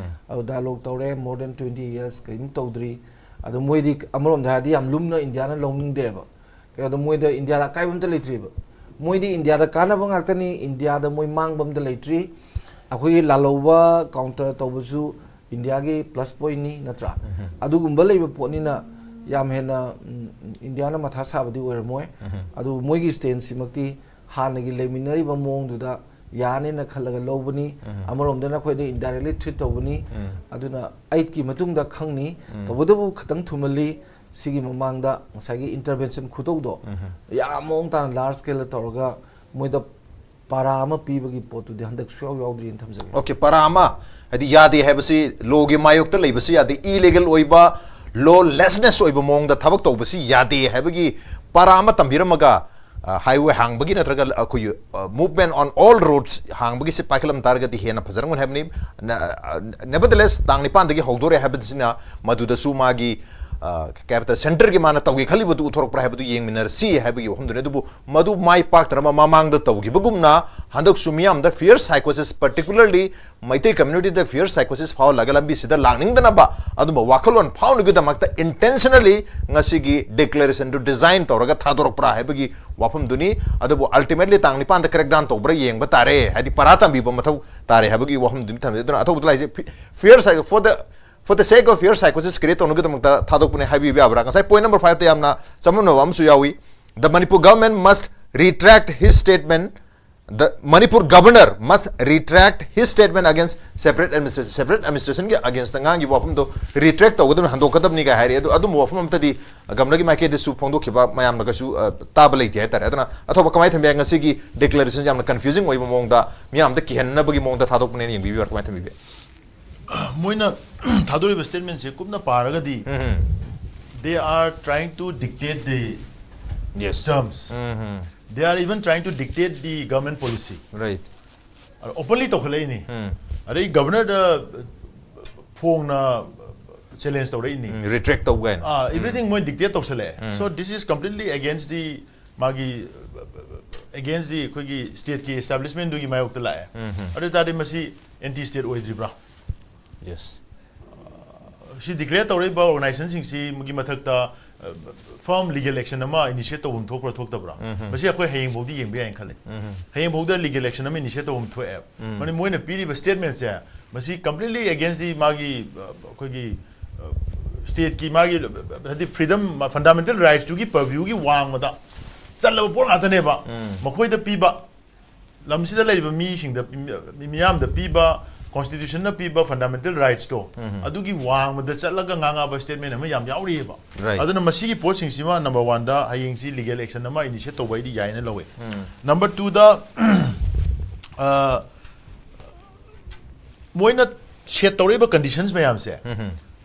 ꯑꯗꯨ dialogue ꯇꯧꯔꯦ, more than twenty years ꯀꯔꯤꯝ ꯇꯧꯗ꯭ꯔꯤ꯫ ꯑꯗꯣ ꯃꯣꯏꯗꯤ ꯑꯃꯔꯣꯝꯗ ꯍꯥꯏꯔꯗꯤ ꯌꯥꯝ ꯂꯨꯝꯅ ꯏꯟꯗꯤꯌꯥꯅ ꯂꯧꯅꯤꯡꯗꯦꯕ꯫ ꯀꯩꯅꯣꯗ ꯃꯣꯏꯗ ꯏꯟꯗꯤꯌꯥꯗ ꯑꯀꯥꯏꯕ ꯑꯝꯇ ꯂꯩꯇ꯭ꯔꯤꯕ꯫ ꯃꯣꯏꯗꯤ ꯏꯟꯗꯤꯌꯥꯗ ꯀꯥꯟꯅꯕ ꯉꯥꯛꯇꯅꯤ, ꯏꯟꯗꯤꯌꯥꯗ ꯃꯣꯏ ꯃꯥꯡꯕ ꯑꯝꯇ ꯂꯩꯇ꯭ꯔꯤ꯫ ꯑꯩꯈꯣꯏꯒꯤ ꯂꯥꯜꯍꯧꯕ counter ꯇꯧꯕꯁꯨ ꯏꯟꯗꯤꯌꯥꯒꯤ plus point ꯅꯤ ꯅꯠꯇ꯭ꯔꯥ? ꯑꯗꯨꯒꯨꯝꯕ ꯂꯩꯕ ꯄꯣꯠꯅꯤꯅ ꯌꯥꯝ ꯍꯦꯟꯅ, ꯎꯝ, ꯏꯟꯗꯤꯌꯥꯅ ꯃꯊꯥ ꯁꯥꯕꯗꯤ ꯑꯣꯏꯔꯝꯃꯣꯏ꯫ ꯑꯗꯨꯕꯨ ꯃꯣꯏꯒꯤ stance ꯁꯤꯃꯛꯇꯤ ꯍꯥꯟꯅꯒꯤ ꯂꯩꯃꯤꯟꯅꯔꯤꯕ ꯃꯑꯣꯡꯗꯨꯗ ꯌꯥꯅꯦꯅ ꯈꯜꯂꯒ ꯂꯧꯕꯅꯤ꯫ ꯑꯃꯔꯣꯝꯗꯅ ꯑꯩꯈꯣꯏꯗ indirectly treat ꯇꯧꯕꯅꯤ꯫ ꯑꯗꯨꯅ eight ꯀꯤ ꯃꯇꯨꯡꯗ ꯈꯪꯅꯤ꯫ ꯇꯧꯕꯇꯕꯨ ꯈꯤꯇꯪ ꯊꯨꯃꯜꯂꯤ꯫ ꯁꯤꯒꯤ ꯃꯃꯥꯡꯗ ꯉꯁꯥꯏꯒꯤ intervention ꯈꯨꯇꯧꯗꯣ ꯌꯥꯝ ꯃꯑꯣꯡ ꯇꯥꯅ large scale ꯗ ꯇꯧꯔꯒ ꯃꯣꯏꯗ ꯄꯥꯔꯥ ꯑꯃ ꯄꯤꯕꯒꯤ ꯄꯣꯠꯇꯨꯗꯤ ꯍꯟꯗꯛ ꯁꯨꯡꯌꯥꯎ ꯌꯥꯎꯗ꯭ꯔꯤꯅ ꯊꯝꯖꯒꯦ꯫ Okay, ꯄꯥꯔꯥ ꯑꯃ, ꯍꯥꯏꯗꯤ ꯌꯥꯗꯦ ꯍꯥꯏꯕꯁꯤ, ꯂꯣꯒꯤ ꯃꯥꯌꯣꯛꯇ ꯂꯩꯕꯁꯤ ꯌꯥꯗꯦ, illegal ꯑꯣꯏꯕ, lawlessness ꯑꯣꯏꯕ ꯃꯑꯣꯡꯗ ꯊꯕꯛ ꯇꯧꯕꯁꯤ ꯌꯥꯗꯦ ꯍꯥꯏꯕꯒꯤ ꯄꯥꯔꯥ ꯑꯃ ꯇꯝꯕꯤꯔꯝꯃꯒ, ꯑ, highway ꯍꯥꯡꯕꯒꯤ ꯅꯠꯇ꯭ꯔꯒ ꯑꯩꯈꯣꯏꯒꯤ, ꯑ, movement on all roads ꯍꯥꯡꯕꯒꯤꯁꯤ ꯄꯥꯏꯈꯠꯂꯝ ꯇꯥꯔꯒꯗꯤ ꯍꯦꯟꯅ ꯐꯖꯔꯝꯒꯅꯤ ꯍꯥꯏꯕꯅꯤ꯫ ꯅ-, ꯑ, nevertheless, ꯇꯥꯡ ꯅꯤꯄꯥꯟꯗꯒꯤ ꯍꯧꯗꯣꯔꯦ ꯍꯥꯏꯕꯁꯤꯅ ꯃꯗꯨꯗꯁꯨ ꯃꯥꯒꯤ ꯀꯩ ꯍꯥꯏꯕ ꯇꯥꯔꯦ, ꯁꯦꯟꯇꯔꯒꯤ ꯃꯥꯅ ꯇꯧꯒꯦ ꯈꯜꯂꯤꯕꯗꯨ ꯎꯊꯣꯔꯛꯄ꯭ꯔꯥ ꯍꯥꯏꯕꯗꯨ ꯌꯦꯡꯃꯤꯟꯅꯔꯁꯤ ꯍꯥꯏꯕꯒꯤ ꯋꯥꯐꯝꯗꯨꯅꯤ꯫ ꯑꯗꯨꯕꯨ ꯃꯗꯨ ꯃꯥꯏ ꯄꯥꯛꯇꯅꯕ ꯃꯃꯥꯡꯗ ꯇꯧꯈꯤꯕꯒꯨꯝꯅ ꯍꯟꯗꯛꯁꯨ ꯃꯤꯌꯥꯝꯗ fear psychosis, particularly Meitei communityꯗ fear psychosis ꯐꯥꯎꯍꯜꯂꯒ ꯂꯝꯕꯤꯁꯤꯗ ꯂꯥꯛꯅꯤꯡꯗꯅꯕ ꯑꯗꯨꯝꯕ ꯋꯥꯈꯜꯂꯣꯟ ꯐꯥꯎꯅꯕꯒꯤꯗꯃꯛꯇ intentionally ꯉꯁꯤꯒꯤ declarationꯗꯨ design ꯇꯧꯔꯒ ꯊꯥꯗꯣꯔꯛꯄ꯭ꯔꯥ ꯍꯥꯏꯕꯒꯤ ꯋꯥꯐꯝꯗꯨꯅꯤ꯫ ꯑꯗꯨꯕꯨ ultimately ꯇꯥꯡ ꯅꯤꯄꯥꯟꯗ crackdown ꯇꯧꯕ꯭ꯔꯥ ꯌꯦꯡꯕ ꯇꯥꯔꯦ, ꯍꯥꯏꯗꯤ ꯄꯔꯥ ꯇꯝꯕꯤꯕ ꯃꯊꯧ ꯇꯥꯔꯦ ꯍꯥꯏꯕꯒꯤ ꯋꯥꯐꯝꯗꯨꯅꯤ ꯊꯝꯖꯩ꯫ ꯑꯗꯨꯅ ꯑꯊꯧꯕꯗ ꯂꯥꯛꯏꯁꯦ fear psycho for the for the sake of fear psychosis create ꯇꯧꯅꯕꯒꯤꯗꯃꯛꯇ ꯊꯥꯗꯣꯛꯄꯅꯦ ꯍꯥꯏꯕꯤꯕ ꯌꯥꯕ꯭ꯔꯥ? ꯉꯁꯥꯏ point number fiveꯇ ꯌꯥꯝꯅ ꯆꯃꯝꯅꯕ ꯑꯃꯁꯨ ꯌꯥꯎꯏ꯫ The Manipur government must retract his statement. The Manipur governor must retract his statement against separate administration. Separate administrationꯒꯤ againstꯇ ꯉꯥꯡꯈꯤꯕ ꯋꯥꯐꯝꯗꯣ retract ꯇꯧꯒꯗꯕꯅꯤ, ꯍꯟꯗꯣꯛꯀꯗꯕꯅꯤ ꯀꯥꯏ ꯍꯥꯏꯔꯤ꯫ ꯑꯗꯨ ꯑꯗꯨꯝꯕ ꯋꯥꯐꯝ ꯑꯃꯠꯇꯗꯤ governorꯒꯤ ꯃꯥꯏꯀꯩꯗꯁꯨ ꯐꯣꯡꯗꯣꯛꯈꯤꯕ ꯃꯌꯥꯝꯅ ꯀꯩꯁꯨ, ꯑ, ꯇꯥꯕ ꯂꯩꯇꯦ ꯍꯥꯏꯇꯥꯔꯦ꯫ ꯑꯗꯨꯅ ꯑꯊꯧꯕ ꯀꯃꯥꯏꯅ ꯊꯝꯕꯤ ꯌꯥꯏ? ꯉꯁꯤꯒꯤ declaration ꯌꯥꯝꯅ confusing ꯑꯣꯏꯕ ꯃꯑꯣꯡꯗ, ꯃꯤꯌꯥꯝꯗ ꯀꯤꯍꯟꯅꯕꯒꯤ ꯃꯑꯣꯡꯗ ꯊꯥꯗꯣꯛꯄꯅꯦꯅ ꯌꯦꯡꯕꯤꯕ꯭ꯔꯥ? ꯀꯃꯥꯏꯅ ꯊꯝꯕꯤꯕ ꯌꯥꯏ? ꯃꯣꯏꯅ ꯊꯥꯗꯣꯔꯤꯕ statementꯁꯦ ꯀꯨꯞꯅ ꯄꯥꯔꯒꯗꯤ, they are trying to dictate the Yes. terms. They are even trying to dictate the government policy. Right. Openly ꯇꯧꯈꯠꯂꯛꯏꯅꯤ꯫ ꯑꯗꯩ governorꯗ ꯐꯣꯡꯅ challenge ꯇꯧꯔꯛꯏꯅꯤ꯫ Retract ꯇꯧ ꯀꯥꯏꯅ꯫ ꯑꯥ, everything ꯃꯣꯏ dictate ꯇꯧꯁꯜꯂꯛꯑꯦ꯫ So this is completely against the ꯃꯥꯒꯤ, against the ꯑꯩꯈꯣꯏꯒꯤ stateꯀꯤ establishmentꯗꯨꯒꯤ ꯃꯥꯌꯣꯛꯇ ꯂꯥꯛꯑꯦ꯫ ꯑꯗꯨ ꯑꯣꯏ ꯇꯥꯔꯗꯤ ꯃꯁꯤ anti state ꯑꯣꯏꯗ꯭ꯔꯤꯕ꯭ꯔꯥ? Yes. ꯁꯤ declare ꯇꯧꯔꯛꯏꯕ organisationꯁꯤꯡꯁꯤꯒꯤ ꯃꯊꯛꯇ, ꯑ, firm legal action ꯑꯃ initiate ꯇꯧꯐꯝ ꯊꯣꯛꯄ꯭ꯔꯥ ꯊꯣꯛꯇꯕ꯭ꯔꯥ? ꯃꯁꯤ ꯑꯩꯈꯣꯏ ꯍꯌꯦꯡꯐꯥꯎꯗꯤ ꯌꯦꯡꯕ ꯌꯥꯏꯅ ꯈꯜꯂꯦ꯫ ꯍꯌꯦꯡꯐꯥꯎꯗ legal action ꯑꯃ initiate ꯇꯧꯐꯝ ꯊꯣꯛꯑꯦ꯫ ꯃꯔꯝꯗꯤ ꯃꯣꯏꯅ ꯄꯤꯔꯤꯕ statementꯁꯦ ꯃꯁꯤ completely against the ꯃꯥꯒꯤ, ꯑ, ꯑꯩꯈꯣꯏꯒꯤ, ꯑ, stateꯀꯤ ꯃꯥꯒꯤ, ꯍꯥꯏꯗꯤ freedom, fundamental rightsꯇꯨꯒꯤ purviewꯒꯤ ꯋꯥꯡꯃꯗ ꯆꯠꯂꯕ ꯄꯣꯠ ꯉꯥꯛꯇꯅꯦꯕ꯫ ꯃꯈꯣꯏꯗ ꯄꯤꯕ, ꯂꯝꯁꯤꯗ ꯂꯩꯔꯤꯕ ꯃꯤꯁꯤꯡꯗ, ꯃꯤ-, ꯃꯤꯌꯥꯝꯗ ꯄꯤꯕ, constitutionꯅ ꯄꯤꯕ fundamental rightsꯇꯣ, ꯑꯗꯨꯒꯤ ꯋꯥꯡꯃꯗ ꯆꯠꯂꯒ ꯉꯥꯡꯉꯕ statement ꯑꯃ ꯌꯥꯝ ꯌꯥꯎꯔꯤꯑꯕ꯫ Right. ꯑꯗꯨꯅ ꯃꯁꯤꯒꯤ ꯄꯣꯠꯁꯤꯡꯁꯤꯃ number oneꯗ ꯍꯌꯦꯡꯁꯤ legal action ꯑꯃ initiate ꯇꯧꯕ ꯑꯩꯗꯤ ꯌꯥꯏꯅ ꯂꯧꯋꯦ꯫ Number twoꯗ, ꯑ, ꯃꯣꯏꯅ set ꯇꯧꯔꯛꯏꯕ conditions ꯃꯌꯥꯝꯁꯦ,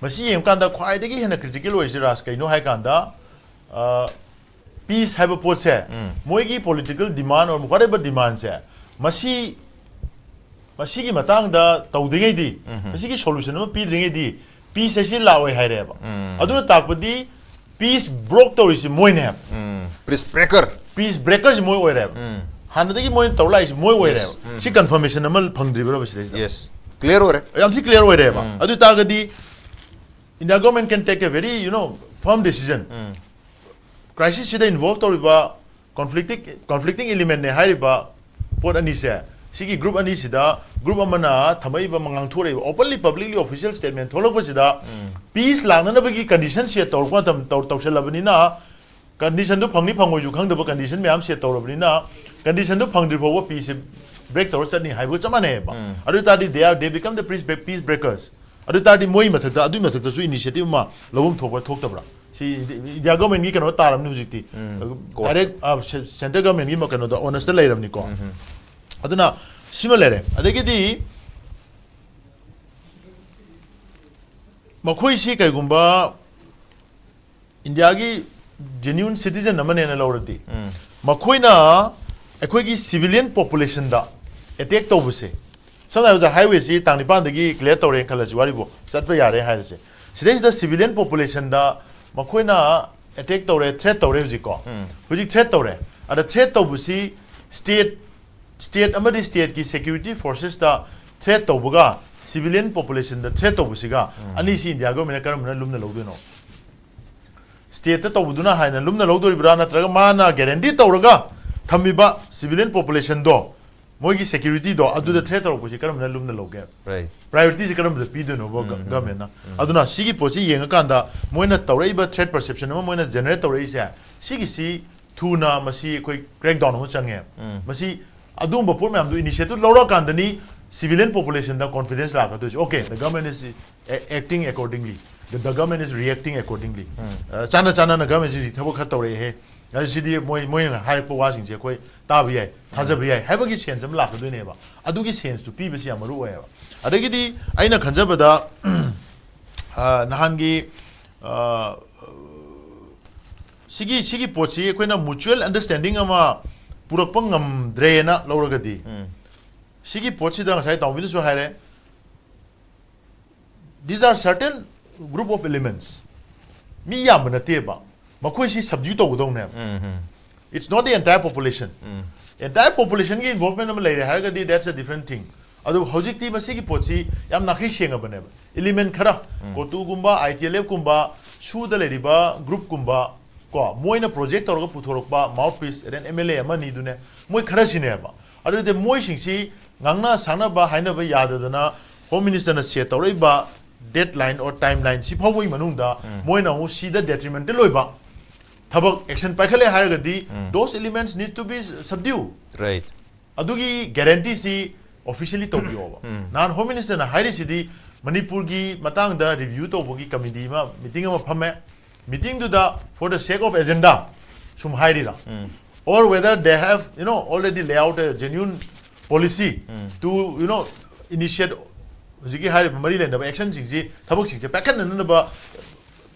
ꯃꯁꯤ ꯌꯦꯡꯕꯀꯥꯟꯗ ꯈ꯭ꯋꯥꯏꯗꯒꯤ ꯍꯦꯟꯅ critical ꯑꯣꯏꯔꯤꯁꯤ ꯔꯥꯖ ꯀꯩꯅꯣ ꯍꯥꯏꯀꯥꯟꯗ, ꯑ, peace ꯍꯥꯏꯕ ꯄꯣꯠꯁꯦ ꯃꯣꯏꯒꯤ political demand or whatever demandꯁꯦ ꯃꯁꯤ, ꯃꯁꯤꯒꯤ ꯃꯇꯥꯡꯗ ꯇꯧꯗ꯭ꯔꯤꯉꯩꯗꯤ, ꯃꯁꯤꯒꯤ solution ꯑꯃ ꯄꯤꯗ꯭ꯔꯤꯉꯩꯗꯤ peace ꯍꯥꯏꯁꯤ ꯂꯥꯛꯑꯣꯏ ꯍꯥꯏꯔꯦꯕ꯫ ꯑꯗꯨꯅ ꯇꯥꯛꯄꯗꯤ peace broke ꯇꯧꯔꯤꯁꯤ ꯃꯣꯏꯅꯦ ꯍꯥꯏꯕ꯫ ꯄꯤꯁ ꯕ꯭ꯔꯦꯀꯔ Peace breakerꯁꯤ ꯃꯣꯏ ꯑꯣꯏꯔꯦꯕ꯫ ꯍꯥꯟꯅꯗꯒꯤ ꯃꯣꯏꯅ ꯇꯧꯔ ꯂꯥꯛꯏꯁꯤ ꯃꯣꯏ ꯑꯣꯏꯔꯦꯕ꯫ ꯁꯤ confirmation ꯑꯃ ꯐꯪꯗ꯭ꯔꯤꯕ꯭ꯔꯕ ꯁꯤꯗꯩꯁꯤꯗ? ꯌꯦꯁ, ꯀ꯭ꯂꯤꯌꯥꯔ ꯑꯣꯏꯔꯦ꯫ ꯌꯥꯝ ꯊꯤ ꯀ꯭ꯂꯤꯌꯥꯔ ꯑꯣꯏꯔꯦꯕ꯫ ꯑꯗꯨ ꯑꯣꯏꯇꯥꯔꯒꯗꯤ India government can take a very, you know, firm decision. Crisis ꯁꯤꯗ involve ꯇꯧꯔꯤꯕ conflicting, conflicting elementꯅꯦ ꯍꯥꯏꯔꯤꯕ ꯄꯣꯠ ꯑꯅꯤꯁꯦ, ꯁꯤꯒꯤ group ꯑꯅꯤꯁꯤꯗ group ꯑꯃꯅ ꯊꯝꯃꯛꯏꯕ, ꯉꯥꯡꯊꯣꯔꯛꯏꯕ, openly publicly official statement ꯊꯣꯛꯂꯛꯄꯁꯤꯗ peace ꯂꯥꯛꯅꯅꯕꯒꯤ condition set ꯇꯧꯔꯛꯄ ꯃꯇꯝ ꯇꯧ- ꯇꯧꯁꯜꯂꯕꯅꯤꯅ, conditionꯗꯨ ꯐꯪꯅꯤ ꯐꯪꯉꯣꯏꯁꯨ ꯈꯪꯗꯕ condition ꯃꯌꯥꯝ set ꯇꯧꯔꯕꯅꯤꯅ, conditionꯗꯨ ꯐꯪꯗ꯭ꯔꯤ ꯐꯥꯎꯕ peaceꯁꯦ break ꯇꯧꯔ ꯆꯠꯅꯤ ꯍꯥꯏꯕꯒ ꯆꯞ ꯃꯥꯟꯅꯩꯌꯦꯕ꯫ ꯑꯗꯨ ꯑꯣꯏꯇꯥꯔꯗꯤ they are, they become the peace break- peace breakers. ꯑꯗꯨ ꯑꯣꯏꯇꯥꯔꯗꯤ ꯃꯣꯏ ꯃꯊꯛꯇ, ꯑꯗꯨꯒꯤ ꯃꯊꯛꯇꯁꯨ initiative ꯑꯃ ꯂꯧꯐꯝ ꯊꯣꯛꯄ꯭ꯔꯥ ꯊꯣꯛꯇꯕ꯭ꯔꯥ? ꯁꯤ India governmentꯀꯤ ꯀꯩꯅꯣ ꯇꯥꯔꯝꯅꯤ ꯍꯧꯖꯤꯛꯇꯤ꯫ Court. Direct central governmentꯀꯤ ꯀꯩꯅꯣꯗ onusꯇ ꯂꯩꯔꯕꯅꯤꯀꯣ꯫ ꯑꯗꯨꯅ ꯁꯤꯃ ꯂꯩꯔꯦ꯫ ꯑꯗꯒꯤꯗꯤ ꯃꯈꯣꯏꯁꯤ ꯀꯩꯒꯨꯝꯕ Indiaꯒꯤ genuine citizen ꯑꯃꯅꯦꯅ ꯂꯧꯔꯗꯤ, ꯃꯈꯣꯏꯅ ꯑꯩꯈꯣꯏꯒꯤ civilian populationꯗ attack ꯇꯧꯕꯁꯦ, ꯁꯝꯅ ꯍꯥꯏꯔꯕꯗ highwayꯁꯤ ꯇꯥꯡ ꯅꯤꯄꯥꯟꯗꯒꯤ clear ꯇꯧꯔꯦꯅ ꯈꯜꯂꯁꯤ, ꯋꯥꯔꯤꯕꯨ ꯆꯠꯄ ꯌꯥꯔꯦ ꯍꯥꯏꯔꯁꯦ꯫ ꯁꯤꯗꯩꯁꯤꯗ civilian populationꯗ ꯃꯈꯣꯏꯅ attack ꯇꯧꯔꯦ, threat ꯇꯧꯔꯦ ꯍꯧꯖꯤꯛꯀꯣ꯫ ꯍꯧꯖꯤꯛ threat ꯇꯧꯔꯦ꯫ ꯑꯗ threat ꯇꯧꯕꯁꯤ state, state ꯑꯃꯗꯤ stateꯀꯤ security forcesꯇ threat ꯇꯧꯕꯒ civilian populationꯗ threat ꯇꯧꯕꯁꯤꯒ ꯑꯅꯤꯁꯤ India governmentꯅ ꯀꯔꯝꯕꯅ ꯂꯨꯝꯅ ꯂꯧꯗꯣꯏꯅꯣ? Stateꯇ ꯇꯧꯕꯗꯨꯅ ꯍꯥꯏꯅ ꯂꯨꯝꯅ ꯂꯧꯗꯣꯔꯤꯕ꯭ꯔꯥ, ꯅꯠꯇ꯭ꯔꯒ ꯃꯥꯅ guarantee ꯇꯧꯔꯒ ꯊꯝꯃꯤꯕ civilian populationꯗꯣ, ꯃꯣꯏꯒꯤ securityꯗꯣ ꯑꯗꯨꯗ threat ꯇꯧꯔꯛꯄꯁꯤ ꯀꯔꯝꯕꯅ ꯂꯨꯝꯅ ꯂꯧꯒꯦ? ꯔꯥꯏꯠ priorityꯁꯦ ꯀꯔꯝꯕꯗ ꯄꯤꯗꯣꯏꯅꯣꯕ ꯒ- governmentꯅ? ꯑꯗꯨꯅ ꯁꯤꯒꯤ ꯄꯣꯠꯁꯤ ꯌꯦꯡꯉꯀꯥꯟꯗ ꯃꯣꯏꯅ ꯇꯧꯔꯛꯏꯕ threat perception ꯑꯃ ꯃꯣꯏꯅ generate ꯇꯧꯔꯛꯏꯁꯦ, ꯁꯤꯒꯤꯁꯤ ꯊꯨꯅ ꯃꯁꯤ ꯑꯩꯈꯣꯏ crackdown ꯑꯃ ꯆꯪꯉꯦ꯫ ꯃꯁꯤ ꯑꯗꯨꯒꯨꯝꯕ ꯄꯣꯠ ꯃꯌꯥꯝꯗꯣ initiative ꯂꯧꯔꯀꯥꯟꯗꯅꯤ civilian populationꯗ confidence ꯂꯥꯛꯀꯗꯣꯏꯁꯦ꯫ Okay, the government is a- acting accordingly, the, the government is reacting accordingly. ꯑ, ꯆꯥꯟꯅ ꯆꯥꯟꯅꯅ governmentꯁꯤ ꯊꯕꯛ ꯈꯔ ꯇꯧꯔꯛꯑꯦꯍꯦ, ꯑꯗꯨ ꯁꯤꯗꯤ ꯃꯣꯏ ꯃꯣꯏꯅ ꯍꯥꯏꯔꯛꯄ ꯋꯥꯁꯤꯡꯁꯦ ꯑꯩꯈꯣꯏ ꯇꯥꯕ ꯌꯥꯏ, ꯊꯥꯖꯕ ꯌꯥꯏ ꯍꯥꯏꯕꯒꯤ sense ꯑꯃ ꯂꯥꯛꯀꯗꯣꯏꯅꯦꯕ꯫ ꯑꯗꯨꯒꯤ senseꯇꯨ ꯄꯤꯕꯁꯤ ꯌꯥꯝ ꯃꯔꯨ ꯑꯣꯏꯌꯦꯕ꯫ ꯑꯗꯒꯤꯗꯤ ꯑꯩꯅ ꯈꯟꯖꯕꯗ ꯑ, ꯅꯍꯥꯟꯒꯤ ꯑ, ꯁꯤꯒꯤ ꯁꯤꯒꯤ ꯄꯣꯠꯁꯤ ꯑꯩꯈꯣꯏꯅ mutual understanding ꯑꯃ ꯄꯨꯔꯛꯄ ꯉꯝꯗ꯭ꯔꯦꯅ ꯂꯧꯔꯒꯗꯤ, ꯁꯤꯒꯤ ꯄꯣꯠꯁꯤꯗ ꯉꯁꯥꯏ ꯇꯥꯎꯕꯤꯅꯁꯨ ꯍꯥꯏꯔꯦ, these are certain group of elements. ꯃꯤ ꯌꯥꯝꯕ ꯅꯠꯇꯦꯕ, ꯃꯈꯣꯏꯁꯤ subdue ꯇꯧꯒꯗꯧꯅꯦꯕ꯫ Um, um, It's not the entire population. Um. Entire population ꯒꯤ involvement ꯑꯃ ꯂꯩꯔꯦ ꯍꯥꯏꯔꯒꯗꯤ that's a different thing. ꯑꯗꯨ ꯍꯧꯖꯤꯛꯇꯤ ꯃꯁꯤꯒꯤ ꯄꯣꯠꯁꯤ ꯌꯥꯝ ꯅꯥꯈꯩ ꯁꯦꯡꯉꯕꯅꯦꯕ꯫ Element ꯈꯔ, ꯀꯣꯇꯨꯒꯨꯝꯕ, ITLF ꯀꯨꯝꯕ, ꯁꯨꯗ ꯂꯩꯔꯤꯕ group ꯀꯨꯝꯕ, ꯀꯣ, ꯃꯣꯏꯅ project ꯇꯧꯔꯒ ꯄꯨꯊꯣꯔꯛꯄ mouthpiece, and then MLA ꯑꯃ ꯑꯅꯤꯗꯨꯅꯦ, ꯃꯣꯏ ꯈꯔꯁꯤꯅꯦꯕ꯫ ꯑꯗꯨꯗꯤ ꯃꯣꯏꯁꯤꯡꯁꯤ ꯉꯥꯡꯅ ꯁꯥꯟꯅꯕ ꯍꯥꯏꯅꯕ ꯌꯥꯗꯗꯅ Home Minister ꯅ set ꯇꯧꯔꯛꯏꯕ deadline or timeline ꯁꯤ ꯐꯥꯎꯕꯒꯤ ꯃꯅꯨꯡꯗ ꯃꯣꯏꯅ ꯑꯃꯨꯛ ꯁꯤꯗ detrimental ꯑꯣꯏꯕ ꯊꯕꯛ action ꯄꯥꯏꯈꯠꯂꯦ ꯍꯥꯏꯔꯒꯗꯤ, those elements need to be subdue. Right. ꯑꯗꯨꯒꯤ guarantee ꯁꯤ officially ꯇꯧꯕꯤꯌꯣꯕ꯫ ꯅꯍꯥꯟ Home Minister ꯅ ꯍꯥꯏꯔꯤꯁꯤꯗꯤ ꯃꯅꯤꯄꯨꯔꯒꯤ ꯃꯇꯥꯡꯗ review ꯇꯧꯕꯒꯤ committee ꯑꯃ, meeting ꯑꯃ ꯐꯝꯃꯦ꯫ Meeting ꯗꯨꯗ for the sake of agenda ꯁꯨꯝ ꯍꯥꯏꯔꯤꯔ? Or whether they have, you know, already lay out a genuine policy to, you know, initiate ꯍꯧꯖꯤꯛꯀꯤ ꯍꯥꯏꯔꯤꯕ ꯃꯔꯤ ꯂꯩꯅꯕ action ꯁꯤꯡꯁꯤ, ꯊꯕꯛꯁꯤꯡꯁꯦ ꯄꯥꯏꯈꯠꯅꯅꯕ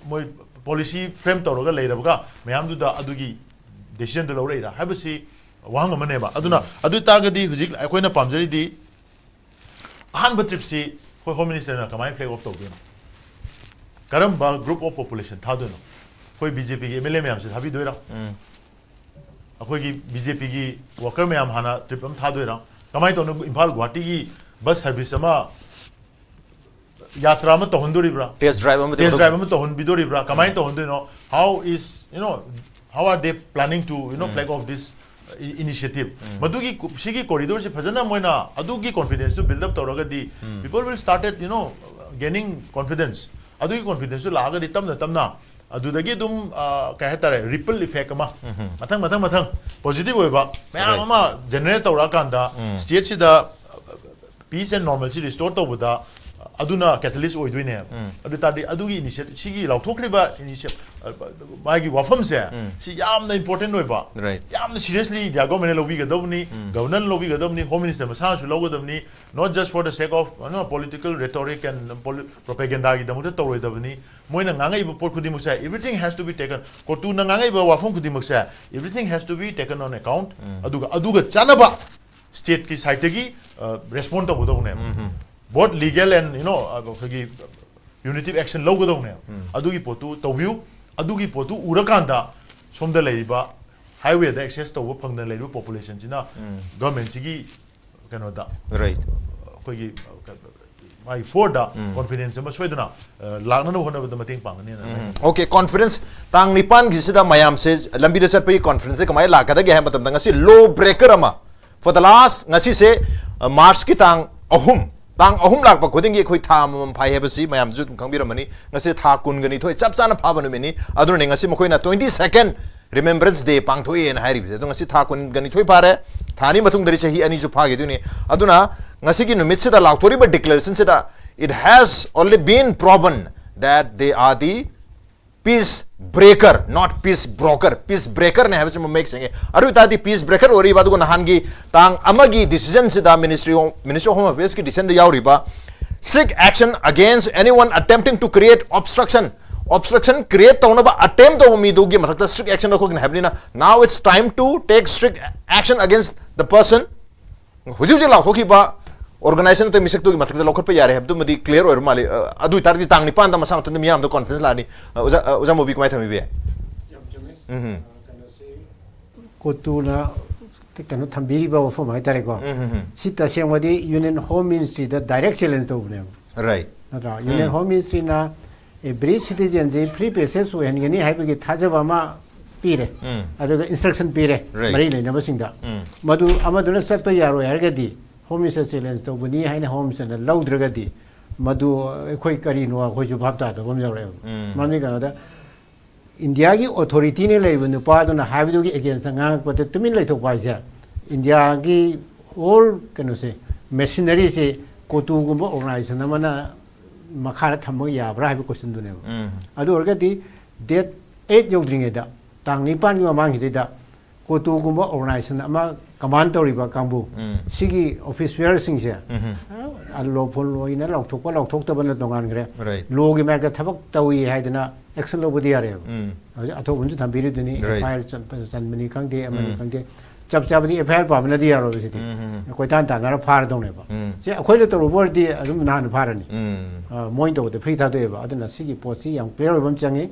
ꯃꯣꯏ policy frame ꯇꯧꯔꯒ ꯂꯩꯔꯕꯒ ꯃꯌꯥꯝꯗꯨꯗ ꯑꯗꯨꯒꯤ decision ꯗꯨ ꯂꯧꯔꯛꯏꯔꯥ ꯍꯥꯏꯕꯁꯤ ꯋꯥꯍꯪ ꯑꯃꯅꯦꯕ꯫ ꯑꯗꯨꯅ ꯑꯗꯨ ꯑꯣꯏꯇꯥꯔꯒꯗꯤ ꯍꯧꯖꯤꯛ ꯑꯩꯈꯣꯏꯅ ꯄꯥꯝꯖꯔꯤꯗꯤ ꯑꯍꯥꯟꯕ trip ꯁꯤ ꯑꯩꯈꯣꯏ Home Minister ꯅ ꯀꯃꯥꯏꯅ flag off ꯇꯧꯗꯣꯏꯅꯣ? ꯀꯔꯝꯕ group of population ꯊꯥꯗꯣꯏꯅꯣ? ꯑꯩꯈꯣꯏ BJP ꯒꯤ MLA ꯃꯌꯥꯝꯁꯦ ꯊꯥꯕꯤꯗꯣꯏꯔꯥ? ꯑꯩꯈꯣꯏꯒꯤ BJP ꯒꯤ worker ꯃꯌꯥꯝ ꯍꯥꯟꯅ trip ꯑꯃ ꯊꯥꯗꯣꯏꯔꯥ? ꯀꯃꯥꯏꯅ ꯇꯧꯅ ꯏꯝꯐꯥꯜ ꯒꯨꯋꯥꯍꯥꯇꯤꯒꯤ bus service ꯑꯃ ꯌꯥꯇ꯭ꯔꯥ ꯑꯃ ꯇꯧꯍꯟꯗꯣꯔꯤꯕ꯭ꯔꯥ? Test drive ꯑꯃ Test drive ꯑꯃ ꯇꯧꯍꯟꯕꯤꯗꯣꯔꯤꯕ꯭ꯔꯥ? ꯀꯃꯥꯏꯅ ꯇꯧꯍꯟꯗꯣꯏꯅꯣ? How is, you know, how are they planning to, you know, flag off this i- initiative? ꯃꯗꯨꯒꯤ ꯀꯨ- ꯁꯤꯒꯤ corridor ꯁꯤ ꯐꯖꯅ ꯃꯣꯏꯅ ꯑꯗꯨꯒꯤ confidence ꯇꯨ build up ꯇꯧꯔꯒꯗꯤ, people will started, you know, gaining confidence. ꯑꯗꯨꯒꯤ confidence ꯇꯨ ꯂꯥꯛꯑꯒꯗꯤ ꯇꯞꯅ ꯇꯞꯅ ꯑꯗꯨꯗꯒꯤ ꯑꯗꯨꯝ, ꯑ, ꯀꯩ ꯍꯥꯏꯇꯥꯔꯦ, ripple effect ꯑꯃ ꯃꯊꯪ ꯃꯊꯪ ꯃꯊꯪ positive ꯑꯣꯏꯕ ꯃꯌꯥꯝ Right. ꯑꯃ generate ꯇꯧꯔꯛꯑꯀꯥꯟꯗ state ꯁꯤꯗ peace and normalcy restore ꯇꯧꯕꯗ ꯑꯗꯨꯅ catalyst ꯑꯣꯏꯗꯣꯏꯅꯦꯕ꯫ ꯑꯗꯨ ꯇꯥꯔꯗꯤ ꯑꯗꯨꯒꯤ initiative, ꯁꯤꯒꯤ ꯂꯥꯎꯊꯣꯛꯈ꯭ꯔꯤꯕ initiative, ꯃꯥꯒꯤ ꯋꯥꯐꯝꯁꯦ ꯁꯤ ꯌꯥꯝꯅ important ꯑꯣꯏꯕ, Right. ꯌꯥꯝꯅ seriously India government ꯅ ꯂꯧꯕꯤꯒꯗꯧꯕꯅꯤ, Governor ꯅ ꯂꯧꯕꯤꯒꯗꯧꯕꯅꯤ, Home Minister ꯃꯁꯥꯅꯁꯨ ꯂꯧꯒꯗꯕꯅꯤ, not just for the sake of, you know, political rhetoric and poli- propaganda ꯒꯤꯗꯃꯛꯇ ꯇꯧꯔꯣꯏꯗꯕꯅꯤ꯫ ꯃꯣꯏꯅ ꯉꯥꯡꯉꯛꯏꯕ ꯄꯣꯠ ꯈꯨꯗꯤꯡꯃꯛꯁꯦ, everything has to be taken, ꯀꯣꯇꯨꯅ ꯉꯥꯡꯉꯛꯏꯕ ꯋꯥꯐꯝ ꯈꯨꯗꯤꯡꯃꯛꯁꯦ, everything has to be taken on account. ꯑꯗꯨꯒ ꯑꯗꯨꯒ ꯆꯥꯟꯅꯕ state ꯀꯤ side ꯇꯒꯤ, ꯑ, respond ꯇꯧꯒꯗꯧꯕꯅꯦꯕ꯫ Both legal and, you know, ꯑ, ꯑꯩꯈꯣꯏꯒꯤ ꯄ꯭ꯌꯨꯅꯤꯇꯤꯞ ꯑꯦꯛꯁꯟ ꯂꯧꯒꯗꯧꯅꯦꯕ꯫ ꯑꯗꯨꯒꯤ ꯄꯣꯠꯇꯨ ꯇꯧꯕꯤꯌꯨ꯫ ꯑꯗꯨꯒꯤ ꯄꯣꯠꯇꯨ ꯎꯔꯀꯥꯟꯗ ꯁꯣꯝꯗ ꯂꯩꯔꯤꯕ ꯍꯥꯏꯋꯦꯗ ꯑꯦꯛꯁꯦꯁ ꯇꯧꯕ ꯐꯪꯗꯅ ꯂꯩꯔꯤꯕ ꯄꯣꯄꯨꯂꯦꯁꯟꯁꯤꯅ ꯒꯚꯔꯟꯃꯦꯟꯠꯁꯤꯒꯤ ꯀꯩꯅꯣꯗ, ꯔꯥꯏꯠ꯫ ꯑꯩꯈꯣꯏꯒꯤ ꯃꯥꯒꯤ ꯐꯣꯔꯗ ꯀꯣꯟꯐꯤꯗꯦꯟꯁ ꯑꯃ ꯁꯣꯏꯗꯅ ꯑ, ꯂꯥꯛꯅꯅꯕ ꯍꯣꯠꯅꯕꯗ ꯃꯇꯦꯡ ꯄꯥꯡꯒꯅꯤꯅ ꯑꯩꯅ ꯑꯣꯀꯦ, ꯀꯣꯟꯐꯔꯦꯟꯁ ꯇꯥꯡ ꯅꯤꯄꯥꯟꯒꯤꯁꯤꯗ ꯃꯌꯥꯝꯁꯦ ꯂꯝꯕꯤꯗ ꯆꯠꯄꯒꯤ ꯀꯣꯟꯐꯔꯦꯟꯁꯁꯦ ꯀꯃꯥꯏꯅ ꯂꯥꯛꯀꯗꯒꯦ ꯍꯥꯏꯕ ꯃꯇꯝꯗ, ꯉꯁꯤ ꯂꯣ ꯕ꯭ꯔꯦꯀꯔ ꯑꯃ, for the last, ꯉꯁꯤꯁꯦ, ꯑ, ꯃꯥꯔꯆꯀꯤ ꯇꯥꯡ ꯑꯍꯨꯝ, ꯇꯥꯡ ꯑꯍꯨꯝ ꯂꯥꯛꯄ ꯈꯨꯗꯤꯡꯒꯤ ꯑꯩꯈꯣꯏ ꯊꯥ ꯑꯃꯃꯝ ꯐꯥꯏ ꯍꯥꯏꯕꯁꯤ ꯃꯌꯥꯝꯁꯨ ꯑꯗꯨꯝ ꯈꯪꯕꯤꯔꯝꯃꯅꯤ꯫ ꯉꯁꯤ ꯊꯥ ꯀꯨꯟꯒ ꯅꯤꯊꯣꯏ ꯆꯞ ꯆꯥꯅ ꯐꯥꯕ ꯅꯨꯃꯤꯠꯅꯤ꯫ ꯑꯗꯨꯅꯅꯦ ꯉꯁꯤ ꯃꯈꯣꯏꯅ twenty second Remembrance Day ꯄꯥꯡꯊꯣꯛꯑꯦꯅ ꯍꯥꯏꯔꯤꯕꯁꯦ꯫ ꯑꯗꯣ ꯉꯁꯤ ꯊꯥ ꯀꯨꯟꯒ ꯅꯤꯊꯣꯏ ꯐꯥꯔꯦ, ꯊꯥ ꯑꯅꯤ ꯃꯇꯨꯡꯗꯗꯤ ꯆꯍꯤ ꯑꯅꯤꯁꯨ ꯐꯥꯈꯤꯗꯣꯏꯅꯤ꯫ ꯑꯗꯨꯅ ꯉꯁꯤꯒꯤ ꯅꯨꯃꯤꯠꯁꯤꯗ ꯂꯥꯎꯊꯣꯔꯤꯕ ꯗꯤꯀ꯭ꯂꯦꯔꯦꯁꯟꯁꯤꯗ, it has only been proven that they are the peace breaker, not peace broker꯫ Peace breakerꯅꯦ ꯍꯥꯏꯕꯁꯤꯃ ꯃꯌꯦꯛ ꯁꯦꯡꯉꯦ꯫ ꯑꯗꯨ ꯑꯣꯏꯇꯥꯔꯗꯤ peace breaker ꯑꯣꯏꯔꯤꯕ, ꯑꯗꯨꯒ ꯅꯍꯥꯟꯒꯤ ꯇꯥꯡ ꯑꯃꯒꯤ decisionꯁꯤꯗ Ministry of, Ministry of Home Affairsꯀꯤ decisionꯗ ꯌꯥꯎꯔꯤꯕ, "Strict action against anyone attempting to create obstruction", obstruction create ꯇꯧꯅꯕ attempt ꯇꯧꯕ ꯃꯤꯗꯨꯒꯤ ꯃꯊꯛꯇ strict action ꯂꯧꯈꯠꯀꯅꯤ ꯍꯥꯏꯕꯅꯤꯅ, now it's time to take strict action against the person꯫ ꯍꯧꯖꯤꯛ ꯍꯧꯖꯤꯛ ꯂꯥꯎꯊꯣꯛꯈꯤꯕ organization ꯅꯠꯇ꯭ꯔꯒ ꯃꯤꯁꯛꯇꯨꯒꯤ ꯃꯊꯛꯇ ꯂꯧꯈꯠꯄ ꯌꯥꯔꯦ ꯍꯥꯏꯕꯗꯨꯃꯗꯤ clear ꯑꯣꯏꯔ ꯃꯥꯜꯂꯦ꯫ ꯑ, ꯑꯗꯨ ꯑꯣꯏꯇꯥꯔꯗꯤ ꯇꯥꯡ ꯅꯤꯄꯥꯟꯗ ꯃꯁꯥ ꯃꯊꯟꯇ ꯃꯤꯌꯥꯝꯗ conference ꯂꯥꯛꯑꯅꯤ꯫ ꯑ, ꯑꯣꯖꯥ, ꯑ, ꯑꯣꯖꯥ ꯃꯣꯕꯤ, ꯀꯃꯥꯏꯅ ꯊꯝꯕꯤꯕ ꯌꯥꯏ? ꯌꯥꯝ ꯆꯨꯝꯃꯦ꯫ ꯎꯝ꯫ ꯑ, ꯀꯩꯅꯣꯁꯤ, ꯀꯣꯇꯨꯅ ꯀꯩꯅꯣ ꯊꯝꯕꯤꯔꯤꯕ ꯋꯥꯐꯝ ꯍꯥꯏꯇꯥꯔꯦꯀꯣ꯫ ꯎꯝ, ꯎꯝ, ꯎꯝ꯫ ꯁꯤ ꯇꯁꯦꯡꯕꯗꯤ Union Home Ministryꯗ direct challenge ꯇꯧꯕꯅꯦꯕ꯫ Right. ꯅꯠꯇ꯭ꯔꯥ? Union Home Ministryꯅ every citizenꯁꯤ free passage ꯑꯣꯏꯍꯟꯒꯅꯤ ꯍꯥꯏꯕꯒꯤ ꯊꯥꯖꯕ ꯑꯃ ꯄꯤꯔꯦ꯫ ꯎꯝ꯫ ꯑꯗꯨꯒ instruction ꯄꯤꯔꯦ Right. ꯃꯔꯤ ꯂꯩꯅꯕꯁꯤꯡꯗ꯫ ꯎꯝ꯫ ꯃꯗꯨ ꯑꯃꯗꯨꯅ ꯆꯠꯄ ꯌꯥꯔꯣꯏ ꯍꯥꯏꯔꯒꯗꯤ, Home Minister challenge ꯇꯧꯕꯅꯤ ꯍꯥꯏꯅ Home Ministerꯅ ꯂꯧꯗ꯭ꯔꯒꯗꯤ, ꯃꯗꯨ ꯑꯩꯈꯣꯏ ꯀꯔꯤꯅꯣ ꯑꯩꯈꯣꯏꯁꯨ ꯚꯥꯞ ꯇꯥꯗꯕ ꯑꯃ ꯌꯥꯎꯔꯛꯑꯦꯕ꯫ ꯎꯝ꯫ ꯃꯔꯝꯗꯤ ꯀꯩꯅꯣꯗ, ꯏꯟꯗꯤꯌꯥꯒꯤ authorityꯅ ꯂꯩꯔꯤꯕ ꯅꯨꯄꯥꯗꯨꯅ ꯍꯥꯏꯕꯗꯨꯒꯤ againstꯇ ꯉꯥꯡꯉꯛꯄꯗ ꯇꯨꯃꯤꯟ ꯂꯩꯊꯣꯛꯄ ꯍꯥꯏꯁꯦ, ꯏꯟꯗꯤꯌꯥꯒꯤ whole ꯀꯩꯅꯣꯁꯦ, machineryꯁꯦ ꯀꯣꯇꯨꯒꯨꯝꯕ organization ꯑꯃꯅ ꯃꯈꯥꯗ ꯊꯝꯕ ꯌꯥꯕ꯭ꯔꯥ ꯍꯥꯏꯕ questionꯗꯨꯅꯦꯕ꯫ ꯎꯝ꯫ ꯑꯗꯨ ꯑꯣꯏꯔꯒꯗꯤ date eight ꯌꯧꯗ꯭ꯔꯤꯉꯩꯗ, ꯇꯥꯡ ꯅꯤꯄꯥꯟꯒꯤ ꯃꯃꯥꯡꯁꯤꯗꯩꯗ ꯀꯣꯇꯨꯒꯨꯝꯕ organization ꯑꯃ command ꯇꯧꯔꯤꯕ ꯀꯥꯡꯕꯨ, ꯎꯝ꯫ ꯁꯤꯒꯤ office bearerꯁꯤꯡꯁꯦ, ꯎꯝ꯫ ꯑ, unlawful ꯑꯣꯏꯅ ꯂꯥꯎꯊꯣꯛꯄ ꯂꯥꯎꯊꯣꯛꯇꯕꯅ ꯇꯣꯉꯥꯟꯈ꯭ꯔꯦ꯫ Right. Lawꯒꯤ ꯃꯥꯏꯀꯩꯗ ꯊꯕꯛ ꯇꯧꯏ ꯍꯥꯏꯗꯅ action ꯂꯧꯕꯗꯤ ꯌꯥꯔꯦꯕ꯫ ꯎꯝ꯫ ꯍꯧꯖꯤꯛ ꯑꯊꯣꯛꯄꯅꯁꯨ ꯊꯝꯕꯤꯔꯤꯗꯨꯅꯤ, Right. FIR ꯆꯟ-, ꯆꯟꯕꯅꯤ ꯈꯪꯗꯦ, ꯑꯃꯅꯤ ꯎꯝ꯫ ꯈꯪꯗꯦ, ꯆꯞ ꯆꯥꯕꯗꯤ ꯑꯦꯐ ꯑꯥꯏ ꯑꯥꯔ ꯄꯥꯕꯅꯗꯤ ꯌꯥꯔꯣꯏꯕ ꯁꯤꯗꯤ꯫ ꯎꯝ, ꯎꯝ, ꯑꯩꯈꯣꯏ ꯇꯥꯟ ꯇꯥꯟꯅꯔ ꯐꯥꯔꯗꯧꯅꯦꯕ꯫ ꯎꯝ꯫ ꯁꯤ ꯑꯩꯈꯣꯏꯅ ꯇꯧꯔꯨꯕ ꯑꯣꯏꯔꯗꯤ ꯑꯗꯨꯝ ꯅꯍꯥꯟꯅ ꯐꯥꯔꯅꯤ꯫ ꯎꯝ꯫ ꯑ, ꯃꯣꯏꯅ ꯇꯧꯕꯗ ꯐ꯭ꯔꯤ ꯊꯥꯗꯣꯛꯑꯦꯕ꯫ ꯑꯗꯨꯅ ꯁꯤꯒꯤ ꯄꯣꯠꯁꯤ ꯌꯥꯝ ꯀ꯭ꯂꯤꯌꯥꯔ ꯑꯣꯏꯕ ꯑꯃ ꯆꯪꯉꯤ꯫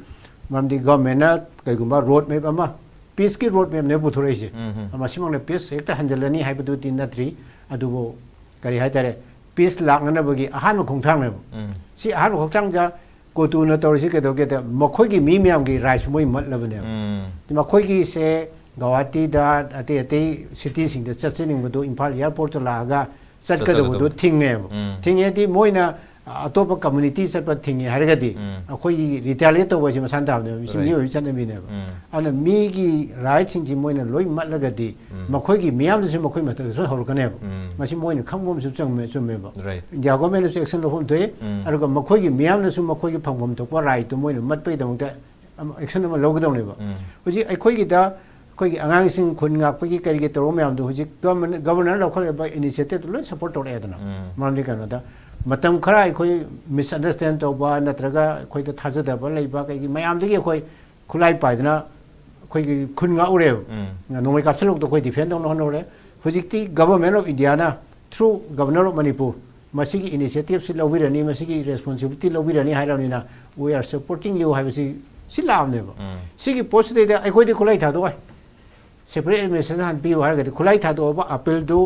ꯃꯔꯝꯗꯤ ꯒꯚꯔꯟꯃꯦꯟꯅ ꯀꯩꯒꯨꯝꯕ ꯔꯣꯗ ꯃꯦꯞ ꯑꯃ, ꯄꯤꯁꯀꯤ ꯔꯣꯗ ꯃꯦꯞꯅꯦ ꯄꯨꯊꯣꯔꯛꯏꯁꯦ꯫ ꯎꯝ, ꯎꯝ꯫ ꯃꯁꯤꯃꯛꯅ ꯄꯤꯁ ꯍꯦꯛꯇ ꯍꯟꯖꯤꯜꯂꯅꯤ ꯍꯥꯏꯕꯗꯨꯗꯤ ꯅꯠꯇ꯭ꯔꯤ꯫ ꯑꯗꯨꯕꯨ ꯀꯔꯤ ꯍꯥꯏꯇꯥꯔꯦ, ꯄꯤꯁ ꯂꯥꯛꯅꯅꯕꯒꯤ ꯑꯍꯥꯟꯕ ꯈꯣꯡꯊꯥꯡꯅꯦꯕ꯫ ꯎꯝ꯫ ꯁꯤ ꯑꯍꯥꯟꯕ ꯈꯣꯡꯊꯥꯡꯗ ꯀꯣꯇꯨꯅ ꯇꯧꯔꯤꯁꯤ ꯀꯩꯗꯧꯒꯦꯗ, ꯃꯈꯣꯏꯒꯤ ꯃꯤ ꯃꯌꯥꯝꯒꯤ ꯔꯥꯏꯠꯁ ꯃꯣꯏ ꯃꯠꯂꯕꯅꯦꯕ꯫ ꯎꯝ꯫ ꯃꯈꯣꯏꯒꯤꯁꯦ ꯒꯧꯍꯥꯇꯤꯗ, ꯑꯇꯩ ꯑꯇꯩ ꯁꯤꯇꯤꯁꯤꯡꯗ ꯆꯠꯆꯅꯤꯡꯕꯗꯣ ꯏꯝꯐꯥꯜ ꯑꯦꯌꯥꯔꯄꯣꯔꯠꯇ ꯂꯥꯛꯑꯒ ꯆꯠꯀꯗꯧꯕꯗꯣ ꯆꯠꯀꯗꯧꯕ꯫ ꯊꯤꯡꯉꯦꯕ꯫ ꯎꯝ꯫ ꯊꯤꯡꯉꯦꯗꯤ ꯃꯣꯏꯅ ꯑꯇꯣꯞꯄ ꯀꯝꯃꯨꯅꯤꯇꯤ ꯆꯠꯄ ꯊꯤꯡꯉꯦ ꯍꯥꯏꯔꯒꯗꯤ ꯎꯝ꯫ ꯑꯩꯈꯣꯏꯒꯤ ꯔꯤꯇꯥꯂꯤꯌꯦꯠ ꯇꯧꯕ ꯍꯥꯏꯁꯦ ꯃꯁꯥꯅ ꯇꯥꯕꯅꯦꯕ꯫ ꯃꯁꯤ Right. ꯃꯤꯑꯣꯏꯕꯒꯤ ꯆꯠꯅꯕꯤꯅꯦꯕ꯫ ꯎꯝ꯫ ꯑꯗꯨꯅ ꯃꯤꯒꯤ ꯔꯥꯏꯠꯁꯤꯡꯁꯤ ꯃꯣꯏꯅ ꯂꯣꯏ ꯃꯠꯂꯒꯗꯤ ꯎꯝ꯫ ꯃꯈꯣꯏꯒꯤ ꯃꯤꯌꯥꯝꯗꯁꯨ ꯃꯈꯣꯏ ꯃꯊꯛꯇꯁꯨ ꯍꯧꯔꯛꯀꯅꯦꯕ꯫ ꯎꯝ꯫ ꯃꯁꯤ ꯃꯣꯏꯅ ꯈꯪꯕ ꯑꯃꯁꯨ ꯆꯨꯝꯃꯦ-, ꯆꯨꯝꯃꯦꯕ꯫ Right. ꯏꯟꯗꯤꯌꯥ ꯒꯣꯔꯃꯦꯟꯅꯁꯨ ꯑꯦꯛꯁꯟ ꯂꯧꯐꯝ ꯊꯣꯛꯏ꯫ ꯎꯝ꯫ ꯑꯗꯨꯒ ꯃꯈꯣꯏꯒꯤ ꯃꯤꯌꯥꯝꯅꯁꯨ ꯃꯈꯣꯏꯒꯤ ꯐꯪꯐꯝ ꯊꯣꯛꯄ ꯔꯥꯏꯠꯇꯨ ꯃꯣꯏꯅ ꯃꯠꯄꯒꯤꯗꯃꯛꯇ ꯑꯃ-, ꯑꯦꯛꯁꯟ ꯑꯃ ꯂꯧꯒꯗꯧꯅꯦꯕ꯫ ꯎꯝ꯫ ꯍꯧꯖꯤꯛ ꯑꯩꯈꯣꯏꯒꯤꯗ ꯑꯩꯈꯣꯏꯒꯤ ꯑꯉꯥꯡꯁꯤꯡ ꯈꯨꯟ ꯉꯥꯛꯄꯒꯤ ꯀꯔꯤꯒꯤ ꯇꯧꯔꯕ ꯃꯌꯥꯝꯗꯣ ꯍꯧꯖꯤꯛ ꯒꯚꯔꯟꯃꯦꯟ, ꯒꯚꯔꯅꯔ ꯂꯧꯈꯠꯂꯛꯏꯕ ꯏꯅꯤꯁꯤꯌꯦꯇꯤꯚꯇꯨ ꯂꯣꯏ ꯁꯞꯄꯣꯔꯠ ꯇꯧꯔꯛꯑꯦꯗꯅ꯫ ꯎꯝ꯫ ꯃꯔꯝꯗꯤ ꯀꯩꯅꯣꯗ, ꯃꯇꯝ ꯈꯔ ꯑꯩꯈꯣꯏ ꯃꯤꯁꯑꯟꯗꯔꯁꯇꯦꯟ ꯇꯧꯕ ꯅꯠꯇ꯭ꯔꯒ ꯑꯩꯈꯣꯏꯗ ꯊꯥꯖꯗꯕ ꯂꯩꯕ ꯀꯩꯒꯤ ꯃꯌꯥꯝꯗꯒꯤ ꯑꯩꯈꯣꯏ ꯈꯨꯠꯂꯥꯏ ꯄꯥꯏꯗꯅ ꯑꯩꯈꯣꯏꯒꯤ ꯈꯨꯟ ꯉꯥꯛꯎꯔꯦꯕ꯫ ꯎꯝ꯫ ꯅꯣꯡꯃꯩ ꯀꯥꯞꯁꯤꯜꯂꯛꯄꯗꯣ ꯑꯩꯈꯣꯏ ꯗꯤꯐꯦꯟ ꯇꯧꯅ ꯍꯣꯠꯅꯍꯧꯔꯦ꯫ ꯍꯧꯖꯤꯛꯇꯤ Government of India ꯅ through Governor of Manipur ꯃꯁꯤꯒꯤ ꯏꯅꯤꯁꯤꯌꯦꯇꯤꯚꯁꯤ ꯂꯧꯕꯤꯔꯅꯤ, ꯃꯁꯤꯒꯤ ꯔꯦꯁꯄꯣꯟꯁꯤꯕꯤꯂꯤꯇꯤ ꯂꯧꯕꯤꯔꯅꯤ ꯍꯥꯏꯔꯕꯅꯤꯅ, "We are supporting you" ꯍꯥꯏꯕꯁꯤ ꯁꯤ ꯂꯥꯛꯑꯕꯅꯦꯕ꯫ ꯎꯝ꯫ ꯁꯤꯒꯤ ꯄꯣꯠꯁꯤꯗꯩꯗ ꯑꯩꯈꯣꯏꯗꯤ ꯈꯨꯠꯂꯥꯏ ꯊꯥꯗꯣꯛꯑꯣꯏ, ꯁꯦꯄꯔꯦꯠ ꯑꯦꯗꯃꯤꯅꯤꯁꯇ꯭ꯔꯦꯁꯟ ꯍꯥꯟꯅ ꯄꯤꯌꯨ ꯍꯥꯏꯔꯒꯗꯤ ꯈꯨꯠꯂꯥꯏ ꯊꯥꯗꯣꯛꯑꯕ ꯑꯄꯤꯜꯗꯨ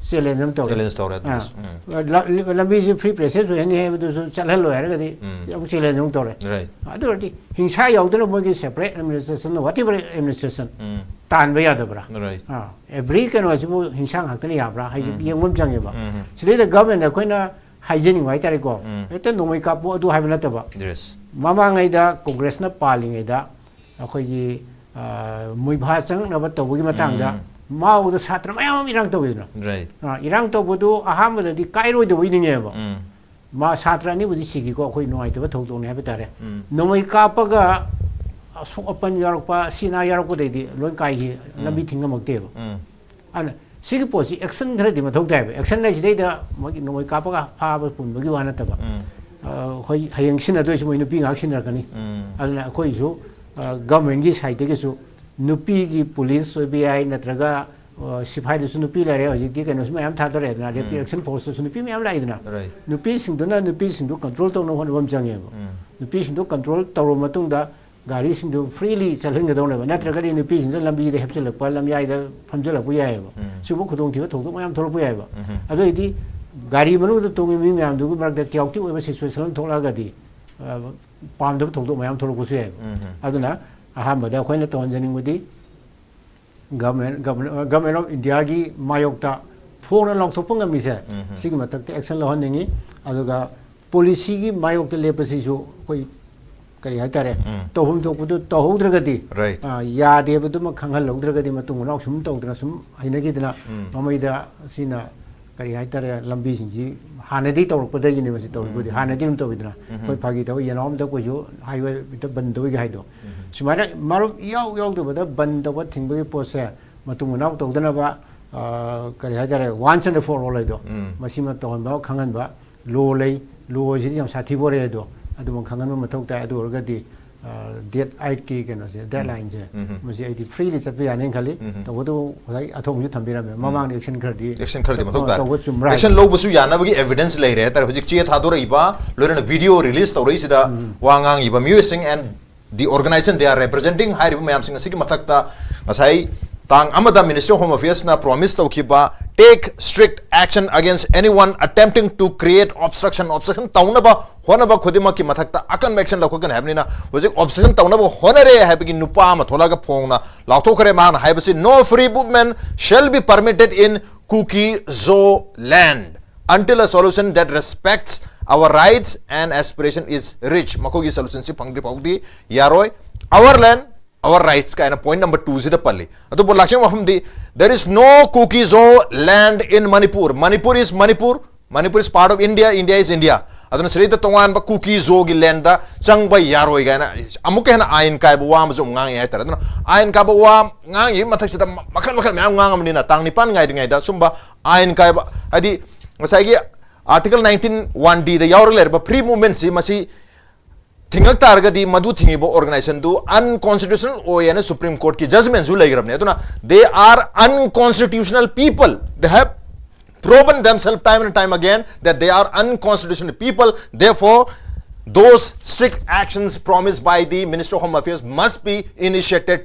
ꯆꯦꯂꯦꯟꯖ ꯑꯃ ꯇꯧꯔꯦ꯫ Challenge ꯇꯧꯔꯦ ꯑꯥ꯫ ꯑꯗꯨꯁꯨ꯫ ꯎꯝ꯫ ꯂ-, ꯂ-, ꯂꯝꯕꯤꯁꯤ ꯐ꯭ꯔꯤ ꯄꯦꯁꯦꯖ ꯑꯣꯏꯍꯟꯅꯤ ꯍꯥꯏꯕꯗꯨꯁꯨ ꯆꯠꯍꯜꯂꯣꯏ ꯍꯥꯏꯔꯒꯗꯤ ꯎꯝ꯫ ꯑꯃꯨꯛ ꯆꯦꯂꯦꯟꯖ ꯑꯃꯨꯛ ꯇꯧꯔꯦ꯫ Right. ꯑꯗꯨ ꯑꯣꯏꯔꯗꯤ ꯍꯤꯡꯁꯥ ꯌꯥꯎꯗꯅ ꯃꯣꯏꯒꯤ ꯁꯦꯄꯔꯦꯠ ꯑꯦꯗꯃꯤꯅꯤꯁꯇ꯭ꯔꯦꯁꯟ, whatever administration ꯎꯝ꯫ ꯇꯥꯟꯕ ꯌꯥꯗꯕ꯭ꯔꯥ? Right. ꯑꯥ, ꯑꯦꯚ꯭ꯔꯤ ꯀꯩꯅꯣꯁꯤꯕꯨ ꯍꯤꯡꯁꯥ ꯉꯥꯛꯇꯅ ꯌꯥꯕ꯭ꯔꯥ ꯍꯥꯏꯁꯦ ꯎꯝ꯫ ꯌꯦꯡꯕ ꯑꯃ ꯆꯪꯉꯦꯕ꯫ ꯎꯝ꯫ ꯁꯤꯗꯩꯗ ꯒꯚꯔꯟꯃꯦꯟꯗ ꯑꯩꯈꯣꯏꯅ ꯍꯥꯏꯖꯅꯤꯡꯕ ꯍꯥꯏꯇꯥꯔꯦꯀꯣ, ꯎꯝ꯫ ꯍꯦꯛꯇ ꯅꯣꯡꯃꯩ ꯀꯥꯞꯄꯨ ꯑꯗꯨ ꯍꯥꯏꯕ ꯅꯠꯇꯕ, Yes. ꯃꯃꯥꯡꯉꯩꯗ ꯀꯣꯡꯒ꯭ꯔꯦꯁꯅ ꯄꯥꯜꯂꯤꯉꯩꯗ ꯑꯩꯈꯣꯏꯒꯤ, ꯑ, ꯃꯨꯏꯚꯥ ꯆꯪꯉꯛꯅꯕ ꯇꯧꯕꯒꯤ ꯃꯇꯥꯡꯗ ꯎꯝ꯫ ꯃꯥꯎꯗ ꯁꯥꯇ꯭ꯔ ꯃꯌꯥꯝ ꯑꯃ ꯏꯔꯥꯡ ꯇꯧꯋꯤꯗꯅ꯫ Right. ꯑ, ꯏꯔꯥꯡ ꯇꯧꯕꯗꯨ ꯑꯍꯥꯟꯕꯗꯗꯤ ꯀꯥꯏꯔꯣꯏꯗꯕꯣꯏ ꯅꯤꯡꯉꯦꯕ꯫ ꯎꯝ꯫ ꯃꯥ ꯁꯥꯇ꯭ꯔ ꯑꯅꯤꯕꯨꯗꯤ ꯁꯤꯈꯤꯀꯣ, ꯑꯩꯈꯣꯏ ꯅꯨꯡꯉꯥꯏꯇꯕ ꯊꯧꯗꯣꯛꯅꯤ ꯍꯥꯏꯕ ꯇꯥꯔꯦ꯫ ꯎꯝ꯫ ꯅꯣꯡꯃꯩ ꯀꯥꯞꯄꯒ ꯑꯁꯣꯛ ꯑꯄꯟ ꯌꯥꯎꯔꯛꯄ, ꯑꯁꯤ ꯑꯅꯥ ꯌꯥꯎꯔꯛꯄꯗꯩꯗꯤ ꯂꯣꯏ ꯀꯥꯏꯈꯤ, ꯎꯝ꯫ ꯂꯝꯕꯤ ꯊꯤꯡꯉꯝꯃꯛꯇꯦꯕ꯫ ꯎꯝ꯫ ꯑꯗꯨꯅ ꯁꯤꯒꯤ ꯄꯣꯠꯁꯤ ꯑꯦꯛꯁꯟ ꯈꯔꯗꯤ ꯃꯊꯧ ꯇꯥꯏꯕ꯫ ꯑꯦꯛꯁꯟ ꯍꯥꯏꯁꯤꯗꯩꯗ ꯃꯣꯏꯒꯤ ꯅꯣꯡꯃꯩ ꯀꯥꯞꯄꯒ ꯐꯥꯕ ꯄꯨꯟꯕꯒꯤ ꯋꯥ ꯅꯠꯇꯕ꯫ ꯎꯝ꯫ ꯑ, ꯑꯩꯈꯣꯏ ꯍꯌꯦꯡ ꯁꯤꯖꯤꯟꯅꯗꯣꯏꯁꯤ ꯃꯣꯏ ꯅꯨꯄꯤ ꯉꯥꯛ ꯁꯤꯖꯤꯟꯅꯔꯛꯀꯅꯤ꯫ ꯎꯝ꯫ ꯑꯗꯨꯅ ꯑꯩꯈꯣꯏꯁꯨ, ꯑ, ꯒꯚꯔꯟꯃꯦꯟꯒꯤ ꯁꯥꯏꯠꯇꯒꯤꯁꯨ ꯅꯨꯄꯤꯒꯤ ꯄꯨꯂꯤꯁ ꯑꯣꯏꯕ ꯌꯥꯏ, ꯅꯠꯇ꯭ꯔꯒ ꯑ, ꯁꯤꯐꯥꯏꯗꯁꯨ ꯅꯨꯄꯤ ꯂꯩꯔꯦ, ꯍꯧꯖꯤꯛꯇꯤ ꯀꯩꯅꯣꯁꯨ ꯃꯌꯥꯝ ꯊꯥꯗꯣꯔꯛꯑꯦꯗꯅ, ꯔꯦꯄꯤꯗ ꯑꯦꯛꯁꯟ ꯐꯣꯔꯁꯇꯁꯨ ꯅꯨꯄꯤ ꯃꯌꯥꯝ ꯂꯥꯛꯏꯗꯅ꯫ Right. ꯅꯨꯄꯤꯁꯤꯡꯗꯨꯅ ꯅꯨꯄꯤꯁꯤꯡꯗꯨ ꯀꯟꯇ꯭ꯔꯣꯜ ꯇꯧꯅꯕ ꯍꯣꯠꯅꯕ ꯑꯃ ꯆꯪꯉꯦꯕ꯫ ꯅꯨꯄꯤꯁꯤꯡꯗꯨ ꯀꯟꯇ꯭ꯔꯣꯜ ꯇꯧꯔꯕ ꯃꯇꯨꯡꯗ ꯒꯥꯔꯤꯁꯤꯡꯗꯨ ꯐ꯭ꯔꯤꯂꯤ ꯆꯠꯍꯟꯒꯗꯧꯅꯦꯕ, ꯅꯠꯇ꯭ꯔꯒꯗꯤ ꯅꯨꯄꯤꯁꯤꯡꯗꯨ ꯂꯝꯕꯤꯗ ꯍꯦꯞꯆꯤꯜꯂꯛꯄ, ꯂꯝꯌꯥꯏꯗ ꯐꯝꯖꯤꯜꯂꯛꯄ ꯌꯥꯏꯑꯕ꯫ ꯁꯤꯒꯨꯝꯕ ꯈꯨꯗꯣꯡꯊꯤꯕ ꯊꯧꯗꯣꯛ ꯃꯌꯥꯝ ꯊꯣꯛꯂꯛꯄ ꯌꯥꯏꯑꯕ꯫ ꯑꯗꯨ ꯑꯣꯏꯗꯤ ꯒꯥꯔꯤ ꯃꯅꯨꯡꯗ ꯇꯣꯡꯉꯤꯕ ꯃꯤ ꯃꯌꯥꯝꯗꯨꯒꯤ ꯃꯔꯛꯇ ꯀꯤꯌꯥꯎꯇꯤꯛ ꯑꯣꯏꯕ ꯁꯤꯆꯨꯋꯦꯁꯟ ꯑꯃ ꯊꯣꯛꯂꯛꯑꯒꯗꯤ, ꯑ, ꯄꯥꯝꯗꯕ ꯊꯧꯗꯣꯛ ꯃꯌꯥꯝ ꯊꯣꯛꯂꯛꯄꯁꯨ ꯌꯥꯏꯑꯕ꯫ ꯑꯗꯨꯅ ꯑꯍꯥꯟꯕꯗ ꯑꯩꯈꯣꯏꯅ ꯇꯧꯍꯟꯖꯅꯤꯡꯕꯗꯤ, ꯒꯚꯔꯟꯃꯦꯟ, ꯒꯚꯔꯟꯃꯦꯟ ꯑꯣꯐ ꯏꯟꯗꯤꯌꯥꯒꯤ ꯃꯥꯌꯣꯛꯇ ꯐꯣꯡꯅ ꯂꯥꯎꯊꯣꯛꯄ ꯉꯝꯃꯤꯁꯦ, ꯁꯤꯒꯤ ꯃꯊꯛꯇ ꯑꯦꯛꯁꯟ ꯂꯧꯍꯟꯅꯤꯡꯉꯤ꯫ ꯑꯗꯨꯒ ꯄꯣꯂꯤꯁꯤꯒꯤ ꯃꯥꯌꯣꯛꯇ ꯂꯦꯞꯄꯁꯤꯁꯨ ꯑꯩꯈꯣꯏ, ꯀꯔꯤ ꯍꯥꯏꯇꯥꯔꯦ, ꯇꯧꯐꯝ ꯊꯣꯛꯄꯗꯨ ꯇꯧꯍꯧꯗ꯭ꯔꯒꯗꯤ, Right. ꯑ, ꯌꯥꯗꯦꯕꯗꯨꯃ ꯈꯪꯍꯜꯍꯧꯗ꯭ꯔꯒꯗꯤ, ꯃꯇꯨꯡ ꯃꯅꯥꯎ ꯁꯨꯝ ꯇꯧꯗꯅ ꯁꯨꯝ ꯍꯩꯅꯈꯤꯗꯅ ꯃꯃꯩꯗ ꯁꯤꯅ, ꯀꯔꯤ ꯍꯥꯏꯇꯥꯔꯦ, ꯂꯝꯕꯤꯁꯤꯡꯁꯤ ꯍꯥꯟꯅꯗꯤ ꯇꯧꯔꯛꯄꯗꯒꯤꯅꯦꯕ ꯁꯤ ꯇꯧꯔꯤꯕꯨꯗꯤ꯫ ꯍꯥꯟꯅꯗꯤ ꯑꯗꯨꯝ ꯇꯧꯋꯤꯗꯅ, ꯑꯩꯈꯣꯏ ꯐꯥꯒꯤ ꯇꯧꯕ, ꯌꯦꯅꯥꯎ ꯑꯃꯗ ꯑꯩꯈꯣꯏꯁꯨ ꯍꯥꯏꯋꯦꯗ ꯕꯟ ꯇꯧꯏꯒ ꯍꯥꯏꯗꯣ꯫ ꯁꯨꯃꯥꯏꯅ ꯃꯔꯨꯞ ꯏꯌꯥꯎ ꯌꯥꯎꯗꯕꯗ ꯕꯟ ꯇꯧꯕ ꯊꯤꯡꯕꯒꯤ ꯄꯣꯠꯁꯦ ꯃꯇꯨꯡ ꯃꯅꯥꯎ ꯇꯧꯗꯅꯕ, ꯑ, ꯀꯔꯤ ꯍꯥꯏꯇꯥꯔꯦ, once and for all ꯍꯥꯏꯗꯣ, ꯃꯁꯤꯃ ꯇꯧꯍꯟꯕ, ꯈꯪꯍꯟꯕ꯫ ꯂꯣ ꯂꯩ, ꯂꯣꯁꯤꯗꯤ ꯌꯥꯝ ꯁꯥꯊꯤꯕꯣꯔꯦ ꯑꯗꯣ, ꯑꯗꯨꯃ ꯈꯪꯍꯟꯕ ꯃꯊꯧ ꯇꯥꯏ꯫ ꯑꯗꯨ ꯑꯣꯏꯔꯒꯗꯤ ꯗꯦꯠ ꯑꯩꯠꯀꯤ ꯀꯩꯅꯣꯁꯦ, ꯗꯦꯠ ꯂꯥꯏꯟꯁꯦ, ꯃꯁꯤ ꯑꯩꯗꯤ ꯐ꯭ꯔꯤꯂꯤ ꯆꯠꯄ ꯌꯥꯅꯤꯅ ꯈꯜꯂꯤ꯫ ꯇꯧꯕꯇꯕꯨ ꯉꯁꯥꯏ ꯑꯊꯣꯡꯁꯨ ꯊꯝꯕꯤꯔꯝꯃꯦ, ꯃꯃꯥꯡꯗ ꯑꯦꯛꯁꯟ ꯈꯔꯗꯤ ꯑꯦꯛꯁꯟ ꯈꯔꯗꯤ ꯃꯊꯧ ꯇꯥꯏ꯫ ꯇꯧꯕ ꯆꯨꯝꯕ꯭ꯔꯥ ꯑꯦꯛꯁꯟ ꯍꯥꯏꯕ꯫ ꯂꯧꯕꯁꯨ ꯌꯥꯅꯕꯒꯤ ꯑꯦꯚꯤꯗꯦꯟꯁ ꯂꯩꯔꯦ ꯍꯥꯏꯇꯥꯔꯦ꯫ ꯍꯧꯖꯤꯛ ꯆꯦ ꯊꯥꯗꯣꯔꯛꯏꯕ, ꯂꯣꯏꯅꯅ ꯚꯤꯗꯤꯑꯣ ꯔꯤꯂꯤꯁ ꯇꯧꯔꯛꯏꯁꯤꯗ ꯋꯥ ꯉꯥꯡꯉꯤꯕ ꯃꯤꯑꯣꯏꯁꯤꯡ and the organization they are representing ꯍꯥꯏꯔꯤꯕ ꯃꯌꯥꯝꯁꯤꯡ ꯑꯁꯤꯒꯤ ꯃꯊꯛꯇ ꯉꯁꯥꯏ ꯇꯥꯡ ꯑꯃꯗ Ministry of Home Affairsꯅ ꯄ꯭ꯔꯣꯃꯤꯁ ꯇꯧꯈꯤꯕ take strict action against anyone attempting to create obstruction, obstruction ꯇꯧꯅꯕ ꯍꯣꯠꯅꯕ ꯈꯨꯗꯤꯡꯃꯛꯀꯤ ꯃꯊꯛꯇ ꯑꯀꯟꯕ ꯑꯦꯛꯁꯟ ꯂꯧꯈꯠꯀꯅꯤ ꯍꯥꯏꯕꯅꯤꯅ, ꯍꯧꯖꯤꯛ ꯑꯣꯕꯁꯦꯁꯟ ꯇꯧꯅꯕ ꯍꯣꯠꯅꯔꯦ ꯍꯥꯏꯕꯒꯤ ꯅꯨꯄꯥ ꯑꯃ ꯊꯣꯛꯂꯛꯑꯒ ꯐꯣꯡꯅ ꯂꯥꯎꯊꯣꯛꯈ꯭ꯔꯦ꯫ ꯃꯍꯥꯛꯅ ꯍꯥꯏꯕꯁꯤ, "No free movement shall be permitted in Kuki Zo land until a solution that respects our rights and aspiration is reached." ꯃꯈꯣꯏꯒꯤ ꯁꯣꯂꯨꯁꯟꯁꯤ ꯐꯪꯗ꯭ꯔꯤ ꯐꯥꯎꯗꯤ ꯌꯥꯔꯣꯏ꯫ Our land, our rights ꯀꯥꯏꯅ ꯄꯣꯏꯟꯠ ꯅꯝꯕꯔ ꯇꯨꯁꯤꯗ ꯄꯜꯂꯤ꯫ ꯑꯗꯨꯕꯨ ꯂꯥꯛꯆꯔꯤꯕ ꯃꯐꯝꯗꯤ, "There is no Kuki Zo land in Manipur. Manipur is Manipur. Manipur is part of India. India is India." ꯑꯗꯨꯅ ꯁꯤꯗꯩꯗ ꯇꯣꯉꯥꯟꯕ ꯀꯨꯀꯤ ꯖꯣꯒꯤ ꯂꯦꯟꯗ ꯆꯪꯕ ꯌꯥꯔꯣꯏ ꯀꯥꯏꯅ ꯑꯃꯨꯛꯀ ꯍꯦꯟꯅ ꯑꯥꯏꯟ ꯀꯥꯏꯕ ꯋꯥ ꯑꯃꯁꯨ ꯑꯃꯨꯛ ꯉꯥꯡꯉꯦ ꯍꯥꯏꯇꯥꯔꯦ꯫ ꯑꯗꯨꯅ ꯑꯥꯏꯟ ꯀꯥꯏꯕ ꯋꯥ ꯉꯥꯡꯉꯤꯕ ꯃꯊꯛꯁꯤꯗ ꯃꯈꯜ ꯃꯈꯜ ꯃꯌꯥꯝ ꯉꯥꯡꯉꯕꯅꯤꯅ, ꯇꯥꯡ ꯅꯤꯄꯥꯟ ꯉꯥꯏꯔꯤꯉꯩꯗ ꯁꯨꯝꯕ ꯑꯥꯏꯟ ꯀꯥꯏꯕ, ꯍꯥꯏꯗꯤ ꯉꯁꯥꯏꯒꯤ Article nineteen one D ꯗ ꯌꯥꯎꯔꯒ ꯂꯩꯔꯤꯕ ꯐ꯭ꯔꯤ ꯃꯨꯚꯃꯦꯟꯠꯁꯤ, ꯃꯁꯤ ꯊꯤꯡꯉꯛ ꯇꯥꯔꯒꯗꯤ ꯃꯗꯨ ꯊꯤꯡꯉꯤꯕ organization ꯗꯨ unconstitutional ꯑꯣꯏ ꯍꯥꯏꯅ Supreme Court ꯀꯤ judgment ꯁꯨ ꯂꯩꯈ꯭ꯔꯕꯅꯦ꯫ ꯑꯗꯨꯅ they are unconstitutional people, they have proven themselves time and time again that they are unconstitutional people. Therefore, those strict actions promised by the Minister of Home Affairs must be initiated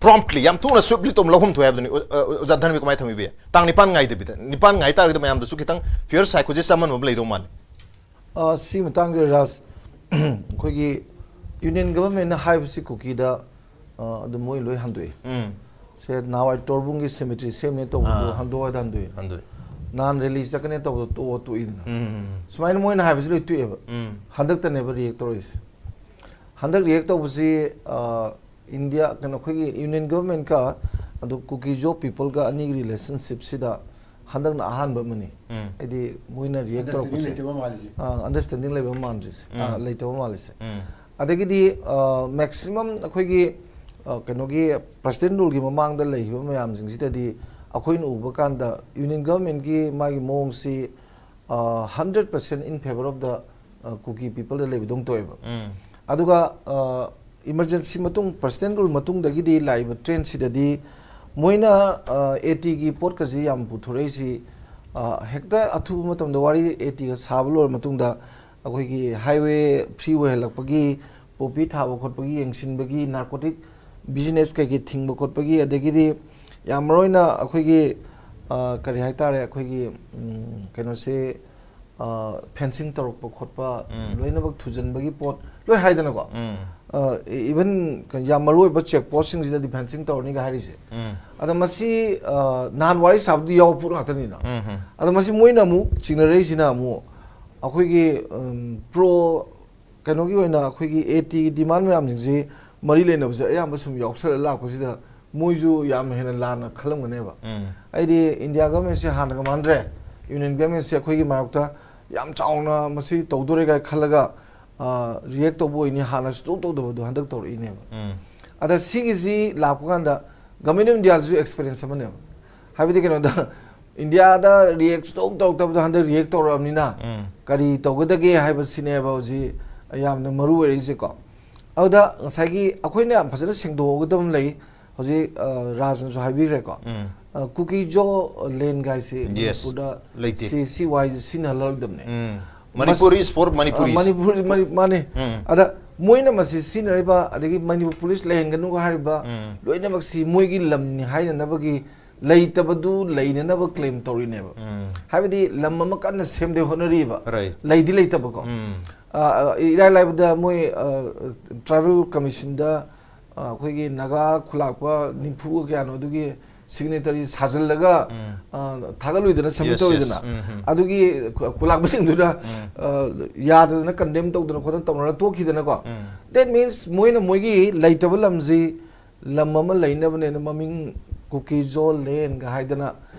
promptly. ꯌꯥꯝ ꯊꯨꯅ, swiftly ꯇꯧ, ꯂꯧꯐꯝ ꯊꯣꯛꯑꯦ ꯍꯥꯏꯕꯗꯨꯅꯤ꯫ ꯑꯣ-, ꯑꯣ-, ꯑꯣꯖꯥ ꯙꯔꯃꯤ ꯀꯃꯥꯏꯅ ꯊꯝꯕꯤꯕ ꯌꯥꯏ? ꯇꯥꯡ ꯅꯤꯄꯥꯟ ꯉꯥꯏꯗꯕꯤꯗ, ꯅꯤꯄꯥꯟ ꯉꯥꯏ ꯇꯥꯔꯒꯗꯤ ꯃꯌꯥꯝꯗꯁꯨ ꯈꯤꯇꯪ fair psychology ꯑꯃ ꯑꯃ ꯂꯩꯗꯧ ꯃꯥꯜꯂꯤ꯫ ꯑ, ꯁꯤ ꯃꯇꯥꯡꯁꯦ ꯔꯥꯖ, ꯑꯩꯈꯣꯏꯒꯤ Union Government ꯅ ꯍꯥꯏꯕꯁꯤ ꯀꯨꯀꯤꯗ, ꯑ, ꯑꯗꯨꯝ ꯃꯣꯏ ꯂꯣꯏ ꯍꯟꯗꯣꯛꯏ꯫ ꯎꯝ꯫ ꯁꯦ ꯅꯍꯥꯟꯋꯥꯏ ꯇꯣꯔꯕꯨꯡꯒꯤ cemetery ꯁꯦꯝꯅꯤ ꯇꯧꯕꯗꯣ ꯑꯥ꯫ ꯍꯟꯗꯣꯛꯑꯣ ꯍꯥꯏꯗ ꯍꯟꯗꯣꯛꯏ꯫ ꯍꯟꯗꯣꯛꯏ꯫ ꯅꯍꯥꯟ rally ꯆꯠꯀꯅꯤ ꯇꯧꯕꯗꯣ ꯇꯣꯛꯑꯣ ꯇꯣꯛꯏꯗꯅ꯫ ꯎꯝ, ꯎꯝ, ꯎꯝ꯫ ꯁꯨꯃꯥꯏꯅ ꯃꯣꯏꯅ ꯍꯥꯏꯕꯁꯤ ꯂꯣꯏ ꯇꯣꯛꯑꯦꯕ꯫ ꯎꯝ꯫ ꯍꯟꯗꯛꯇꯅꯦꯕ react ꯇꯧꯔꯛꯏꯁꯦ꯫ ꯍꯟꯗꯛ react ꯇꯧꯕꯁꯤ, ꯑ, India, ꯀꯩꯅꯣ, ꯑꯩꯈꯣꯏꯒꯤ Union Government ꯀ ꯑꯗꯨ Kuki-Zo people ꯒ ꯑꯅꯤꯒꯤ relationship ꯁꯤꯗ ꯍꯟꯗꯛꯅ ꯑꯍꯥꯟꯕ ꯑꯃꯅꯤ꯫ ꯎꯝ꯫ ꯍꯥꯏꯗꯤ ꯃꯣꯏꯅ react understanding ꯇꯧꯔꯛꯄꯁꯦ꯫ ꯂꯩꯇꯕ ꯃꯥꯜꯂꯤꯁꯦ꯫ ꯑꯥ, understanding ꯂꯩꯕ ꯃꯥꯟꯗ꯭ꯔꯤꯁꯦ꯫ ꯑꯥ, ꯎꯝ꯫ ꯂꯩꯇꯕ ꯃꯥꯜꯂꯤꯁꯦ꯫ ꯎꯝ꯫ ꯑꯗꯒꯤꯗꯤ, ꯑ, maximum ꯑꯩꯈꯣꯏꯒꯤ, ꯑ, ꯀꯩꯅꯣꯒꯤ President Rule ꯒꯤ ꯃꯃꯥꯡꯗ ꯂꯩꯈꯤꯕ ꯃꯌꯥꯝꯁꯤꯡꯁꯤꯗꯗꯤ ꯑꯩꯈꯣꯏꯅ ꯎꯕ ꯀꯥꯟꯗ Union Government ꯀꯤ ꯃꯥꯒꯤ ꯃꯑꯣꯡꯁꯤ, ꯑ, hundred percent in favour of the, ꯑ, Kuki people ꯗ ꯂꯩꯕꯗꯧꯅ ꯇꯧꯋꯦꯕ꯫ ꯎꯝ꯫ ꯑꯗꯨꯒ, ꯑ, emergency ꯃꯇꯨꯡ, President Rule ꯃꯇꯨꯡꯗꯒꯤꯗꯤ ꯂꯥꯛꯏꯕ trend ꯁꯤꯗꯗꯤ ꯃꯣꯏꯅ, ꯑ, AT ꯒꯤ ꯄꯣꯠꯀꯁꯤ ꯌꯥꯝ ꯄꯨꯊꯣꯔꯛꯏꯁꯤ, ꯑ, ꯍꯦꯛꯇ ꯑꯊꯨꯕ ꯃꯇꯝꯗ ꯋꯥꯔꯤ AT ꯒ ꯁꯥꯕ ꯂꯣꯏꯔ ꯃꯇꯨꯡꯗ ꯑꯩꯈꯣꯏꯒꯤ highway free ꯑꯣꯏꯍꯜꯂꯛꯄꯒꯤ, poppy ꯊꯥꯕ ꯈꯣꯠꯄꯒꯤ ꯌꯦꯡꯁꯤꯟꯕꯒꯤ, narcotic business ꯀꯩꯀꯩ ꯊꯤꯡꯕ ꯈꯣꯠꯄꯒꯤ, ꯑꯗꯒꯤꯗꯤ ꯌꯥꯝ ꯃꯔꯨ ꯑꯣꯏꯅ ꯑꯩꯈꯣꯏꯒꯤ, ꯑ, ꯀꯔꯤ ꯍꯥꯏꯇꯥꯔꯦ, ꯑꯩꯈꯣꯏꯒꯤ, ꯎꯝ, ꯀꯩꯅꯣꯁꯦ, ꯑ, fencing ꯇꯧꯔꯛꯄ ꯈꯣꯠꯄ, ꯎꯝ꯫ ꯂꯣꯏꯅꯃꯛ ꯊꯨꯖꯟꯕꯒꯤ ꯄꯣꯠ ꯂꯣꯏ ꯍꯥꯏꯗꯅꯀꯣ꯫ ꯎꯝ꯫ ꯑ, even ꯌꯥꯝ ꯃꯔꯨ ꯑꯣꯏꯕ check post ꯁꯤꯡꯁꯤꯗꯗꯤ fencing ꯇꯧꯔꯅꯤꯒ ꯍꯥꯏꯔꯤꯁꯦ꯫ ꯎꯝ꯫ ꯑꯗ ꯃꯁꯤ, ꯑ, ꯅꯍꯥꯟ ꯋꯥꯔꯤ ꯁꯥꯕꯗꯤ ꯌꯥꯎꯕ ꯄꯣꯠ ꯉꯥꯛꯇꯅꯤꯅ꯫ ꯎꯝ, ꯎꯝ꯫ ꯑꯗ ꯃꯁꯤ ꯃꯣꯏꯅ ꯑꯃꯨꯛ ꯆꯤꯡꯅꯔꯛꯏꯁꯤꯅ ꯑꯃꯨꯛ ꯑꯩꯈꯣꯏꯒꯤ, ꯎꯝ, pro ꯀꯩꯅꯣꯒꯤ ꯑꯣꯏꯅ ꯑꯩꯈꯣꯏꯒꯤ AT ꯒꯤ demand ꯃꯌꯥꯝꯁꯤꯡꯁꯤ ꯃꯔꯤ ꯂꯩꯅꯕꯁꯦ ꯑꯌꯥꯝꯕ ꯁꯨꯝ ꯌꯥꯎꯁꯜꯂ ꯂꯥꯛꯄꯁꯤꯗ ꯃꯣꯏꯁꯨ ꯌꯥꯝ ꯍꯦꯟꯅ ꯂꯥꯟꯅ ꯈꯜꯂꯝꯒꯅꯦꯕ꯫ ꯎꯝ꯫ ꯑꯩꯗꯤ India Government ꯁꯦ ꯍꯥꯟꯅꯒ ꯃꯥꯟꯗ꯭ꯔꯦ꯫ Union Government ꯁꯦ ꯑꯩꯈꯣꯏꯒꯤ ꯃꯥꯌꯣꯛꯇ ꯌꯥꯝ ꯆꯥꯎꯅ ꯃꯁꯤ ꯇꯧꯗꯣꯔꯦ ꯀꯥꯏ ꯈꯜꯂꯒ, ꯑ, react ꯇꯧꯕ ꯑꯣꯏꯅꯤ, ꯍꯥꯟꯅ ꯁꯨꯛꯇꯧ ꯇꯧꯗꯕꯗꯣ ꯍꯟꯗꯛ ꯇꯧꯔꯛꯏꯅꯦꯕ꯫ ꯎꯝ꯫ ꯑꯗ ꯁꯤꯒꯤꯁꯤ ꯂꯥꯛꯄ ꯀꯥꯟꯗ Government of India ꯁꯨ experience ꯑꯃꯅꯦꯕ꯫ ꯍꯥꯏꯕꯗꯤ ꯀꯩꯅꯣꯗ, ꯏꯟꯗꯤꯌꯥꯗ ꯔꯤꯌꯦꯛ ꯁꯨꯡꯇꯧ ꯇꯧꯔꯛꯇꯕꯗꯣ ꯍꯟꯗꯛ ꯔꯤꯌꯦꯛ ꯇꯧꯔꯛꯑꯕꯅꯤꯅ, ꯎꯝ꯫ ꯀꯔꯤ ꯇꯧꯒꯗꯒꯦ ꯍꯥꯏꯕꯁꯤꯅꯦꯕ ꯍꯧꯖꯤꯛ ꯌꯥꯝꯅ ꯃꯔꯨ ꯑꯣꯏꯔꯛꯏꯁꯦꯀꯣ꯫ ꯑꯗꯨꯗ ꯉꯁꯥꯏꯒꯤ ꯑꯩꯈꯣꯏꯅ ꯌꯥꯝ ꯐꯖꯅ ꯁꯦꯡꯗꯣꯛꯍꯧꯒꯗꯕ ꯑꯃ ꯂꯩ꯫ ꯍꯧꯖꯤꯛ, ꯑ, ꯔꯥꯖꯅꯁꯨ ꯍꯥꯏꯕꯤꯈ꯭ꯔꯦꯀꯣ꯫ ꯎꯝ꯫ ꯑ, ꯀꯨꯀꯤꯖꯣ ꯂꯦꯟ ꯒꯥꯏꯁꯤ Yes. ꯃꯅꯤꯄꯨꯔꯗ ꯂꯩꯇꯦ꯫ ꯁꯤ, ꯁꯤ ꯋꯥꯏꯁꯦ ꯁꯤꯖꯤꯟꯅꯍꯜꯂꯔꯣꯏꯗꯕꯅꯦ꯫ ꯎꯝ꯫ ꯃꯁ-, Manipuri is for ꯑ, Manipuris꯫ ꯃꯅꯤꯄꯨꯔ, ꯃꯅꯤ-, ꯃꯥꯅꯦ꯫ ꯎꯝ꯫ ꯑꯗ ꯃꯣꯏꯅ ꯃꯁꯤ ꯁꯤꯖꯤꯟꯅꯔꯤꯕ, ꯑꯗꯒꯤ ꯃꯅꯤꯄꯨꯔ ꯄꯨꯂꯤꯁ ꯂꯩꯍꯟꯒꯅꯨ ꯍꯥꯏꯔꯤꯕ, ꯎꯝ꯫ ꯂꯣꯏꯅꯃꯛꯁꯤ ꯃꯣꯏꯒꯤ ꯂꯝꯅꯤ ꯍꯥꯏꯅꯅꯕꯒꯤ ꯂꯩꯇꯕꯗꯨ ꯂꯩꯅꯅꯕ claim ꯇꯧꯔꯤꯅꯦꯕ꯫ ꯎꯝ꯫ ꯍꯥꯏꯕꯗꯤ ꯂꯝ ꯑꯃ ꯀꯟꯅ ꯁꯦꯝꯗꯦ ꯍꯣꯠꯅꯔꯤꯕ, Right. ꯂꯩꯗꯤ ꯂꯩꯇꯕꯀꯣ꯫ ꯎꯝ꯫ ꯑ, ꯑ, ꯏꯔꯥꯏ ꯂꯥꯏꯕꯗ ꯃꯣꯏ, ꯑ, Tribal Commissionꯗ, ꯑ, ꯑꯩꯈꯣꯏꯒꯤ ꯅꯥꯒꯥ ꯈꯨꯂꯥꯛꯄ ꯅꯤꯐꯨꯒ ꯀꯌꯥꯅꯣ ꯑꯗꯨꯒꯤ signatory ꯁꯥꯖꯤꯜꯂꯒ, ꯎꯝ꯫ ꯑ, ꯊꯥꯒꯠꯂꯨꯏꯗꯅ, submit Yes, yes. ꯇꯧꯔꯤꯗꯅ, ꯎꯝ, ꯎꯝ꯫ ꯑꯗꯨꯒꯤ ꯈꯨ-, ꯈꯨꯂꯥꯛꯄꯁꯤꯡꯗꯨꯅ, ꯎꯝ꯫ ꯑ, ꯌꯥꯗꯗꯅ condemn ꯇꯧꯗꯅ ꯈꯣꯠꯇꯅ ꯇꯧꯅꯔ ꯇꯣꯛꯈꯤꯗꯅꯀꯣ꯫ ꯎꯝ꯫ That means ꯃꯣꯏꯅ ꯃꯣꯏꯒꯤ ꯂꯩꯇꯕ ꯂꯝꯁꯤ ꯂꯝ ꯑꯃ ꯂꯩꯅꯕꯅꯦꯅ ꯃꯃꯤꯡ ꯀꯨꯀꯤꯖꯣ ꯂꯦꯟꯒ ꯍꯥꯏꯗꯅ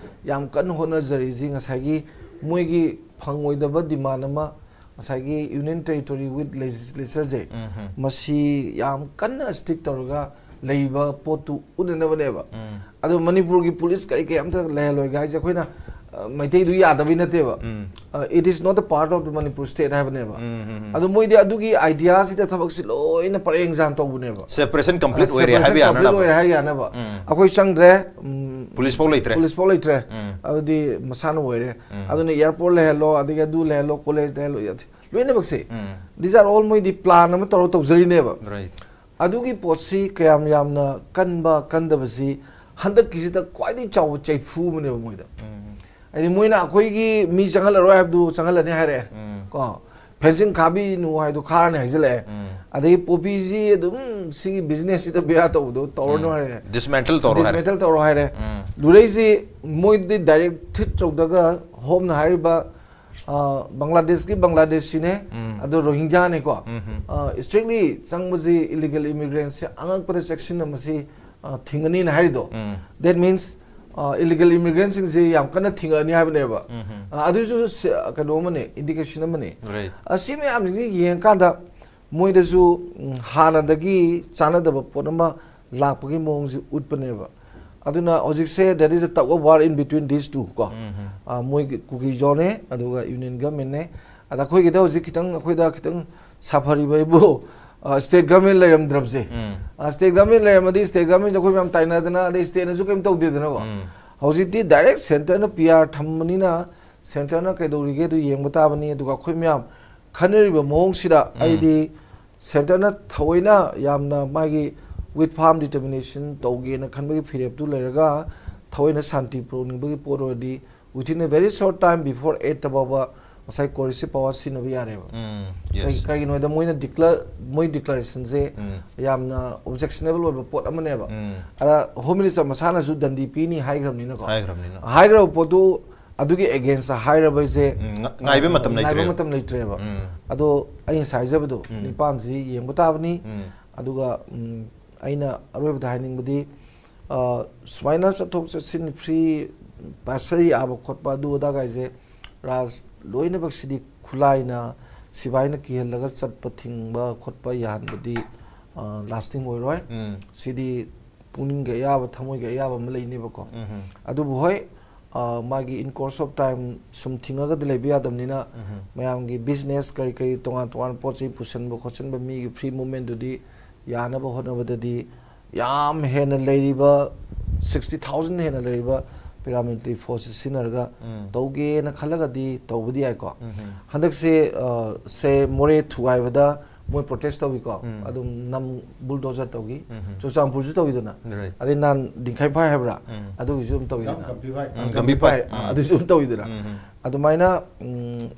ꯌꯥꯝ ꯀꯟꯅ ꯍꯣꯠꯅꯖꯔꯤꯁꯤ ꯉꯁꯥꯏꯒꯤ ꯃꯣꯏꯒꯤ ꯐꯪꯉꯣꯏꯗꯕ demand ꯑꯃ ꯉꯁꯥꯏꯒꯤ Union Territory with Legislatureꯁꯦ ꯎꯝ, ꯎꯝ꯫ ꯃꯁꯤ ꯌꯥꯝ ꯀꯟꯅ stick ꯇꯧꯔꯒ ꯂꯩꯕ ꯄꯣꯠꯇꯨ ꯎꯠꯅꯅꯕꯅꯦꯕ꯫ ꯎꯝ꯫ ꯑꯗꯣ ꯃꯅꯤꯄꯨꯔꯒꯤ ꯄꯨꯂꯤꯁ ꯀꯔꯤ ꯀꯔꯤ ꯑꯝꯇ ꯂꯩꯍꯜꯂꯣꯏꯒꯦ ꯍꯥꯏꯁꯦ ꯑꯩꯈꯣꯏꯅ, ꯑ, ꯃꯩꯇꯩꯗꯨ ꯌꯥꯗꯕꯩ ꯅꯠꯇꯦꯕ꯫ ꯎꯝ꯫ ꯑ, it is not a part of the Manipur state ꯍꯥꯏꯕꯅꯦꯕ꯫ ꯎꯝ, ꯎꯝ, ꯎꯝ꯫ ꯑꯗꯣ ꯃꯣꯏꯗꯤ ꯑꯗꯨꯒꯤ ideaꯁꯤꯗ ꯊꯕꯛꯁꯤ ꯂꯣꯏꯅ ꯄꯔꯦꯡ ꯁꯥꯟ ꯇꯧꯕꯅꯦꯕ꯫ Separation complete ꯑ, ꯑꯣꯏꯔꯦ separation ꯍꯥꯏꯕ complete ꯌꯥꯅꯅꯕ꯫ ꯑꯣꯏꯔꯦ ꯍꯥꯏ ꯌꯥꯅꯕ꯫ ꯎꯝ꯫ ꯑꯩꯈꯣꯏ ꯆꯪꯗ꯭ꯔꯦ, ꯎꯝ, Police ꯐꯥꯎ ꯂꯩꯇ꯭ꯔꯦ꯫ Police ꯐꯥꯎ ꯂꯩꯇ꯭ꯔꯦ꯫ ꯎꯝ꯫ ꯑꯗꯨꯗꯤ ꯃꯁꯥꯅ ꯑꯣꯏꯔꯦ꯫ ꯎꯝ꯫ ꯑꯗꯨꯅ airport ꯂꯩꯍꯜꯂꯣ, ꯑꯗꯒꯤ ꯑꯗꯨ ꯂꯩꯍꯜꯂꯣ, college ꯂꯩꯍꯜꯂꯣ, ꯌꯥꯗꯦ꯫ ꯂꯣꯏꯅꯃꯛꯁꯦ꯫ ꯎꯝ꯫ These are all ꯃꯣꯏꯗꯤ plan ꯑꯃ ꯇꯧꯔ ꯇꯧꯖꯔꯤꯅꯦꯕ꯫ Right꯫ ꯑꯗꯨꯒꯤ ꯄꯣꯠꯁꯤ ꯀꯌꯥꯝ ꯌꯥꯝꯅ ꯀꯟꯕ ꯀꯟꯗꯕꯁꯤ ꯍꯟꯗꯛꯀꯤꯁꯤꯗ ꯈ꯭ꯋꯥꯏꯗꯒꯤ ꯆꯥꯎꯕ ꯆꯩꯐꯨ ꯑꯃꯅꯦꯕ ꯃꯣꯏꯗ꯫ ꯎꯝ꯫ ꯍꯥꯏꯗꯤ ꯃꯣꯏꯅ ꯑꯩꯈꯣꯏꯒꯤ ꯃꯤ ꯆꯪꯍꯜꯂꯔꯣꯏ ꯍꯥꯏꯕꯗꯨ ꯆꯪꯍꯜꯂꯅꯤ ꯍꯥꯏꯔꯛꯑꯦ꯫ ꯎꯝ꯫ ꯀꯣ, fencing ꯈꯥꯕꯤꯅꯨ ꯍꯥꯏꯗꯣ ꯈꯥꯔꯅꯤ ꯍꯥꯏꯖꯤꯜꯂꯛꯑꯦ꯫ ꯎꯝ꯫ ꯑꯗꯒꯤ ꯄꯣꯄꯤꯁꯤ ꯑꯗꯨꯝ ꯁꯤꯒꯤ businessꯁꯤꯗ ꯕꯦꯔꯥ ꯇꯧꯕꯗꯣ ꯇꯧꯔꯅꯨ ꯎꯝ꯫ ꯍꯥꯏꯔꯛꯑꯦ꯫ Dismantle ꯇꯧꯔꯣ ꯍꯥꯏꯔꯦ꯫ Dismantle ꯇꯧꯔꯣ ꯍꯥꯏꯔꯦ꯫ ꯎꯝ꯫ ꯂꯨꯔꯩꯁꯤ ꯃꯣꯏꯗꯤ direct threat ꯇꯧꯗꯒ ꯍꯣꯝꯅ ꯍꯥꯏꯔꯤꯕ ꯑ, ꯕꯪꯒ꯭ꯂꯥꯗꯦꯁꯀꯤ ꯕꯪꯒ꯭ꯂꯥꯗꯦꯁꯤꯅꯦ, ꯎꯝ꯫ ꯑꯗꯣ ꯔꯣꯍꯤꯡꯒ꯭ꯌꯥꯅꯦꯀꯣ꯫ ꯎꯝ, ꯎꯝ꯫ ꯑ, strictly ꯆꯪꯕꯁꯤ illegal immigrantꯁꯦ ꯑꯉꯛꯄꯗ ꯆꯦꯛꯁꯤꯟꯅ ꯃꯁꯤ, ꯑ, ꯊꯤꯡꯒꯅꯤꯅ ꯍꯥꯏꯔꯤꯗꯣ꯫ ꯎꯝ꯫ That means, ꯑ, illegal immigrantꯁꯤꯡꯁꯤ ꯌꯥꯝ ꯀꯟꯅ ꯊꯤꯡꯒꯅꯤ ꯍꯥꯏꯕꯅꯦꯕ꯫ ꯎꯝ, ꯎꯝ꯫ ꯑ, ꯑꯗꯨꯁꯨ ꯁ-, ꯀꯩꯅꯣ ꯑꯃꯅꯤ, indication ꯑꯃꯅꯤ꯫ Right꯫ ꯑ, ꯁꯤ ꯃꯌꯥꯝꯁꯤꯡꯁꯤ ꯌꯦꯡꯉꯀꯥꯟꯗ ꯃꯣꯏꯗꯁꯨ, ꯎꯝ, ꯍꯥꯟꯅꯗꯒꯤ ꯆꯥꯟꯅꯗꯕ ꯄꯣꯠ ꯑꯃ ꯂꯥꯛꯄꯒꯤ ꯃꯑꯣꯡꯁꯤ ꯎꯠꯄꯅꯦꯕ꯫ ꯑꯗꯨꯅ ꯍꯧꯖꯤꯛꯁꯦ there is a tug of war in between these two ꯀꯣ꯫ ꯎꯝ, ꯎꯝ꯫ ꯑ, ꯃꯣꯏꯒꯤ ꯀꯨꯀꯤ ꯖꯣꯅꯦ, ꯑꯗꯨꯒ ꯌꯨꯅꯤꯌꯟ ꯒꯚꯔꯟꯃꯦꯟꯅꯦ꯫ ꯑꯗ ꯑꯩꯈꯣꯏꯒꯤꯗ ꯍꯧꯖꯤꯛ ꯈꯤꯇꯪ, ꯑꯩꯈꯣꯏꯗ ꯈꯤꯇꯪ ꯁꯥꯐꯔꯤꯕ ꯍꯥꯏꯕꯨ, ꯑ, ꯁ꯭ꯇꯦꯠ ꯒꯚꯔꯟꯃꯦꯟ ꯂꯩꯔꯝꯗ꯭ꯔꯕꯁꯦ꯫ ꯎꯝ꯫ ꯑ, ꯁ꯭ꯇꯦꯠ ꯒꯚꯔꯟꯃꯦꯟ ꯂꯩꯔꯝꯃꯗꯤ ꯁ꯭ꯇꯦꯠ ꯒꯚꯔꯟꯃꯦꯟꯁꯦ ꯑꯩꯈꯣꯏ ꯃꯌꯥꯝ ꯇꯥꯏꯅꯗꯅ, ꯑꯗꯩ ꯁ꯭ꯇꯦꯠꯅꯁꯨ ꯀꯩꯝ ꯇꯧꯗꯦꯗꯅꯀꯣ꯫ ꯎꯝ꯫ ꯍꯧꯖꯤꯛꯇꯤ ꯗꯥꯏꯔꯦꯛ ꯁꯦꯟꯇꯔꯅ ꯄꯤ ꯑꯥꯔ ꯊꯝꯕꯅꯤꯅ ꯁꯦꯟꯇꯔꯅ ꯀꯩꯗꯧꯔꯤꯒꯦ ꯑꯗꯨ ꯌꯦꯡꯕ ꯇꯥꯕꯅꯤ꯫ ꯑꯗꯨꯒ ꯑꯩꯈꯣꯏ ꯃꯌꯥꯝ ꯈꯟꯅꯔꯤꯕ ꯃꯑꯣꯡꯁꯤꯗ ꯎꯝ꯫ ꯑꯩꯗꯤ ꯁꯦꯟꯇꯔꯅ ꯊꯑꯣꯏꯅ ꯌꯥꯝꯅ ꯃꯥꯒꯤ with firm determination ꯇꯧꯒꯦꯅ ꯈꯟꯕꯒꯤ ꯐꯤꯔꯦꯞꯇꯨ ꯂꯩꯔꯒ ꯊꯑꯣꯏꯅ ꯁꯥꯟꯇꯤ ꯄꯨꯔꯛꯅꯤꯡꯕꯒꯤ ꯄꯣꯠ ꯑꯣꯏꯔꯗꯤ within a very short time before eight ꯐꯥꯎꯕ ꯉꯁꯥꯏ coercive power ꯁꯤꯖꯤꯟꯅꯕ ꯌꯥꯔꯦꯕ꯫ ꯎꯝ, yes꯫ ꯀꯩ-, ꯀꯩꯒꯤꯅꯣ ꯍꯥꯏꯗ ꯃꯣꯏꯅ declare, ꯃꯣꯏ declarationꯁꯦ ꯎꯝ꯫ ꯌꯥꯝꯅ objectionable ꯑꯣꯏꯕ ꯄꯣꯠ ꯑꯃꯅꯦꯕ꯫ ꯎꯝ꯫ ꯑꯗ Home Minister ꯃꯁꯥꯅꯁꯨ ꯗꯟꯗꯤ ꯄꯤꯅꯤ ꯍꯥꯏꯈ꯭ꯔꯕꯅꯤꯅꯀꯣ꯫ ꯍꯥꯏꯈ꯭ꯔꯕꯅꯤꯅ꯫ ꯍꯥꯏꯈ꯭ꯔꯕ ꯄꯣꯠꯇꯨ ꯑꯗꯨꯒꯤ againstꯇ ꯍꯥꯏꯔꯕ ꯑꯩꯁꯦ, ꯎꯝ, ꯉ-, ꯉꯥꯏꯕ ꯑ, ꯃꯇꯝ ꯉꯥꯏꯕ ꯂꯩꯇ꯭ꯔꯦꯕ꯫ ꯃꯇꯝ ꯂꯩꯇ꯭ꯔꯦꯕ꯫ ꯎꯝ꯫ ꯑꯗꯣ ꯑꯩ ꯉꯁꯥꯏ ꯍꯥꯏꯖꯕꯗꯣ, ꯎꯝ꯫ ꯅꯤꯄꯥꯟꯁꯤ ꯌꯦꯡꯕ ꯇꯥꯕꯅꯤ꯫ ꯎꯝ꯫ ꯑꯗꯨꯒ, ꯎꯝ, ꯑꯩꯅ ꯑꯔꯣꯏꯕꯗ ꯍꯥꯏꯅꯤꯡꯕꯗꯤ, ꯑ, ꯁꯨꯃꯥꯏꯅ ꯆꯠꯊꯣꯛ ꯆꯠꯁꯤꯟ free passage ꯌꯥꯕ ꯈꯣꯠꯄ ꯑꯗꯨ ꯑꯗꯥꯒꯥꯏꯁꯦ ꯔꯥꯖ ꯂꯣꯏꯅꯃꯛꯁꯤꯗꯤ ꯈꯨꯠꯂꯥꯏꯅ ꯁꯤꯕꯥꯏꯅ ꯀꯤꯍꯜꯂꯒ ꯆꯠꯄ ꯊꯤꯡꯕ ꯈꯣꯠꯄ ꯌꯥꯍꯟꯕꯗꯤ, ꯑ, lasting ꯑꯣꯏꯔꯣꯏ꯫ ꯎꯝ꯫ ꯁꯤꯗꯤ ꯄꯨꯛꯅꯤꯡꯒꯤ ꯑꯌꯥꯕ, ꯊꯃꯣꯏꯒꯤ ꯑꯌꯥꯕ ꯑꯃ ꯂꯩꯅꯦꯕꯀꯣ꯫ ꯎꯝ꯫ ꯑꯗꯨꯕꯨ ꯍꯣꯏ, ꯑ, ꯃꯥꯒꯤ in course of time ꯁꯨꯝ ꯊꯤꯡꯉꯒꯗꯤ ꯂꯩꯕ ꯌꯥꯗꯕꯅꯤꯅ ꯎꯝ꯫ ꯃꯌꯥꯝꯒꯤ business ꯀꯔꯤ ꯀꯔꯤ ꯇꯣꯉꯥꯟ ꯇꯣꯉꯥꯟꯕ ꯄꯣꯠ ꯆꯩ ꯄꯨꯁꯟꯕ ꯈꯣꯠꯆꯟꯕ ꯃꯤꯒꯤ free movementꯗꯨꯗꯤ ꯌꯥꯅꯕ ꯍꯣꯠꯅꯕꯗꯗꯤ ꯌꯥꯝ ꯍꯦꯟꯅ ꯂꯩꯔꯤꯕ sixty thousand ꯍꯦꯟꯅ ꯂꯩꯔꯤꯕ paramilitary force ꯁꯤꯖꯤꯟꯅꯔꯒ ꯎꯝ꯫ ꯇꯧꯒꯦꯅ ꯈꯜꯂꯒꯗꯤ ꯇꯧꯕꯗꯤ ꯌꯥꯏꯀꯣ꯫ ꯎꯝ꯫ ꯍꯟꯗꯛꯁꯦ, ꯑ, ꯁꯦ ꯃꯣꯔꯦ ꯊꯨꯒꯥꯏꯕꯗ ꯃꯣꯏ protest ꯇꯧꯏꯀꯣ꯫ ꯎꯝ꯫ ꯑꯗꯨꯝ ꯅꯝ bulldozer ꯇꯧꯈꯤ꯫ ꯎꯝ꯫ ꯆꯨꯔꯆꯥꯟꯄꯨꯔꯁꯨ ꯇꯧꯏꯗꯅ꯫ Right꯫ ꯑꯗꯩ ꯅꯍꯥꯟ ꯗꯤꯡꯈꯩꯐꯥꯏ ꯍꯥꯏꯕ꯭ꯔꯥ? ꯎꯝ꯫ ꯑꯗꯨꯒꯤꯁꯨ ꯑꯗꯨꯝ ꯇꯧꯏꯗꯅ꯫ ꯒꯝ-, ꯒꯝꯚꯤꯔ ꯚꯥꯏ꯫ ꯑ, ꯎꯝ꯫ ꯑꯗꯨꯁꯨ ꯑꯗꯨꯝ ꯇꯧꯏꯗꯅ꯫ ꯎꯝ꯫ ꯑꯗꯨꯃꯥꯏꯅ, ꯎꯝ,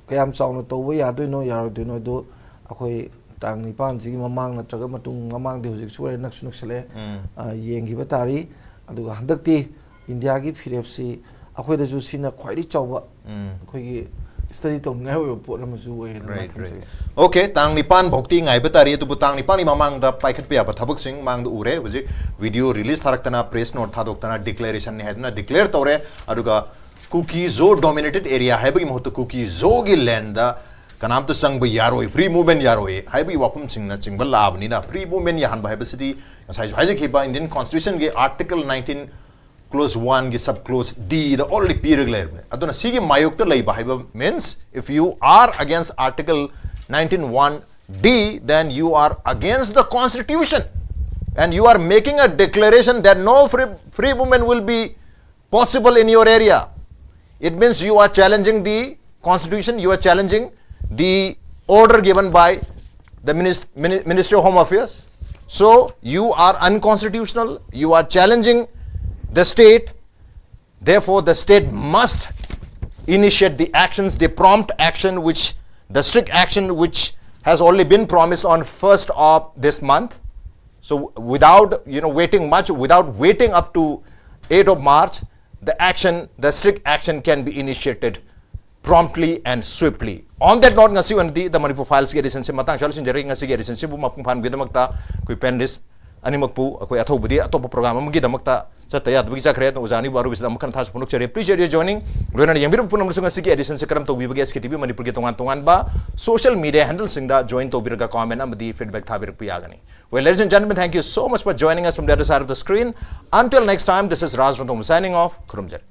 ꯀꯌꯥꯝ ꯆꯥꯎꯅ ꯇꯧꯕ ꯌꯥꯗꯣꯏꯅꯣ ꯌꯥꯔꯣꯏꯗꯣꯏꯅꯣ ꯑꯗꯣ ꯑꯩꯈꯣꯏ ꯇꯥꯡ ꯅꯤꯄꯥꯟꯁꯤꯒꯤ ꯃꯃꯥꯡ ꯅꯠꯇ꯭ꯔꯒ ꯃꯇꯨꯡ ꯃꯃꯥꯡꯗꯤ ꯍꯧꯖꯤꯛꯁꯨ ꯑꯣꯏꯔꯦ, ꯅꯛꯁꯨ ꯅꯛꯁꯜꯂꯛꯑꯦ꯫ ꯎꯝ꯫ ꯑ, ꯌꯦꯡꯈꯤꯕ ꯇꯥꯔꯤ꯫ ꯑꯗꯨꯒ ꯍꯟꯗꯛꯇꯤ ꯏꯟꯗꯤꯌꯥꯒꯤ ꯐꯤꯔꯦꯞꯁꯤ ꯑꯩꯈꯣꯏꯗꯁꯨ ꯁꯤꯅ ꯈ꯭ꯋꯥꯏꯗꯒꯤ ꯆꯥꯎꯕ ꯎꯝ꯫ ꯑꯩꯈꯣꯏꯒꯤ study ꯇꯧꯅꯤꯡꯉꯥꯏ ꯑꯣꯏꯕ ꯄꯣꯠ ꯑꯃꯁꯨ ꯑꯣꯏꯌꯦꯅ Right, ꯊꯝꯖꯒꯦ꯫ Right꯫ Okay, ꯇꯥꯡ ꯅꯤꯄꯥꯟ ꯐꯥꯎꯗꯤ ꯉꯥꯏꯕ ꯇꯥꯔꯤ, ꯑꯗꯨꯕꯨ ꯇꯥꯡ ꯅꯤꯄꯥꯟꯒꯤ ꯃꯃꯥꯡꯗ ꯄꯥꯏꯈꯠꯄ ꯌꯥꯕ ꯊꯕꯛꯁꯤꯡ ꯃꯥꯡꯗ ꯎꯔꯦ꯫ ꯍꯧꯖꯤꯛ video release ꯊꯥꯔꯛꯇꯅ, press note ꯊꯥꯗꯣꯛꯇꯅ, declarationꯅꯤ ꯍꯥꯏꯗꯨꯅ declare ꯇꯧꯔꯦ꯫ ꯑꯗꯨꯒ ꯀꯨꯀꯤ ꯖꯣ dominated area ꯍꯥꯏꯕꯒꯤ ꯃꯍꯨꯠꯇ ꯀꯨꯀꯤ ꯖꯣꯒꯤ landꯗ ꯀꯅꯥꯝꯇ ꯆꯪꯕ ꯌꯥꯔꯣꯏ, free movement ꯌꯥꯔꯣꯏ ꯍꯥꯏꯕꯒꯤ ꯋꯥꯐꯝꯁꯤꯡꯅ ꯆꯤꯡꯕ ꯂꯥꯛꯑꯕꯅꯤꯅ, free movement ꯌꯥꯍꯟꯕ ꯍꯥꯏꯕꯁꯤꯗꯤ ꯉꯁꯥꯏꯁꯨ ꯍꯥꯏꯖꯈꯤꯕ Indian Constitutionꯒꯤ Article nineteen clause oneꯒꯤ sub clause Dꯗ already ꯄꯤꯔꯒ ꯂꯩꯔꯕꯅꯦ꯫ ꯑꯗꯨꯅ ꯁꯤꯒꯤ ꯃꯥꯌꯣꯛꯇ ꯂꯩꯕ ꯍꯥꯏꯕ means, if you are against Article nineteen one D, then you are against the Constitution and you are making a declaration that no free, free movement will be possible in your area. It means you are challenging the Constitution, you are challenging the order given by the minis- mini- Ministry of Home Affairs. So you are unconstitutional, you are challenging the state. Therefore, the state must initiate the actions, the prompt action, which the strict action which has already been promised on first of this month. So without, you know, waiting much, without waiting up to eighth of March, the action, the strict action can be initiated promptly and swiftly. On that note, ꯉꯁꯤ ꯑꯣꯏꯅꯗꯤ The Manipur Filesꯀꯤ editionꯁꯤ ꯃꯇꯥꯡ ꯁ꯭ꯋꯥꯏꯗ ꯂꯣꯏꯁꯤꯟꯖꯔꯒꯦ꯫ ꯉꯁꯤꯒꯤ editionꯁꯤꯕꯨ ꯃꯄꯨꯡ ꯐꯥꯍꯟꯕꯒꯤꯗꯃꯛꯇ ꯑꯩꯈꯣꯏ panelist ꯑꯅꯤꯃꯛꯄꯨ ꯑꯩꯈꯣꯏ ꯑꯊꯧꯕꯗꯤ ꯑꯇꯣꯞꯄ program ꯑꯃꯒꯤꯗꯃꯛꯇ ꯆꯠꯇ ꯌꯥꯗꯕꯒꯤ ꯆꯠꯈ꯭ꯔꯦ꯫ ꯑꯗꯣ ꯑꯣꯖꯥ ꯑꯅꯤꯕꯨ ꯑꯔꯣꯏꯕꯁꯤꯗ ꯑꯃꯨꯛ ꯍꯟꯅ ꯊꯥꯖ ꯐꯣꯡꯗꯣꯛꯆꯔꯤ꯫ Appreciate your joining. ꯂꯣꯏꯅꯅ ꯌꯦꯡꯕꯤꯔꯤꯕ ꯄꯨꯝꯅꯃꯛꯁꯨ ꯉꯁꯤꯒꯤ editionꯁꯤ ꯀꯔꯝ ꯇꯧꯕꯤꯕꯒꯦ? S K T V ꯃꯅꯤꯄꯨꯔꯒꯤ ꯇꯣꯉꯥꯟ ꯇꯣꯉꯥꯟꯕ social media handleꯁꯤꯡꯗ join ꯇꯧꯕꯤꯔꯒ comment ꯑꯃꯗꯤ feedback ꯊꯥꯕꯤꯔꯛꯄ ꯌꯥꯒꯅꯤ꯫ Well, ladies and gentlemen, thank you so much for joining us from the other side of the screen. Until next time, this is Raj Rongthom signing off. ꯈꯨꯔꯨꯝꯖꯔꯤ꯫